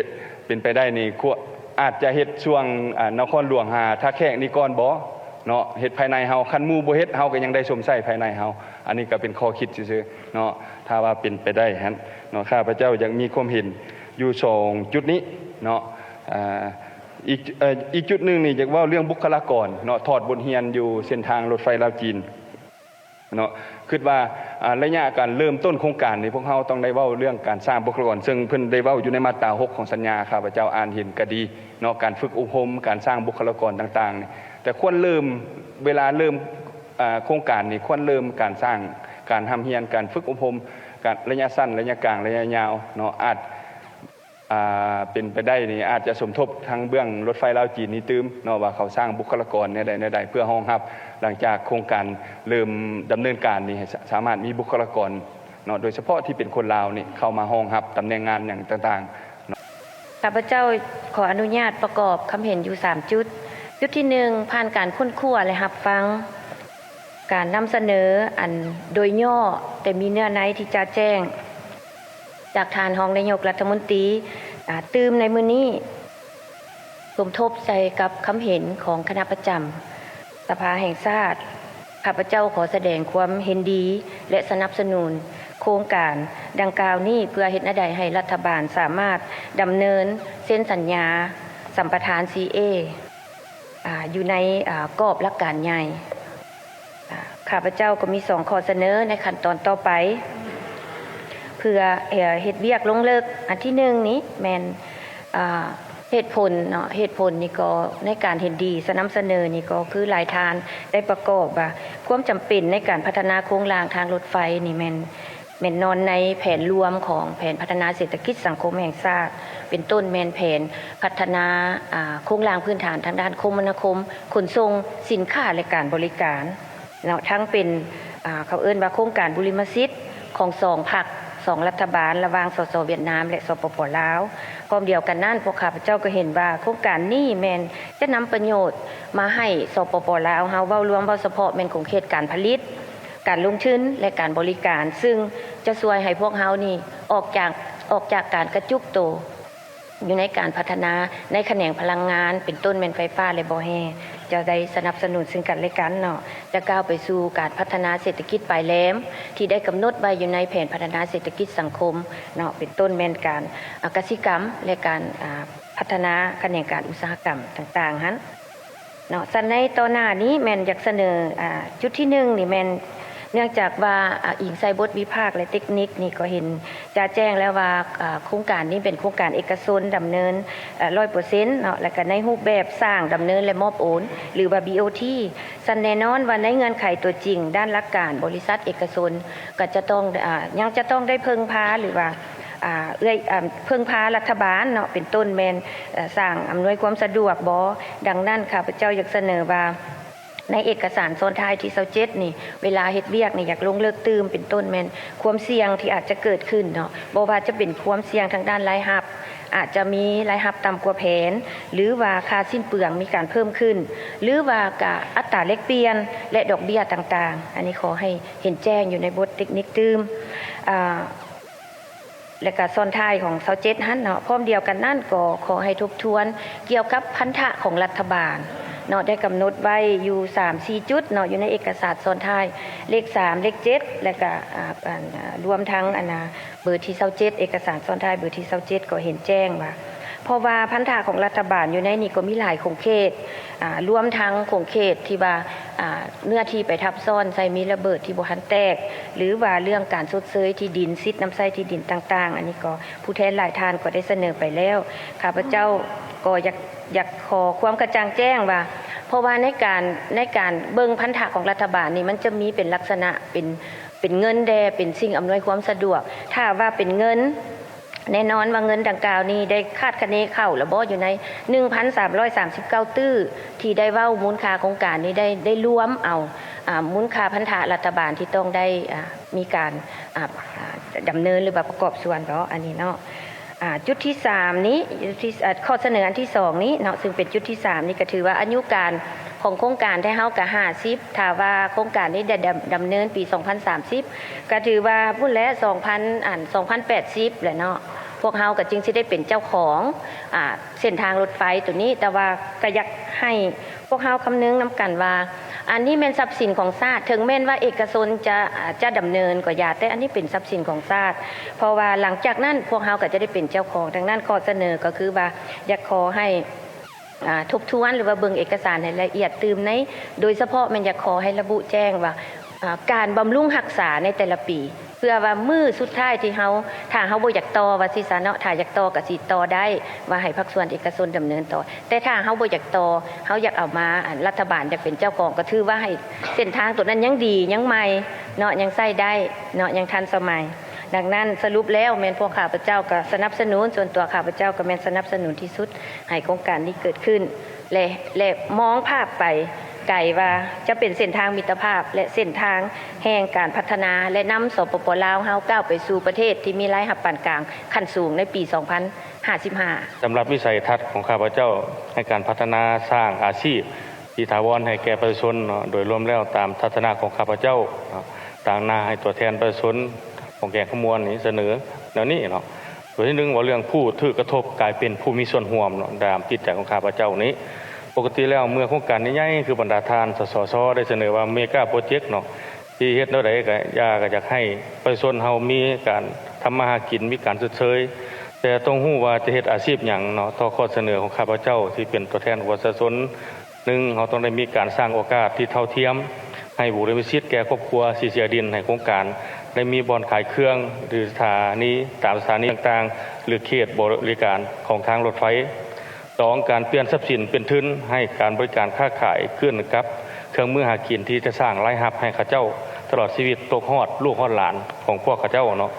ເປັນໄປໄດ້ນີ້ ຄວນ ອາດຈະເຮັດຊ່ວງ ອາ ນະຄອນຫຼວງຫາທ່າແຂກນີ້ກ່ອນບໍເນາະ ເຮັດພາຍໃນເຮົາ ຄັນໝູ່ບໍ່ເຮັດ ເຮົາກໍຍັງໄດ້ຊົມໃຊ້ພາຍໃນເຮົາ. ອັນນີ້ກໍເປັນຂໍ້ຄິດຊື່ໆເນາະ ຖ້າວ່າເປັນໄປໄດ້ຫັ້ນເນາະ. ຂ້າພະເຈົ້າຢາກມີຄວາມເຫັນຢູ່ສອງຈຸດນີ້ເນາະ ອາ ອີກ ເອີ ອີກຈຸດໜຶ່ງນີ້ ຢາກເວົ້າເລື່ອງບຸກຄະລາກອນເນາະ ຖອດບົດຮຽນຢູ່ເສັ້ນທາງລົດໄຟລາວຈີນ ເນາະ. ຄິດວ່າ ອາ ໄລຍະການເລີ່ມຕົ້ນໂຄງການນີ້ ພວກເຮົາຕ້ອງໄດ້ເວົ້າເລື່ອງການສ້າງບຸກຄະລາກອນ ເຊິ່ງເພິ່ນໄດ້ເວົ້າຢູ່ໃນມາດຕາຫົກຂອງສັນຍາ ຂ້າພະເຈົ້າອ່ານເຫັນກໍດີເນາະ ການຝຶກອົບຮົມ ການສ້າງບຸກຄະລາກອນຕ່າງໆນີ້ ແຕ່ຄວນເລີ່ມ ເວລາເລີ່ມ ອາ ໂຄງການນີ້ ຄວນເລີ່ມການສ້າງ ການຮ່ຳຮຽນ ການຝຶກອົບຮົມ ການໄລຍະສັ້ນ ໄລຍະກາງ ໄລຍະຍາວເນາະ ອາດ ອາ ເປັນໄປໄດ້ນີ້ ອາດຈະສົມທົບທາງເບື້ອງລົດໄຟລາວຈີນນີ້ຕື່ມເນາະ ວ່າເຂົາສ້າງບຸກຄະລາກອນແນວໃດແນວໃດ ເພື່ອຮອງຮັບ ຫຼັງຈາກໂຄງການເລີ່ມດຳເນີນການນີ້ ໃຫ້ສາ ສາມາດມີບຸກຄະລາກອນເນາະ ໂດຍສະເພາະທີ່ເປັນຄົນລາວນີ້ ເຂົ້າມາຮອງຮັບຕຳແໜ່ງງານຫຍັງຕ່າງໆເນາະ. ຂ້າພະເຈົ້າຂໍອະນຸຍາດປະກອບຄຳເຫັນຢູ່ສາມຈຸດ. ຈຸດທີໜຶ່ງ ຜ່ານການຄົ້ນຄວ້າ ແລະ ຮັບຟັງ ການນຳສະເໜີອັນໂດຍຫຍໍ້ ແຕ່ມີເນື້ອໃນທີ່ຈະແຈ້ງຈາກທ່ານຮອງນາຍົກລັດຖະມົນຕີ ອາ ຕື່ມໃນມື້ນີ້ ສົມທົບໃສ່ກັບຄຳເຫັນຂອງຄະນະປະຈຳສະພາແຫ່ງຊາດ, ຂ້າພະເຈົ້າຂໍສະແດງຄວາມເຫັນດີ ແລະ ສະໜັບສະໜູນໂຄງການດັ່ງກ່າວນີ້ ເພື່ອເຮັດແນວໃດໃຫ້ລັດຖະບານສາມາດດຳເນີນເຊັນສັນຍາສຳປະທານ ຊີເອ ອາ ຢູ່ໃນ ອາ ກອບຫຼັກການໃຫຍ່. ອາ ຂ້າພະເຈົ້າກໍມີສອງຂໍ້ສະເໜີໃນຂັ້ນຕອນຕໍ່ໄປ ເພື່ອ ເອີ ເຮັດວຽກລົງເລິກ. ອັນທີໜຶ່ງນີ້ແມ່ນ ອາ ເຫດຜົນເນາະ, ເຫດຜົນນີ້ກໍໃນການເຫັນດີສະໜັບສະເໜີນີ້ກໍຄືຫຼາຍທ່ານໄດ້ປະກອບວ່າ ຄວາມຈຳເປັນໃນການພັດທະນາໂຄງລ່າງທາງລົດໄຟນີ້ແມ່ນ ແມ່ນນອນໃນແຜນລວມຂອງແຜນພັດທະນາເສດຖະກິດສັງຄົມແຫ່ງຊາດ ເປັນຕົ້ນແມ່ນແຜນພັດທະນາ ອາ ໂຄງລ່າງພື້ນຖານທາງດ້ານຄົມມະນາຄົມ, ຂົນສົ່ງ, ສິນຄ້າ ແລະ ການບໍລິການເນາະ, ທັງເປັນ ອາ ເຂົາເອີ້ນວ່າໂຄງການບຸລິມະສິດຂອງສອງພັກ, ສອງລັດຖະບານ ລະຫວ່າງ ສສ ຫວຽດນາມ ແລະ ສປປ ລາວ. ພ້ອມດຽວກັນນັ້ນ ພວກຂ້າພະເຈົ້າກໍເຫັນວ່າໂຄງການນີ້ແມ່ນຈະນຳປະໂຫຍດມາໃຫ້ ສປປ ລາວເຮົາ ເວົ້າລວມ ເວົ້າສະເພາະແມ່ນຂົງເຂດການຜະລິດ, ການລົງທຶນ ແລະ ການບໍລິການ, ຊຶ່ງຈະຊ່ວຍໃຫ້ພວກເຮົານີ້ອອກຈາກ ອອກຈາກການກະຈຸກໂຕຢູ່ໃນການພັດທະນາໃນຂະແໜງພະລັງງານ ເປັນຕົ້ນແມ່ນໄຟຟ້າ ແລະ ບໍ່ແຮ່, ຈະໄດ້ສະໜັບສະໜູນຊຶ່ງກັນ ແລະ ກັນເນາະ, ຈະກ້າວໄປສູ່ການພັດທະນາເສດຖະກິດປາຍແຫຼມ ທີ່ໄດ້ກຳນົດໄວ້ຢູ່ໃນແຜນພັດທະນາເສດຖະກິດສັງຄົມເນາະ, ເປັນຕົ້ນແມ່ນການ ອາ ກະສິກຳ ແລະ ການ ອາ ພັດທະນາຂະແໜງການອຸດສາຫະກຳຕ່າງໆຫັ້ນ ເນາະ. ຊັ້ນໃນຕໍ່ໜ້ານີ້ແມ່ນຢາກສະເໜີ ອາ ຈຸດທີໜຶ່ງນີ້ແມ່ນ ເນື່ອງຈາກວ່າ ອາ ອີງໃສ່ບົດວິພາກ ແລະ ເຕັກນິກນີ້ກໍເຫັນຈະແຈ້ງແລ້ວວ່າ ອາ ໂຄງການນີ້ເປັນໂຄງການເອກະຊົນດຳເນີນ ອາ ຮ້ອຍເປີເຊັນເນາະ ແລ້ວກໍໃນຮູບແບບສ້າງ, ດຳເນີນ ແລະ ມອບໂອນ ຫຼືວ່າ ບີໂອທີ. ຊັ້ນແນ່ນອນວ່າໃນເງື່ອນໄຂຕົວຈິງດ້ານຫຼັກການ ບໍລິສັດເອກະຊົນກໍຈະຕ້ອງ ອາ ຍັງຈະຕ້ອງໄດ້ເພິ່ງພາ ຫຼືວ່າ ອ່າ ເອື້ອຍ ອ່າ ເພິ່ງພາລັດຖະບານເນາະ ເປັນຕົ້ນແມ່ນ ເອີ ສ້າງອຳນວຍຄວາມສະດວກບໍ? ດັ່ງນັ້ນ ຂ້າພະເຈົ້າຢາກສະເໜີວ່າ ໃນເອກະສານຊ້ອນທ້າຍທີຊາວເຈັດນີ້ ເວລາເຮັດວຽກນີ້ ຢາກລົງເລິກຕື່ມ ເປັນຕົ້ນແມ່ນຄວາມສ່ຽງທີ່ອາດຈະເກີດຂຶ້ນເນາະ, ບໍ່ວ່າຈະເປັນຄວາມສ່ຽງທາງດ້ານລາຍຮັບ ອາດຈະມີລາຍຮັບຕ່ຳກວ່າແຜນ ຫຼືວ່າຄ່າສິ້ນເປືອງມີການເພີ່ມຂຶ້ນ ຫຼືວ່າກະອັດຕາແລກປ່ຽນ ແລະ ດອກເບ້ຍຕ່າງໆ. ອັນນີ້ຂໍໃຫ້ເຫັນແຈ້ງຢູ່ໃນບົດເຕັກນິກຕື່ມ ອາ ແລະກະຊ້ອນທ້າຍຂອງຊາວເຈັດຫັ້ນເນາະ. ພ້ອມດຽວກັນນັ້ນກໍຂໍໃຫ້ທົບທວນກ່ຽວກັບພັນທະຂອງລັດຖະບານເນາະ, ໄດ້ກຳນົດໄວ້ຢູ່ສາມສີ່ຈຸດເນາະ ຢູ່ໃນເອກະສານຊ້ອນທ້າຍເລກສາມ ເລກເຈັດ ແລະກະ ອາ ອາ ລວມທັງອັນນາ ເບີທີຊາວເຈັດ ເອກະສານຊ້ອນທ້າຍເບີທີຊາວເຈັດ ກໍເຫັນແຈ້ງວ່າ ເພາະວ່າພັນທະຂອງລັດຖະບານຢູ່ໃນນີ້ກໍມີຫຼາຍຂົງເຂດ ອາ ລວມທັງຂົງເຂດທີ່ວ່າ ອາ ເນື້ອທີ່ໄປທັບຊ້ອນໃສ່ມີລະເບີດທີ່ບໍ່ທັນແຕກ ຫຼືວ່າເລື່ອງການຊົດເຊີຍທີ່ດິນ ສິດນຳໃຊ້ທີ່ດິນຕ່າງໆ. ອັນນີ້ກໍຜູ້ແທນຫຼາຍທ່ານກໍໄດ້ສະເໜີໄປແລ້ວ. ຂ້າພະເຈົ້າກໍຢາກ ຢາກຂໍຄວາມກະຈ່າງແຈ້ງວ່າ ເພາະວ່າໃນການ ໃນການເບິ່ງພັນທະຂອງລັດຖະບານນີ້ ມັນຈະມີເປັນລັກສະນະເປັນ ເປັນເງິນແດ່ ເປັນສິ່ງອຳນວຍຄວາມສະດວກ. ຖ້າວ່າເປັນເງິນ ແນ່ນອນວ່າເງິນດັ່ງກ່າວນີ້ໄດ້ຄາດຄະເນເຂົ້າແລ້ວບໍ່ ຢູ່ໃນໜຶ່ງພັນສາມຮ້ອຍສາມສິບເກົ້າຕື້ ທີ່ໄດ້ເວົ້າມູນຄ່າໂຄງການນີ້ ໄດ້ ໄດ້ລວມເອົາ ອາ ມູນຄ່າພັນທະລັດຖະບານທີ່ຕ້ອງໄດ້ ອາ ມີການ ອາ ດຳເນີນ ຫຼືວ່າປະກອບສ່ວນບໍ່ ອັນນີ້ເນາະ. ອາ ຈຸດທີສາມນີ້ ຈຸດທີ ອາ ຂໍ້ສະເໜີອັນທີສອງນີ້ເນາະ ຊຶ່ງເປັນຈຸດທີສາມນີ້ ກໍຖືວ່າອາຍຸການຂອງໂຄງການໄທເຮົາກໍຫ້າສິບ ຖ້າວ່າໂຄງການນີ້ໄດ້ດຳ ດຳເນີນປີສອງພັນສາມສິບ ກໍຖືວ່າພຸ້ນແຫຼະ ສອງພັນ ອັນ ສອງພັນແປດສິບແຫຼະເນາະ ພວກເຮົາກໍຈຶ່ງຊິໄດ້ເປັນເຈົ້າຂອງ ອາ ເສັ້ນທາງລົດໄຟໂຕນີ້. ແຕ່ວ່າກໍຢາກໃຫ້ພວກເຮົາຄຳນຶງນຳກັນວ່າ ອັນນີ້ແມ່ນຊັບສິນຂອງຊາດ, ເຖິງແມ່ນວ່າເອກະຊົນຈະ ຈະດຳເນີນກໍຢ່າ, ແຕ່ອັນນີ້ເປັນຊັບສິນຂອງຊາດ. ເພາະວ່າຫຼັງຈາກນັ້ນພວກເຮົາກໍຈະໄດ້ເປັນເຈົ້າຂອງ. ດັ່ງນັ້ນ ຂໍ້ສະເໜີກໍຄືວ່າ ຢາກຂໍໃຫ້ ອາ ທົບທວນ ຫຼືວ່າເບິ່ງເອກະສານໃຫ້ລະອຽດຕື່ມໃນ ໂດຍສະເພາະແມ່ນຢາກຂໍໃຫ້ລະບຸແຈ້ງວ່າ ອາ ການບຳລຸງຮັກສາໃນແຕ່ລະປີ ເພື່ອວ່າມື້ສຸດທ້າຍທີ່ເຮົາ ຖ້າເຮົາບໍ່ຢາກຕໍ່ ວ່າຊີ້ຊະເນາະ, ຖ້າຢາກຕໍ່ກໍຊິຕໍ່ໄດ້ ວ່າໃຫ້ພາກສ່ວນເອກະຊົນດຳເນີນຕໍ່. ແຕ່ຖ້າເຮົາບໍ່ຢາກຕໍ່ ເຮົາຢາກເອົາມາ ອັນ ລັດຖະບານຢາກເປັນເຈົ້າຂອງ ກໍຖືວ່າໃຫ້ເສັ້ນທາງໂຕນັ້ນຍັງດີ ຍັງໃໝ່ເນາະ, ຍັງໃຊ້ໄດ້ເນາະ, ຍັງທັນສະໄໝ. ດັ່ງນັ້ນ ສະຫຼຸບແລ້ວແມ່ນພວກຂ້າພະເຈົ້າກໍສະໜັບສະໜູນ, ສ່ວນຕົວຂ້າພະເຈົ້າກໍແມ່ນສະໜັບສະໜູນທີ່ສຸດ ໃຫ້ໂຄງການນີ້ເກີດຂຶ້ນ ແລະ ແລະ ມອງພາບໄປໄກວ່າຈະເປັນເສັ້ນທາງມິດຕະພາບ ແລະ ເສັ້ນທາງແຫ່ງການພັດທະນາ ແລະ ນຳ ສປປ ລາວ ເຮົາກ້າວໄປສູ່ປະເທດທີ່ມີລາຍຮັບປານກາງຂັ້ນສູງໃນປີສອງພັນຫ້າສິບຫ້າ. ສຳລັບວິໄສທັດຂອງຂ້າພະເຈົ້າໃນການພັດທະນາສ້າງອາຊີບທີ່ຖາວອນໃຫ້ແກ່ປະຊາຊົນເນາະ, ໂດຍລວມແລ້ວຕາມທັດສະນະຂອງຂ້າພະເຈົ້າເນາະ, ຕາງໜ້າໃຫ້ຕົວແທນປະຊາຊົນຂອງແຂວງຄຳມ່ວນນີ້ສະເໜີແນວນີ້ເນາະ. ຕົວທີໜຶ່ງ ເວົ້າເລື່ອງຜູ້ຖືກກະທົບກາຍເປັນຜູ້ມີສ່ວນຮ່ວມເນາະ ຕາມຈິດໃຈຂອງຂ້າພະເຈົ້ານີ້. ປົກກະຕິແລ້ວເມື່ອໂຄງການໃຫຍ່ໆ ຄືບັນດາທ່ານ ສສຊ ໄດ້ສະເໜີວ່າເມກາໂປຣເຈັກເນາະ ທີ່ເຮັດແນວໃດກໍຢ່າ ກໍຢາກໃຫ້ປະຊາຊົນເຮົາມີການທຳມາຫາກິນ ມີການຊົດເຊີຍ, ແຕ່ຕ້ອງຮູ້ວ່າຈະເຮັດອາຊີບຫຍັງເນາະ. ຕໍ່ຂໍ້ສະເໜີຂອງຂ້າພະເຈົ້າທີ່ເປັນຕົວແທນຂອງປະຊາຊົນ, ໜຶ່ງ ເຮົາຕ້ອງໄດ້ມີການສ້າງໂອກາດທີ່ເທົ່າທຽມ ໃຫ້ບຸລິມະສິດແກ່ຄອບຄົວທີ່ເສຍດິນໃຫ້ໂຄງການ, ໄດ້ມີບ່ອນຂາຍເຄື່ອງ ຫຼື ສະຖານີ ຕາມສະຖານີຕ່າງໆ ຫຼື ເຂດບໍລິການຂອງທາງລົດໄຟ. ສອງ ການປ່ຽນຊັບສິນເປັນທຶນໃຫ້ການບໍລິການຄ້າຂາຍ ຂຶ້ນກັບເຄື່ອງມືຫາກິນທີ່ຈະສ້າງລາຍຮັບໃຫ້ເຂົາເຈົ້າຕະຫຼອດຊີວິດ ຕົກຮອດລູກຮອດຫຼານຂອງພວກເຂົາເຈົ້າເນາະ.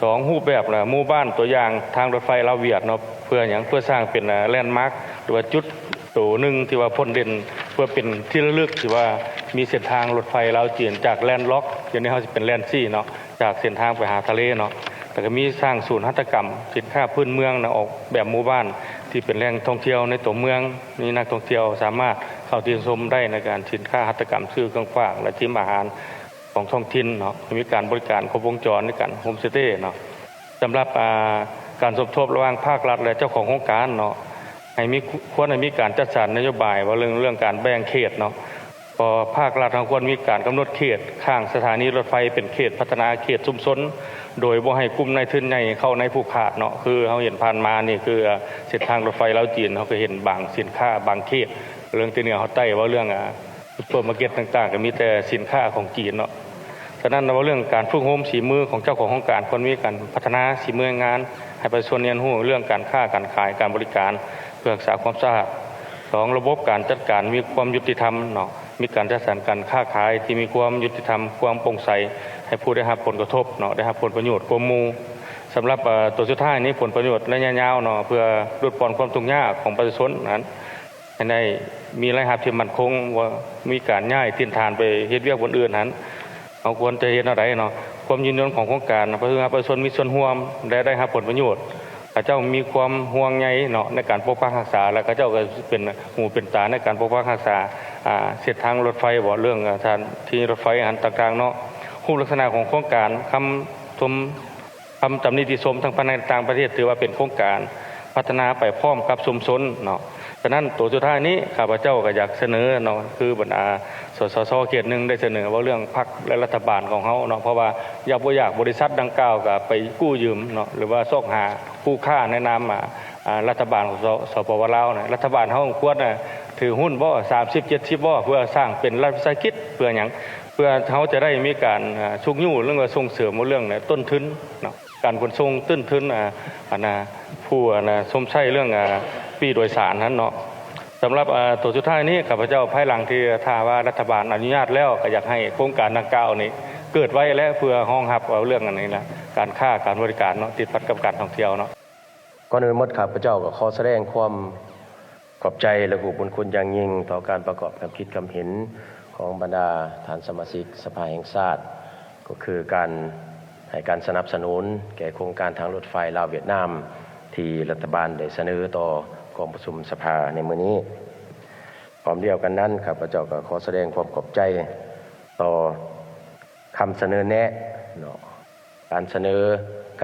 ສອງ ຮູບແບບ ແລະ ໝູ່ບ້ານຕົວຢ່າງທາງລົດໄຟລາວຫວຽດເນາະ. ເພື່ອຫຍັງ? ເພື່ອສ້າງເປັນ ແລນມາກ ຫຼືວ່າຈຸດໂຕໜຶ່ງທີ່ວ່າພົ້ນເດັ່ນ ເພື່ອເປັນທີ່ລະລຶກທີ່ວ່າມີເສັ້ນທາງລົດໄຟລາວຈີນຈາກແລນລັອກ ດຽວນີ້ເຮົາຊິເປັນແລນຊີເນາະ ຈາກເສັ້ນທາງໄປຫາທະເລເນາະ. ແລ້ວກໍມີສ້າງສູນຫັດຖະກຳສິນຄ້າພື້ນເມືອງນະ ອອກແບບໝູ່ບ້ານທີ່ເປັນແຫຼ່ງທ່ອງທ່ຽວໃນຕົວເມືອງ, ມີນັກທ່ອງທ່ຽວສາມາດເຂົ້າທ່ຽວຊົມໄດ້ໃນການສິນຄ້າຫັດຖະກຳ, ຊື້ເຄື່ອງຝາກ ແລະ ທີມອາຫານຂອງທ້ອງຖິ່ນເນາະ, ໃຫ້ມີການບໍລິການຄົບວົງຈອນໃນການໂຮມສະເຕເນາະ. ສຳລັບ ອ່າ ການສົມທົບລະຫວ່າງພາກລັດ ແລະ ເຈົ້າຂອງໂຄງການເນາະ ໃຫ້ມີ ຄວນໃຫ້ມີການຈັດສັນນະໂຍບາຍ ວ່າເລື່ອງ ເລື່ອງການແບ່ງເຂດເນາະ. ກໍພາກລັດເຮົາຄວນມີການກຳນົດເຂດຂ້າງສະຖານີລົດໄຟເປັນເຂດພັດທະນາເຂດຊຸມຊົນ ໂດຍບໍ່ໃຫ້ກຸ່ມນາຍທຶນໃຫຍ່ເຂົ້າໃນຜູກຂາດເນາະ. ຄືເຮົາເຫັນຜ່ານມານີ້ ຄືເສັ້ນທາງລົດໄຟລາວຈີນ ເຮົາກໍເຫັນບາງສິນຄ້າບາງເຂດ ເລື່ອງແຕ່ເໜືອຮອດໃຕ້ ເວົ້າເລື່ອງ ອາ ຊຸບເປີມາເກັດຕ່າງໆ ກໍມີແຕ່ສິນຄ້າຂອງຈີນເນາະ. ສະນັ້ນ ເວົ້າເລື່ອງການຝຶກໂຮມສີມືຂອງເຈົ້າຂອງໂຄງການ ຄວນມີການພັດທະນາສີມືແຮງງານ ໃຫ້ປະຊາຊົນຮຽນຮູ້ເລື່ອງການຄ້າການຂາຍ ການບໍລິການ ເພື່ອຮັກສາຄວາມສະອາດ. ສອງ ລະບົບການຈັດການມີຄວາມຍຸຕິທຳເນາະ, ມີການຈັດສັນການຄ້າຂາຍທີ່ມີຄວາມຍຸຕິທຳ, ຄວາມໂປ່ງໃສ ໃຫ້ຜູ້ໄດ້ຮັບຜົນກະທົບເນາະ ໄດ້ຮັບຜົນປະໂຫຍດກວ່າໝູ່. ສຳລັບ ເອີ ຕົວສຸດທ້າຍນີ້ ຜົນປະໂຫຍດໄລຍະຍາວເນາະ ເພື່ອຫຼຸດຜ່ອນຄວາມທຸກຍາກຂອງປະຊາຊົນນັ້ນ ໃຫ້ໄດ້ມີລາຍຮັບທີ່ໝັ້ນຄົງ ບໍ່ມີການຍ້າຍຖິ່ນຖານໄປເຮັດວຽກບ່ອນອື່ນຫັ້ນ ເຮົາຄວນຈະເຮັດແນວໃດເນາະ? ຄວາມຍືນຍົງຂອງໂຄງການ ເພື່ອໃຫ້ປະຊາຊົນມີສ່ວນຮ່ວມ ແລະ ໄດ້ຮັບຜົນປະໂຫຍດ. ເຂົາເຈົ້າມີຄວາມຫ່ວງໃຍເນາະ ໃນການປົກປັກຮັກສາ ແລະ ເຂົາເຈົ້າກໍເປັນຫູເປັນຕາໃນການປົກປັກຮັກສາ ອາ ເສັ້ນທາງລົດໄຟບໍ ເລື່ອງ ອາ ສະຖານທີ່ລົດໄຟຫັ້ນຕ່າງໆເນາະ. ຮູບລັກສະນະຂອງໂຄງການ ຄຳຊົມ ຄຳຕຳນິຕິຊົມທັງພາຍໃນ ແລະ ຕ່າງປະເທດ ຖືວ່າເປັນໂຄງການພັດທະນາໄປພ້ອມກັບຊຸມຊົນເນາະ. ສະນັ້ນ ໂຕສຸດທ້າຍນີ້ ຂ້າພະເຈົ້າກໍຢາກສະເໜີເນາະ ຄືບັນດາ ສສຊ ເຂດໜຶ່ງ ໄດ້ສະເໜີເວົ້າເລື່ອງພັກ ແລະ ລັດຖະບານຂອງເຮົາເນາະ ເພາະວ່າຢາກບໍ່ຢາກ ບໍລິສັດດັ່ງກ່າວກໍໄປກູ້ຢືມເນາະ ຫຼືວ່າຊອກຫາຄູ່ຄ້າໃນນາມ ອາ ອາ ລັດຖະບານຂອງ ສ ສປປ ລາວນະ. ລັດຖະບານເຮົາຄວນນະ ຖືຫຸ້ນບໍ ສາມສິບ ເຈັດສິບບໍ ເພື່ອສ້າງເປັນລັດວິສາຫະກິດ ເພື່ອຫຍັງ? ເພື່ອເຮົາຈະໄດ້ມີການ ອາ ຊຸກຍູ້ ຫຼືວ່າສົ່ງເສີມເລື່ອງ ອາ ຕົ້ນທຶນເນາະ ການຂົນສົ່ງ ຕົ້ນທຶນ ອາ ອັນນະ ຜູ້ ອັນນະ ຊົມໃຊ້ເລື່ອງ ອາ ປີ້ໂດຍສານຫັ້ນເນາະ. ສຳລັບ ອາ ໂຕສຸດທ້າຍນີ້ ຂ້າພະເຈົ້າ ພາຍຫຼັງທີ່ຖ້າວ່າລັດຖະບານອະນຸຍາດແລ້ວ ກໍຢາກໃຫ້ໂຄງການດັ່ງກ່າວນີ້ເກີດໄວ ແລະ ເພື່ອຮອງຮັບເອົາເລື່ອງອັນນີ້ລະ ການຄ້າການບໍລິການເນາະ ຕິດພັນກັບການທ່ອງທ່ຽວເນາະ. ກ່ອນອື່ນໝົດ ຂ້າພະເຈົ້າກໍຂໍສະແດງຄວາມຂອບໃຈ ແລະ ຮູ້ບຸນຄຸນຢ່າງຍິ່ງຕໍ່ການປະກອບຄຳຄິດຄຳເຫັນຂອງບັນດາທ່ານສະມາຊິກສະພາແຫ່ງຊາດ ກໍຄືການໃຫ້ການສະໜັບສະໜູນແກ່ໂຄງການທາງລົດໄຟລາວຫວຽດນາມ ທີ່ລັດຖະບານໄດ້ສະເໜີຕໍ່ກອງປະຊຸມສະພາໃນມື້ນີ້. ພ້ອມດຽວກັນນັ້ນ ຂ້າພະເຈົ້າກໍຂໍສະແດງຄວາມຂອບໃຈຕໍ່ຄຳສະເໜີແນະເນາະ ການສະເໜີ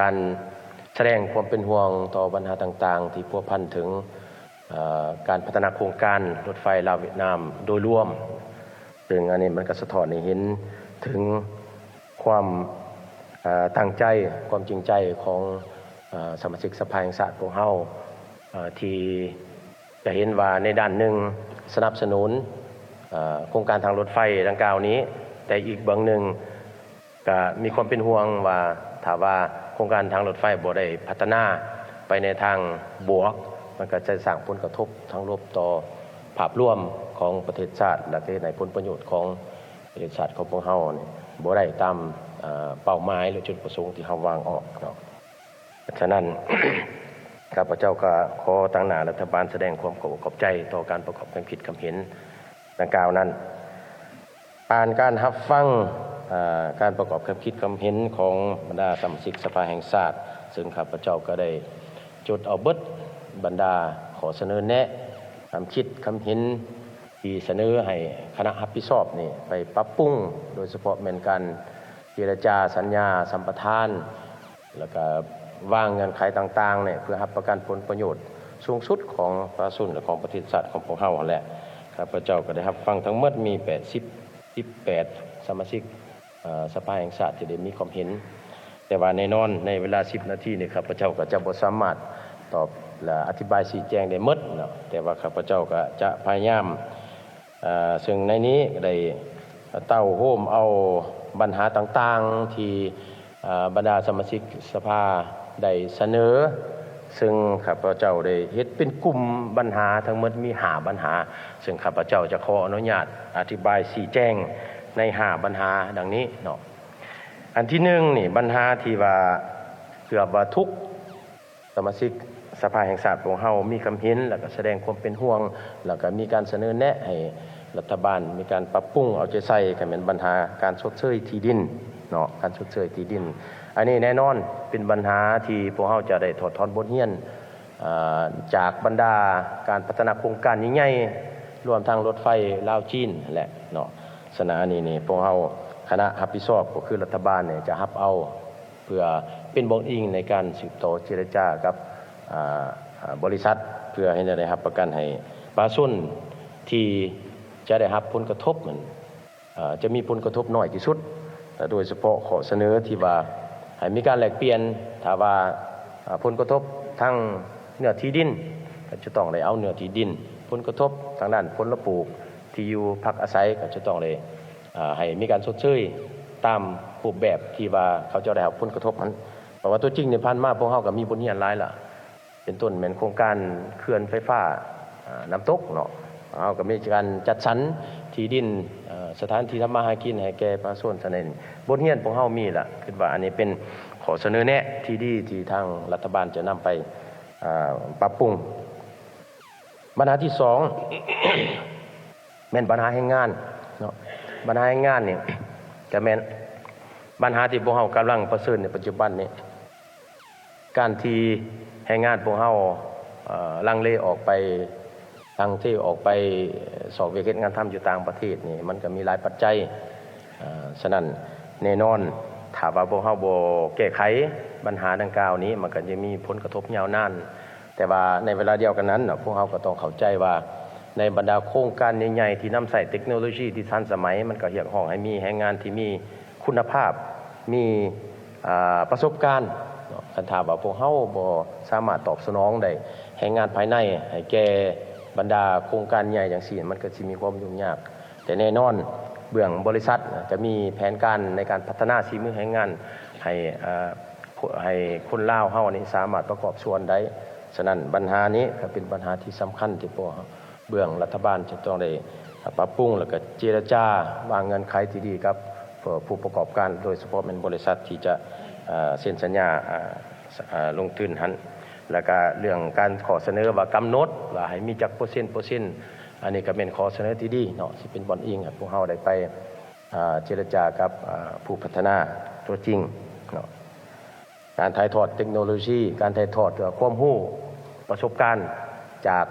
ການສະແດງຄວາມເປັນຫ່ວງຕໍ່ບັນຫາຕ່າງໆ ທີ່ພົວພັນເຖິງ ເອີ ການພັດທະນາໂຄງການລົດໄຟລາວຫວຽດນາມໂດຍລວມ. ເຊິ່ງອັນນີ້ມັນກໍສະທ້ອນໃຫ້ເຫັນເຖິງຄວາມ ເອີ ຕັ້ງໃຈ ຄວາມຈິງໃຈຂອງ ເອີ ສະມາຊິກສະພາແຫ່ງຊາດພວກເຮົາ ເອີ ທີ່ຈະເຫັນວ່າໃນດ້ານໜຶ່ງສະໜັບສະໜູນ ເອີ ໂຄງການທາງລົດໄຟດັ່ງກ່າວນີ້, ແຕ່ອີກເບື້ອງໜຶ່ງ ກະມີຄວາມເປັນຫ່ວງວ່າ ຖ້າວ່າໂຄງການທາງລົດໄຟບໍ່ໄດ້ພັດທະນາໄປໃນທາງບວກ, ມັນກະຈະສ້າງຜົນກະທົບທາງລົບຕໍ່ພາບລວມຂອງປະເທດຊາດ ແລະ ກະເຮັດໃຫ້ຜົນປະໂຫຍດຂອງປະເທດຊາດຂອງພວກເຮົານີ້ບໍ່ໄດ້ຕາມ ເອີ ເປົ້າໝາຍ ຫຼື ຈຸດປະສົງທີ່ເຮົາວາງອອກເນາະ. ສະນັ້ນ ຂ້າພະເຈົ້າກໍຂໍຕາງໜ້າລັດຖະບານສະແດງຄວາມຂອບອົກຂອບໃຈຕໍ່ການປະກອບຄຳຄິດຄຳເຫັນດັ່ງກ່າວນັ້ນ. ຜ່ານການຮັບຟັງ ເອີ ການປະກອບຄຳຄິດຄຳເຫັນຂອງບັນດາສະມາຊິກສະພາແຫ່ງຊາດ, ເຊິ່ງຂ້າພະເຈົ້າກໍໄດ້ຈົດເອົາເບິດບັນດາຂໍ້ສະເໜີແນະ, ຄຳຄິດຄຳເຫັນທີ່ສະເໜີໃຫ້ຄະນະຮັບຜິດຊອບນີ້ໄປປັບປຸງ, ໂດຍສະເພາະແມ່ນການເຈລະຈາສັນຍາສຳປະທານ, ແລ້ວກະວາງເງື່ອນໄຂຕ່າງໆນີ້ ເພື່ອຮັບປະກັນຜົນປະໂຫຍດສູງສຸດຂອງປະຊາຊົນ ແລະ ຂອງປະເທດຊາດຂອງພວກເຮົາຫັ້ນແຫຼະ. ຂ້າພະເຈົ້າກໍໄດ້ຮັບຟັງທັງໝົດມີແປດສິບ ສິບແປດສະມາຊິກ ເອີ ສະພາແຫ່ງຊາດທີ່ໄດ້ມີຄວາມເຫັນ, ແຕ່ວ່າແນ່ນອນໃນເວລາສິບນາທີນີ້ ຂ້າພະເຈົ້າກໍຈະບໍ່ສາມາດຕອບ ແລະ ອະທິບາຍຊີ້ແຈງໄດ້ໝົດເນາະ, ແຕ່ວ່າຂ້າພະເຈົ້າກໍຈະພະຍາຍາມ ເຊິ່ງໃນນີ້ໄດ້ເຕົ້າໂຮມເອົາບັນຫາຕ່າງໆ ທີ່ ເອີ ບັນດາສະມາຊິກສະພາໄດ້ສະເໜີ, ເຊິ່ງຂ້າພະເຈົ້າໄດ້ເຮັດເປັນກຸ່ມບັນຫາ ທັງໝົດມີຫ້າບັນຫາ, ເຊິ່ງຂ້າພະເຈົ້າຈະຂໍອະນຸຍາດອະທິບາຍຊີ້ແຈງໃນຫ້າບັນຫາດັ່ງນີ້ເນາະ. ອັນທີໜຶ່ງນີ້ ບັນຫາທີ່ວ່າເກືອບວ່າທຸກ ສະມາຊິກສະພາແຫ່ງຊາດຂອງເຮົາມີຄຳເຫັນ ແລ້ວກໍສະແດງຄວາມເປັນຫ່ວງ, ແລ້ວກໍມີການສະເໜີແນະໃຫ້ລັດຖະບານມີການປັບປຸງເອົາໃຈໃສ່, ກໍແມ່ນບັນຫາການຊົດເຊີຍທີ່ດິນເນາະ, ການຊົດເຊີຍທີ່ດິນ. ອັນນີ້ແນ່ນອນເປັນບັນຫາທີ່ພວກເຮົາຈະໄດ້ຖອດຖອນບົດຮຽນ ເອີ ຈາກບັນດາການພັດທະນາໂຄງການໃຫຍ່ໆ ລວມທັງລົດໄຟລາວຈີນຫັ້ນແຫຼະເນາະ. ສະນັ້ນອັນນີ້ນີ້ ພວກເຮົາຄະນະຮັບຜິດຊອບ ກໍຄືລັດຖະບານນີ້ ຈະຮັບເອົາ ເພື່ອເປັນບ່ອນອີງໃນການສືບຕໍ່ເຈລະຈາກັບ ອາ ອາ ບໍລິສັດ ເພື່ອໃຫ້ໄດ້ຮັບປະກັນໃຫ້ປະຊາຊົນທີ່ຈະໄດ້ຮັບຜົນກະທົບນັ້ນ ອາ ຈະມີຜົນກະທົບໜ້ອຍທີ່ສຸດ ແລະ ໂດຍສະເພາະຂໍ້ສະເໜີທີ່ວ່າໃຫ້ມີການແລກປ່ຽນ ຖ້າວ່າ ອາ ຜົນກະທົບທາງເນື້ອທີ່ດິນ ກໍຈະຕ້ອງໄດ້ເອົາເນື້ອທີ່ດິນ, ຜົນກະທົບທາງດ້ານພົນລະປູກທີ່ຢູ່ພັກອາໄສ ກໍຈະຕ້ອງໄດ້ ອາ ໃຫ້ມີການຊົດເຊີຍຕາມຮູບແບບທີ່ວ່າເຂົາເຈົ້າໄດ້ຮັບຜົນກະທົບຫັ້ນ. ເພາະວ່າຕົວຈິງນີ້ຜ່ານມາພວກເຮົາກໍມີບົດຮຽນຫຼາຍລະ ເປັນຕົ້ນແມ່ນໂຄງການເຂື່ອນໄຟຟ້າ ອາ ນ້ຳຕົກເນາະ, ເຮົາກໍມີການຈັດສັນທີ່ດິນ ເອີ ສະຖານທີ່ທຳມາຫາກິນໃຫ້ແກ່ປະຊາຊົນ. ສະນັ້ນ ບົດຮຽນພວກເຮົາມີລະ ຄິດວ່າອັນນີ້ເປັນຂໍ້ສະເໜີແນະທີ່ດີທີ່ທາງລັດຖະບານຈະນຳໄປ ອາ ປັບປຸງ. ບັນຫາທີສອງ ແມ່ນບັນຫາແຮງງານເນາະ. ບັນຫາແຮງງານນີ້ກະແມ່ນບັນຫາທີ່ພວກເຮົາກຳລັງປະເຊີນໃນປັດຈຸບັນນີ້. ການທີ່ແຮງງານພວກເຮົາ ເອີ ລັງເລອອກໄປ ລັງເລອອກໄປຊອກວຽກເຮັດງານທຳຢູ່ຕ່າງປະເທດນີ້ ມັນກໍມີຫຼາຍປັດໄຈ. ເອີ ສະນັ້ນ ແນ່ນອນ ຖ້າວ່າພວກເຮົາບໍ່ແກ້ໄຂບັນຫາດັ່ງກ່າວນີ້ ມັນກໍຈະມີຜົນກະທົບຍາວນານ. ແຕ່ວ່າໃນເວລາດຽວກັນນັ້ນເນາະ ພວກເຮົາກໍຕ້ອງເຂົ້າໃຈວ່າ ໃນບັນດາໂຄງການໃຫຍ່ໆທີ່ນຳໃຊ້ເຕັກໂນໂລຊີທີ່ທັນສະໄໝ ມັນກໍຮຽກຮ້ອງໃຫ້ມີແຮງງານທີ່ມີຄຸນນະພາບ ມີ ອາ ປະສົບການເນາະ. ຄັນຖ້າວ່າພວກເຮົາບໍ່ສາມາດຕອບສະໜອງໄດ້ແຮງງານພາຍໃນໃຫ້ແກ່ບັນດາໂຄງການໃຫຍ່ຈັ່ງຊີ້ ມັນກໍຊິມີຄວາມຫຍຸ້ງຍາກ. ແຕ່ແນ່ນອນ ເບື້ອງບໍລິສັດຈະມີແຜນການໃນການພັດທະນາສີມືແຮງງານໃຫ້ ເອີ ໃຫ້ຄົນລາວເຮົານີ້ສາມາດປະກອບສ່ວນໄດ້. ສະນັ້ນ ບັນຫານີ້ກໍເປັນບັນຫາທີ່ສຳຄັນທີ່ພວກເບື້ອງລັດຖະບານຈະຕ້ອງໄດ້ປັບປຸງ ແລ້ວກໍເຈລະຈາວາງເງື່ອນໄຂທີ່ດີກັບ ເອີ ຜູ້ປະກອບການ ໂດຍສະເພາະແມ່ນບໍລິສັດທີ່ຈະ ເອີ ເຊັນສັນຍາ ເອີ ລົງທຶນຫັ້ນ. ແລ້ວກໍເລື່ອງການຂໍ້ສະເໜີວ່າກຳນົດວ່າໃຫ້ມີຈັກເປີເຊັນ ເປີເຊັນ ອັນນີ້ກໍແມ່ນຂໍ້ສະເໜີທີ່ດີເນາະ ຊິເປັນບ່ອນອີງໃຫ້ພວກເຮົາໄດ້ໄປ ເອີ ເຈລະຈາກັບ ເອີ ຜູ້ພັດທະນາຕົວຈິງເນາະ. ການຖ່າຍທອດເຕັກໂນໂລຊີ ການຖ່າຍທອດ ເອີ ຄວາມຮູ້ປະສົບການຈາກ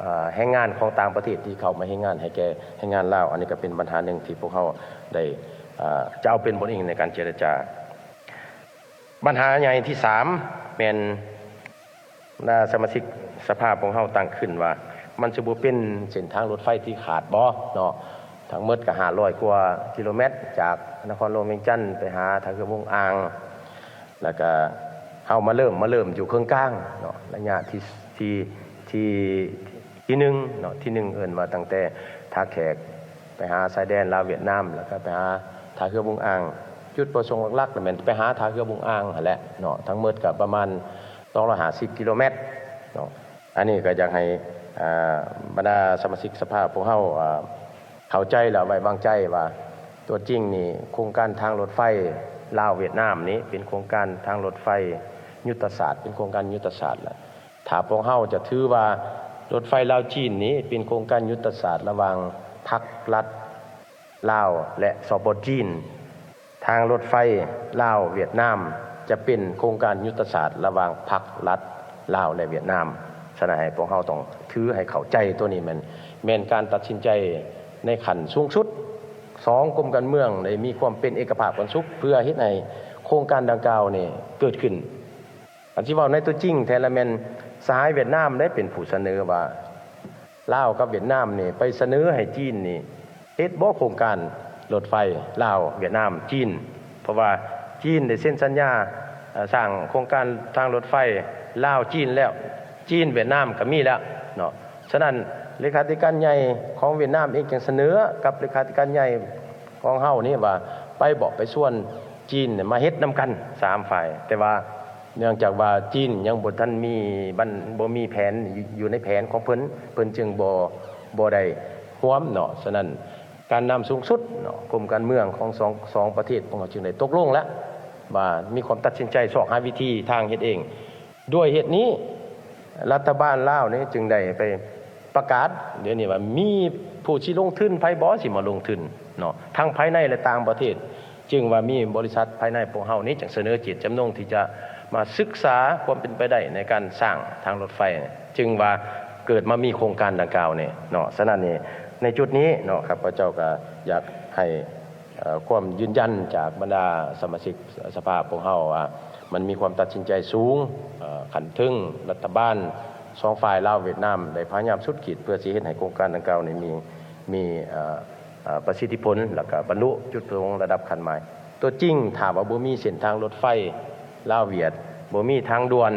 ເອີ ແຮງງານຂອງຕ່າງປະເທດທີ່ເຂົ້າມາເຮັດງານໃຫ້ແກ່ແຮງງານລາວ ອັນນີ້ກໍເປັນບັນຫາໜຶ່ງທີ່ພວກເຮົາໄດ້ ເອີ ຈະເອົາເປັນບົດອີງໃນການເຈລະຈາ. ບັນຫາໃຫຍ່ທີສາມ ແມ່ນ ບັນດາສະມາຊິກສະພາພວກເຮົາຕັ້ງຂຶ້ນວ່າ ມັນຊິບໍ່ເປັນເສັ້ນທາງລົດໄຟທີ່ຂາດບໍເນາະ? ທັງໝົດກໍຫ້າຮ້ອຍກວ່າກິໂລແມັດ ຈາກນະຄອນຫຼວງວຽງຈັນໄປຫາທ່າເຮືອບົງອ່າງ ແລ້ວກໍເຮົາມາເລີ່ມ ມາເລີ່ມຢູ່ເຄິ່ງກາງເນາະ ໄລຍະທີ່ ທີ່ ທີ່ ທີໜຶ່ງເນາະ ທີໜຶ່ງເອີ້ນວ່າຕັ້ງແຕ່ທ່າແຂກໄປຫາຊາຍແດນລາວຫວຽດນາມ ແລ້ວກໍໄປຫາທ່າເຮືອບົງອ່າງ. ຈຸດປະສົງຫຼັກໆ ແມ່ນໄປຫາທ່າເຮືອບົງອ່າງຫັ້ນແຫຼະເນາະ ທັງໝົດກໍປະມານສອງຮ້ອຍຫ້າສິບກິໂລແມັດເນາະ. ອັນນີ້ກໍຢາກໃຫ້ ອາ ບັນດາສະມາຊິກສະພາພວກເຮົາ ອາ ເຂົ້າໃຈ ແລະ ໄວ້ວາງໃຈວ່າ ຕົວຈິງນີ້ ໂຄງການທາງລົດໄຟລາວຫວຽດນາມນີ້ ເປັນໂຄງການທາງລົດໄຟຍຸດທະສາດ ເປັນໂຄງການຍຸດທະສາດ ແລະ ຖ້າພວກເຮົາຈະຖືວ່າລົດໄຟລາວຈີນນີ້ເປັນໂຄງການຍຸດທະສາດລະຫວ່າງພັກລັດລາວ ແລະ ສປ ຈີນ, ທາງລົດໄຟລາວຫວຽດນາມຈະເປັນໂຄງການຍຸດທະສາດລະຫວ່າງພັກລັດລາວ ແລະ ຫວຽດນາມ. ສະນັ້ນໃຫ້ພວກເຮົາຕ້ອງຖືໃຫ້ເຂົ້າໃຈ ໂຕນີ້ແມ່ນ ແມ່ນການຕັດສິນໃຈໃນຂັ້ນສູງສຸດ. ສອງ ກົມການເມືອງໄດ້ມີຄວາມເປັນເອກະພາບກັນສຸກ ເພື່ອເຮັດໃຫ້ໂຄງການດັ່ງກ່າວນີ້ເກີດຂຶ້ນ. ຄັນຊິເວົ້າໃນຕົວຈິງແທ້ລະແມ່ນສະຫາຍຫວຽດນາມໄດ້ເປັນຜູ້ສະເໜີວ່າ ລາວກັບຫວຽດນາມນີ້ໄປສະເໜີໃຫ້ຈີນນີ້ເຮັດບໍ່ໂຄງການລົດໄຟລາວຫວຽດນາມຈີນ ເພາະວ່າຈີນໄດ້ເຊັນສັນຍາ ເອີ ສ້າງໂຄງການທາງລົດໄຟລາວຈີນແລ້ວ ຈີນຫວຽດນາມກໍມີແລ້ວເນາະ. ສະນັ້ນເລຂາທິການໃຫຍ່ຂອງຫວຽດນາມເອງຈຶ່ງສະເໜີກັບເລຂາທິການໃຫຍ່ຂອງເຮົານີ້ວ່າ ໄປບອກໄປຊວນຈີນນີ້ມາເຮັດນຳກັນສາມຝ່າຍ ແຕ່ວ່າ ເນື່ອງຈາກວ່າຈີນຍັງບໍ່ທັນມີ ບໍ່ມີແຜນ ຢູ່ໃນແຜນຂອງເພິ່ນ ເພິ່ນຈຶ່ງບໍ່ ບໍ່ໄດ້ຮ່ວມເນາະ. ສະນັ້ນການນຳສູງສຸດເນາະ ກົມການເມືອງຂອງສອງ ສອງປະເທດ ພວກເຮົາຈຶ່ງໄດ້ຕົກລົງແລ້ວວ່າ ມີຄວາມຕັດສິນໃຈຊອກຫາວິທີທາງເຮັດເອງ. ດ້ວຍເຫດນີ້ ລັດຖະບານລາວນີ້ຈຶ່ງໄດ້ໄປປະກາດດຽວນີ້ວ່າ ມີຜູ້ຊິລົງທຶນ ໃຜບໍ່ຊິມາລົງທຶນເນາະ ທັງພາຍໃນ ແລະ ຕ່າງປະເທດ. ຈຶ່ງວ່າມີບໍລິສັດພາຍໃນພວກເຮົານີ້ຈຶ່ງສະເໜີເຈດຈຳນົງທີ່ຈະມາສຶກສາຄວາມເປັນໄປໄດ້ໃນການສ້າງທາງລົດໄຟ ຈຶ່ງວ່າເກີດມາມີໂຄງການດັ່ງກ່າວນີ້ເນາະ. ສະນັ້ນນີ້ ໃນຈຸດນີ້ເນາະ ຂ້າພະເຈົ້າກໍຢາກໃຫ້ ເອີ ຄວາມຢືນຢັນຈາກບັນດາສະມາຊິກສະພາພວກເຮົາວ່າ ມັນມີຄວາມຕັດສິນໃຈສູງ ເອີ ຂັ້ນເທິງລັດຖະບານ ສອງຝ່າຍລາວຫວຽດນາມໄດ້ພະຍາຍາມສຸດຂີດ ເພື່ອຊິເຮັດໃຫ້ໂຄງການດັ່ງກ່າວນີ້ມີ ມີ ເອີ ເອີ ປະສິດທິຜົນ ແລ້ວກໍບັນລຸຈຸດປະສົງລະດັບຂັ້ນໝາຍ. ຕົວຈິງ ຖ້າວ່າບໍ່ມີເສັ້ນທາງລົດໄຟລາວຫວຽດ, ບໍ່ມີທາງດ່ວນ,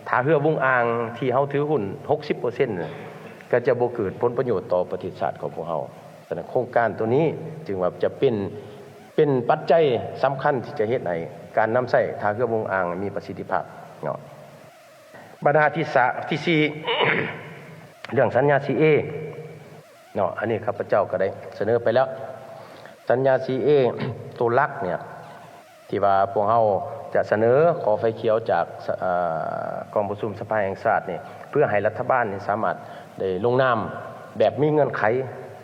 ທ່າເຮືອບຸງອ່າງທີ່ເຮົາຖືຫຸ້ນຫົກສິບເປີເຊັນ ກໍຈະບໍ່ເກີດຜົນປະໂຫຍດຕໍ່ປະເທດຊາດຂອງພວກເຮົາ. ສະນັ້ນໂຄງການຕົວນີ້ຈຶ່ງວ່າຈະເປັນ ເປັນປັດໄຈສຳຄັນທີ່ຈະເຮັດໃຫ້ການນຳໃຊ້ທ່າເຮືອບົງອ່າງມີປະສິດທິພາບເນາະ. ບັນຫາທີສາມ ທີສີ່ ເລື່ອງສັນຍາ ຊີເອ ເນາະ ອັນນີ້ຂ້າພະເຈົ້າກໍໄດ້ສະເໜີໄປແລ້ວ ສັນຍາ ຊີເອ ໂຕຫຼັກເນຍ ທີ່ວ່າພວກເຮົາຈະສະເໜີຂໍໄຟຂຽວຈາກ ສະ ເອີ ກອງປະຊຸມສະພາແຫ່ງຊາດນີ້ ເພື່ອໃຫ້ລັດຖະບານນີ້ສາມາດໄດ້ລົງນາມແບບມີເງື່ອນໄຂ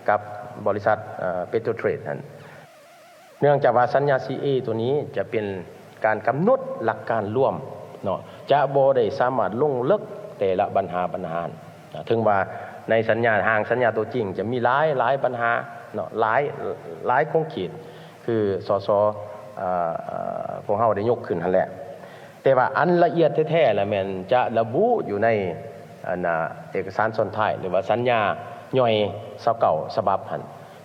ກັບບໍລິສັດ ເອີ Petrotrade ຫັ້ນ. ເນື່ອງຈາກວ່າສັນຍາ ຊີເອ ໂຕນີ້ຈະເປັນການກຳນົດຫຼັກການລວມເນາະ ຈະບໍ່ໄດ້ສາມາດລົງເລິກແຕ່ລະບັນຫາ ບັນຫາ ເຖິງວ່າໃນສັນຍາ ຮ່າງສັນຍາໂຕຈິງຈະມີຫຼາຍ ຫຼາຍບັນຫາເນາະ ຫຼາຍ ຫຼາຍຂົງເຂດ ຄື ສສ ເອີ ພວກເຮົາໄດ້ຍົກຂຶ້ນຫັ້ນແຫຼະ ແຕ່ວ່າອັນລະອຽດແທ້ໆລະແມ່ນຈະລະບຸຢູ່ໃນ ອັນນ່າ ເອກະສານຊ້ອນທ້າຍ ຫຼືວ່າສັນຍາຍ່ອຍຊາວເກົ້າສະບັບຫັ້ນ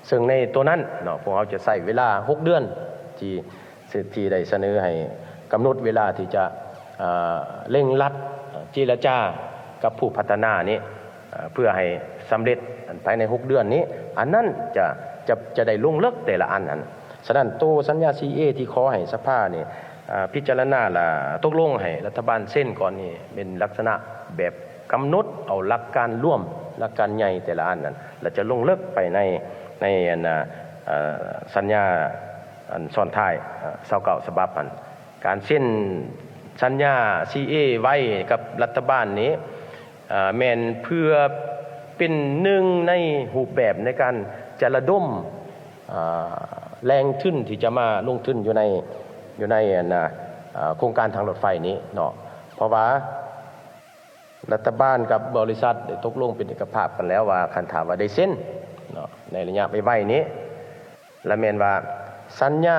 ເຊິ່ງໃນໂຕນັ້ນເນາະ ພວກເຮົາຈະໃຊ້ເວລາຫົກເດືອນ ທີ່ ທີ່ໄດ້ສະເໜີໃຫ້ກຳນົດເວລາທີ່ຈະ ເອີ ເລັ່ງລັດເຈລະຈາກັບຜູ້ພັດທະນານີ້ ເອີ ເພື່ອໃຫ້ສຳເລັດພາຍໃນຫົກເດືອນນີ້ ອັນນັ້ນຈະ ຈະ ຈະໄດ້ລົງເລິກແຕ່ລະອັນຫັ້ນ. ສະນັ້ນ ໂຕສັນຍາ ຊີເອ ທີ່ຂໍໃຫ້ສະພານີ້ ເອີ ພິຈາລະນາ ແລະ ຕົກລົງໃຫ້ລັດຖະບານເຊັນກ່ອນນີ້ ເປັນລັກສະນະແບບກຳນົດເອົາຫຼັກການລວມ ຫຼັກການໃຫຍ່ແຕ່ລະອັນນັ້ນ ແລ້ວຈະລົງເລິກໄປໃນ ໃນອັນ ເອີ ສັນຍາ ອັນຊ້ອນທ້າຍ ເອີ ຊາວເກົ້າສະບັບຫັ້ນ ການເຊັນສັນຍາ ຊີເອ ໄວ້ກັບລັດຖະບານນີ້ ເອີ ແມ່ນເພື່ອເປັນໜຶ່ງໃນຮູບແບບໃນການຈະລະດົມ ເອີ ແຫຼ່ງທຶນທີ່ຈະມາລົງທຶນຢູ່ໃນ ຢູ່ໃນອັນນ່າ ເອີ ໂຄງການທາງລົດໄຟນີ້ເນາະ ເພາະວ່າ ລັດຖະບານກັບບໍລິສັດໄດ້ຕົກລົງເປັນເອກະພາບກັນແລ້ວວ່າ ຄັນຖ້າວ່າໄດ້ເຊັນເນາະ ໃນໄລຍະໄວໆນີ້ ລະແມ່ນວ່າສັນຍາ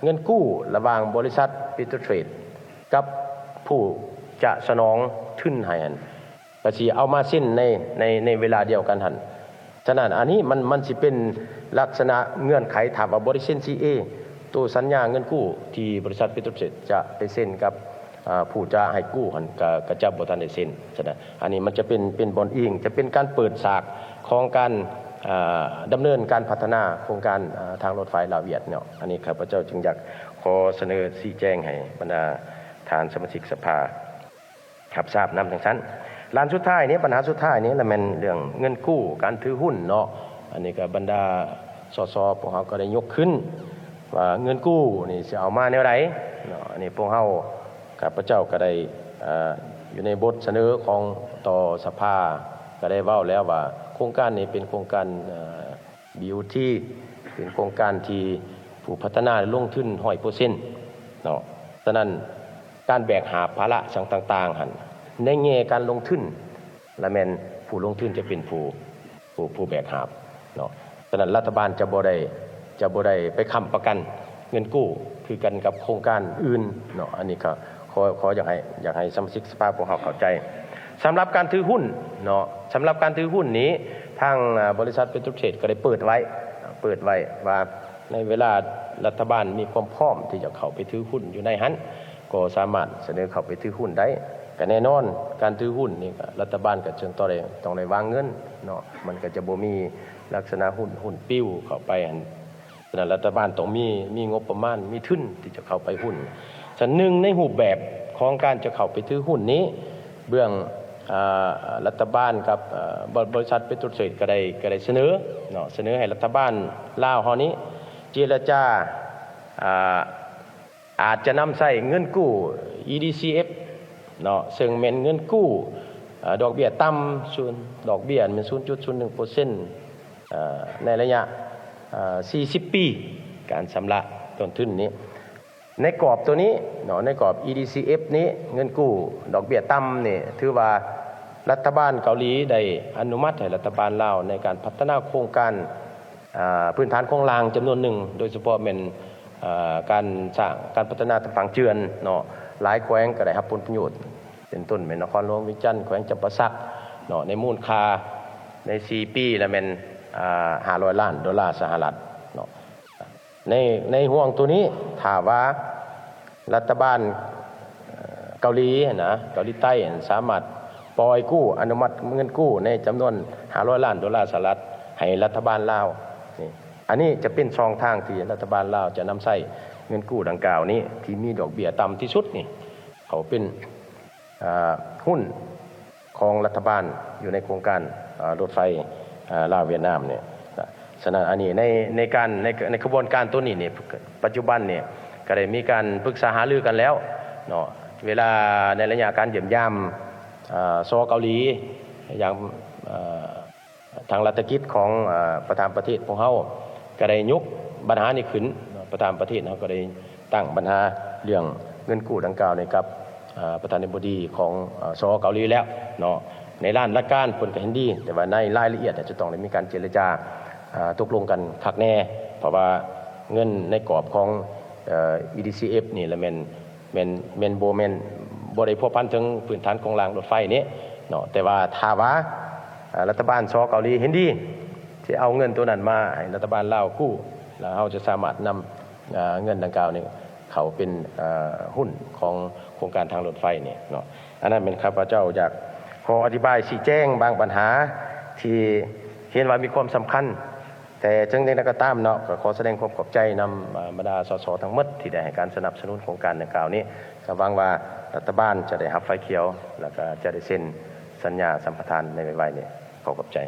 ເງິນກູ້ລະຫວ່າງບໍລິສັດ Petrotrade ກັບຜູ້ຈະສະໜອງທຶນໃຫ້ຫັ້ນ ກະຊິເອົາມາເຊັນໃນ ໃນ ໃນເວລາດຽວກັນຫັ້ນ. ສະນັ້ນ ອັນນີ້ມັນ ມັນຊິເປັນລັກສະນະເງື່ອນໄຂ ຖ້າວ່າບໍ່ໄດ້ເຊັນ ຊີເອ ໂຕສັນຍາເງິນກູ້ທີ່ບໍລິສັດ Petrotrade ຈະໄປເຊັນກັບ ເອີ ຜູ້ຈະໃຫ້ກູ້ຫັ້ນ ກະ ກະຈະບໍ່ທັນໄດ້ເຊັນ. ສະນັ້ນ ອັນນີ້ມັນຈະເປັນ ເປັນບ່ອນອີງ ຈະເປັນການເປີດສາກຂອງການ ເອີ ດຳເນີນການພັດທະນາໂຄງການ ເອີ ທາງລົດໄຟລາວຫວຽດເນາະ. ອັນນີ້ຂ້າພະເຈົ້າຈຶ່ງຢາກຂໍສະເໜີຊີ້ແຈງໃຫ້ບັນດາທ່ານສະມາຊິກສະພາ ຮັບຊາບນຳຈັ່ງຊັ້ນ. ລ້ານສຸດທ້າຍນີ້ ບັນຫາສຸດທ້າຍນີ້ລະແມ່ນເລື່ອງເງິນກູ້ ການຖືຫຸ້ນເນາະ. ອັນນີ້ກະບັນດາ ສສ ພວກເຮົາກະໄດ້ຍົກຂຶ້ນວ່າເງິນກູ້ນີ້ຊິເອົາມາແນວໃດເນາະ. ອັນນີ້ພວກເຮົາ ຂ້າພະເຈົ້າກະໄດ້ ເອີ ຢູ່ໃນບົດສະເໜີຂອງຕໍ່ສະພາ ກະໄດ້ເວົ້າແລ້ວວ່າໂຄງການນີ້ເປັນໂຄງການ ເອີ ບີໂອທີ ເປັນໂຄງການທີ່ຜູ້ພັດທະນາລົງທຶນຮ້ອຍເປີເຊັນເນາະ. ສະນັ້ນ ການແບກຫາບພາລະສັງຕ່າງໆຫັ້ນ ໃນແງ່ການລົງທຶນລະແມ່ນຜູ້ລົງທຶນຈະເປັນຜູ້ ຜູ້ ຜູ້ແບກຫາບເນາະ. ສະນັ້ນ ລັດຖະບານຈະບໍ່ໄດ້ ຈະບໍ່ໄດ້ໄປຄ້ຳປະກັນເງິນກູ້ຄືກັນກັບໂຄງການອື່ນເນາະ. ອັນນີ້ກະຂໍ ຂໍຢາກໃຫ້ ຢາກໃຫ້ສະມາຊິກສະພາພວກເຮົາເຂົ້າໃຈ. ສຳລັບການຖືຫຸ້ນເນາະ ສຳລັບການຖືຫຸ້ນນີ້ ທາງ ເອີ ບໍລິສັດ Petrotrade ກະໄດ້ເປີດໄວ້ ເປີດໄວ້ວ່າ ໃນເວລາລັດຖະບານມີຄວາມພ້ອມທີ່ຈະເຂົ້າໄປຖືຫຸ້ນຢູ່ໃນຫັ້ນ ກໍສາມາດສະເໜີເຂົ້າໄປຖືຫຸ້ນໄດ້. ກະແນ່ນອນ ການຖືຫຸ້ນນີ້ກະ ລັດຖະບານກະຈຶ່ງຕ້ອງໄດ້ ຕ້ອງໄດ້ວາງເງິນເນາະ ມັນກະຈະບໍ່ມີລັກສະນະຫຸ້ນ ຫຸ້ນປິວເຂົ້າໄປຫັ້ນ. ສະນັ້ນ ລັດຖະບານຕ້ອງມີ ມີງົບປະມານ ມີທຶນທີ່ຈະເຂົ້າໄປຫຸ້ນ. ສະນັ້ນ ໜຶ່ງໃນຮູບແບບຂອງການຈະເຂົ້າໄປຖືຫຸ້ນນີ້ ເບື້ອງ ອາ ລັດຖະບານກັບ ອາ ບໍ ບໍລິສັດ Petrotrade ກະໄດ້ ກະໄດ້ສະເໜີເນາະ ສະເໜີໃຫ້ລັດຖະບານລາວເຮົານີ້ເຈລະຈາ ອາ ອາດຈະນຳໃຊ້ເງິນກູ້ ອີ ດີ ຊີ ເອັຟ ເນາະ ເຊິ່ງແມ່ນເງິນກູ້ ເອີ ດອກເບ້ຍຕ່ຳ ສູນ ດອກເບ້ຍແມ່ນສູນຈຸດສູນໜຶ່ງເປີເຊັນ ເອີ ໃນໄລຍະ ເອີ ສີ່ສິບປີ ການຊຳລະຕົ້ນທຶນນີ້. ໃນກອບໂຕນີ້ເນາະ ໃນກອບ ອີ ດີ ຊີ ເອັຟ ນີ້ ເງິນກູ້ດອກເບ້ຍຕ່ຳນີ້ ຖືວ່າລັດຖະບານເກົາຫຼີໄດ້ອະນຸມັດໃຫ້ລັດຖະບານລາວໃນການພັດທະນາໂຄງການ ອາ ພື້ນຖານໂຄງລ່າງຈຳນວນໜຶ່ງ ໂດຍສະເພາະແມ່ນ ອາ ການສ້າງ ການພັດທະນາທາງຝັ່ງເຈື່ອນເນາະ. ຫຼາຍແຂວງກະໄດ້ຮັບຜົນປະໂຫຍດ ເປັນຕົ້ນແມ່ນນະຄອນຫຼວງວຽງຈັນ, ແຂວງຈຳປາສັກເນາະ ໃນມູນຄ່າໃນສີ່ປີລະແມ່ນ ອາ ຫ້າຮ້ອຍລ້ານໂດລາສະຫະລັດເນາະ. ໃນ ໃນຫ່ວງໂຕນີ້ ຖ້າວ່າລັດຖະບານ ເອີ ເກົາຫຼີຫັ້ນນະ ເກົາຫຼີໃຕ້ຫັ້ນ ສາມາດປ່ອຍກູ້ ອະນຸມັດເງິນກູ້ໃນຈຳນວນຫ້າຮ້ອຍລ້ານໂດລາສະຫະລັດໃຫ້ລັດຖະບານລາວນີ້ ອັນນີ້ຈະເປັນຊ່ອງທາງທີ່ລັດຖະບານລາວຈະນຳໃຊ້ເງິນກູ້ດັ່ງກ່າວນີ້ ທີ່ມີດອກເບ້ຍຕ່ຳທີ່ສຸດນີ້ ເຂົ້າເປັນ ອາ ຫຸ້ນຂອງລັດຖະບານຢູ່ໃນໂຄງການ ອາ ລົດໄຟ ອາ ລາວຫວຽດນາມນີ້. ສະນັ້ນອັນນີ້ໃນ ໃນການ ໃນ ໃນຂະບວນການໂຕນີ້ນີ້ ປັດຈຸບັນນີ້ກໍໄດ້ມີການປຶກສາຫາລືກັນແລ້ວເນາະ. ເວລາໃນໄລຍະການຢ້ຽມຢາມ ເອີ ຊ ເກົາຫຼີ ຢ່າງ ເອີ ທາງລັດຖະກິດຂອງ ເອີ ປະທານປະເທດພວກເຮົາກໍໄດ້ຍົກບັນຫານີ້ຂຶ້ນ. ປະທານປະເທດເຮົາກໍໄດ້ຕັ້ງບັນຫາເລື່ອງເງິນກູ້ດັ່ງກ່າວນີ້ກັບ ເອີ ປະທານາທິບໍດີຂອງ ເອີ ຊ ເກົາຫຼີແລ້ວເນາະ. ໃນດ້ານຫຼັກການເພິ່ນກໍເຫັນດີ, ແຕ່ວ່າໃນລາຍລະອຽດຈະຕ້ອງໄດ້ມີການເຈລະຈາ ເອີ ຕົກລົງກັນຄັກແນ່, ເພາະວ່າເງິນໃນກອບຂອງ ເອີ ອີ ດີ ຊີ ເອັຟ ນີ້ລະແມ່ນ ແມ່ນ ແມ່ນບໍ່ ແມ່ນບໍ່ໄດ້ພົວພັນເຖິງພື້ນຖານໂຄງລ່າງລົດໄຟນີ້ເນາະ. ແຕ່ວ່າຖ້າວ່າ ເອີ ລັດຖະບານ ຊ ເກົາຫຼີເຫັນດີ ຊິເອົາເງິນໂຕນັ້ນມາໃຫ້ລັດຖະບານລາວກູ້ ແລ້ວເຮົາຈະສາມາດນຳ ເອີ ເງິນດັ່ງກ່າວນີ້ເຂົ້າເປັນ ເອີ ຫຸ້ນຂອງໂຄງການທາງລົດໄຟນີ້ເນາະ. ອັນນັ້ນແມ່ນຂ້າພະເຈົ້າຢາກຂໍອະທິບາຍຊີ້ແຈງບາງບັນຫາທີ່ເຫັນວ່າມີຄວາມສຳຄັນ. ແຕ່ເຖິງຢ່າງໃດກໍຕາມເນາະ ກໍຂໍສະແດງຄວາມຂອບໃຈນຳ ເອີ ບັນດາ ສສ ທັງໝົດທີ່ໄດ້ໃຫ້ການສະໜັບສະໜູນໂຄງການດັ່ງກ່າວນີ້. ກໍຫວັງວ່າລັດຖະບານຈະໄດ້ຮັບໄຟຂຽວ ແລ້ວກໍຈະໄດ້ເຊັນສັນຍາສຳປະທານໃນໄວໆນີ້. ຂໍຂອບໃຈ.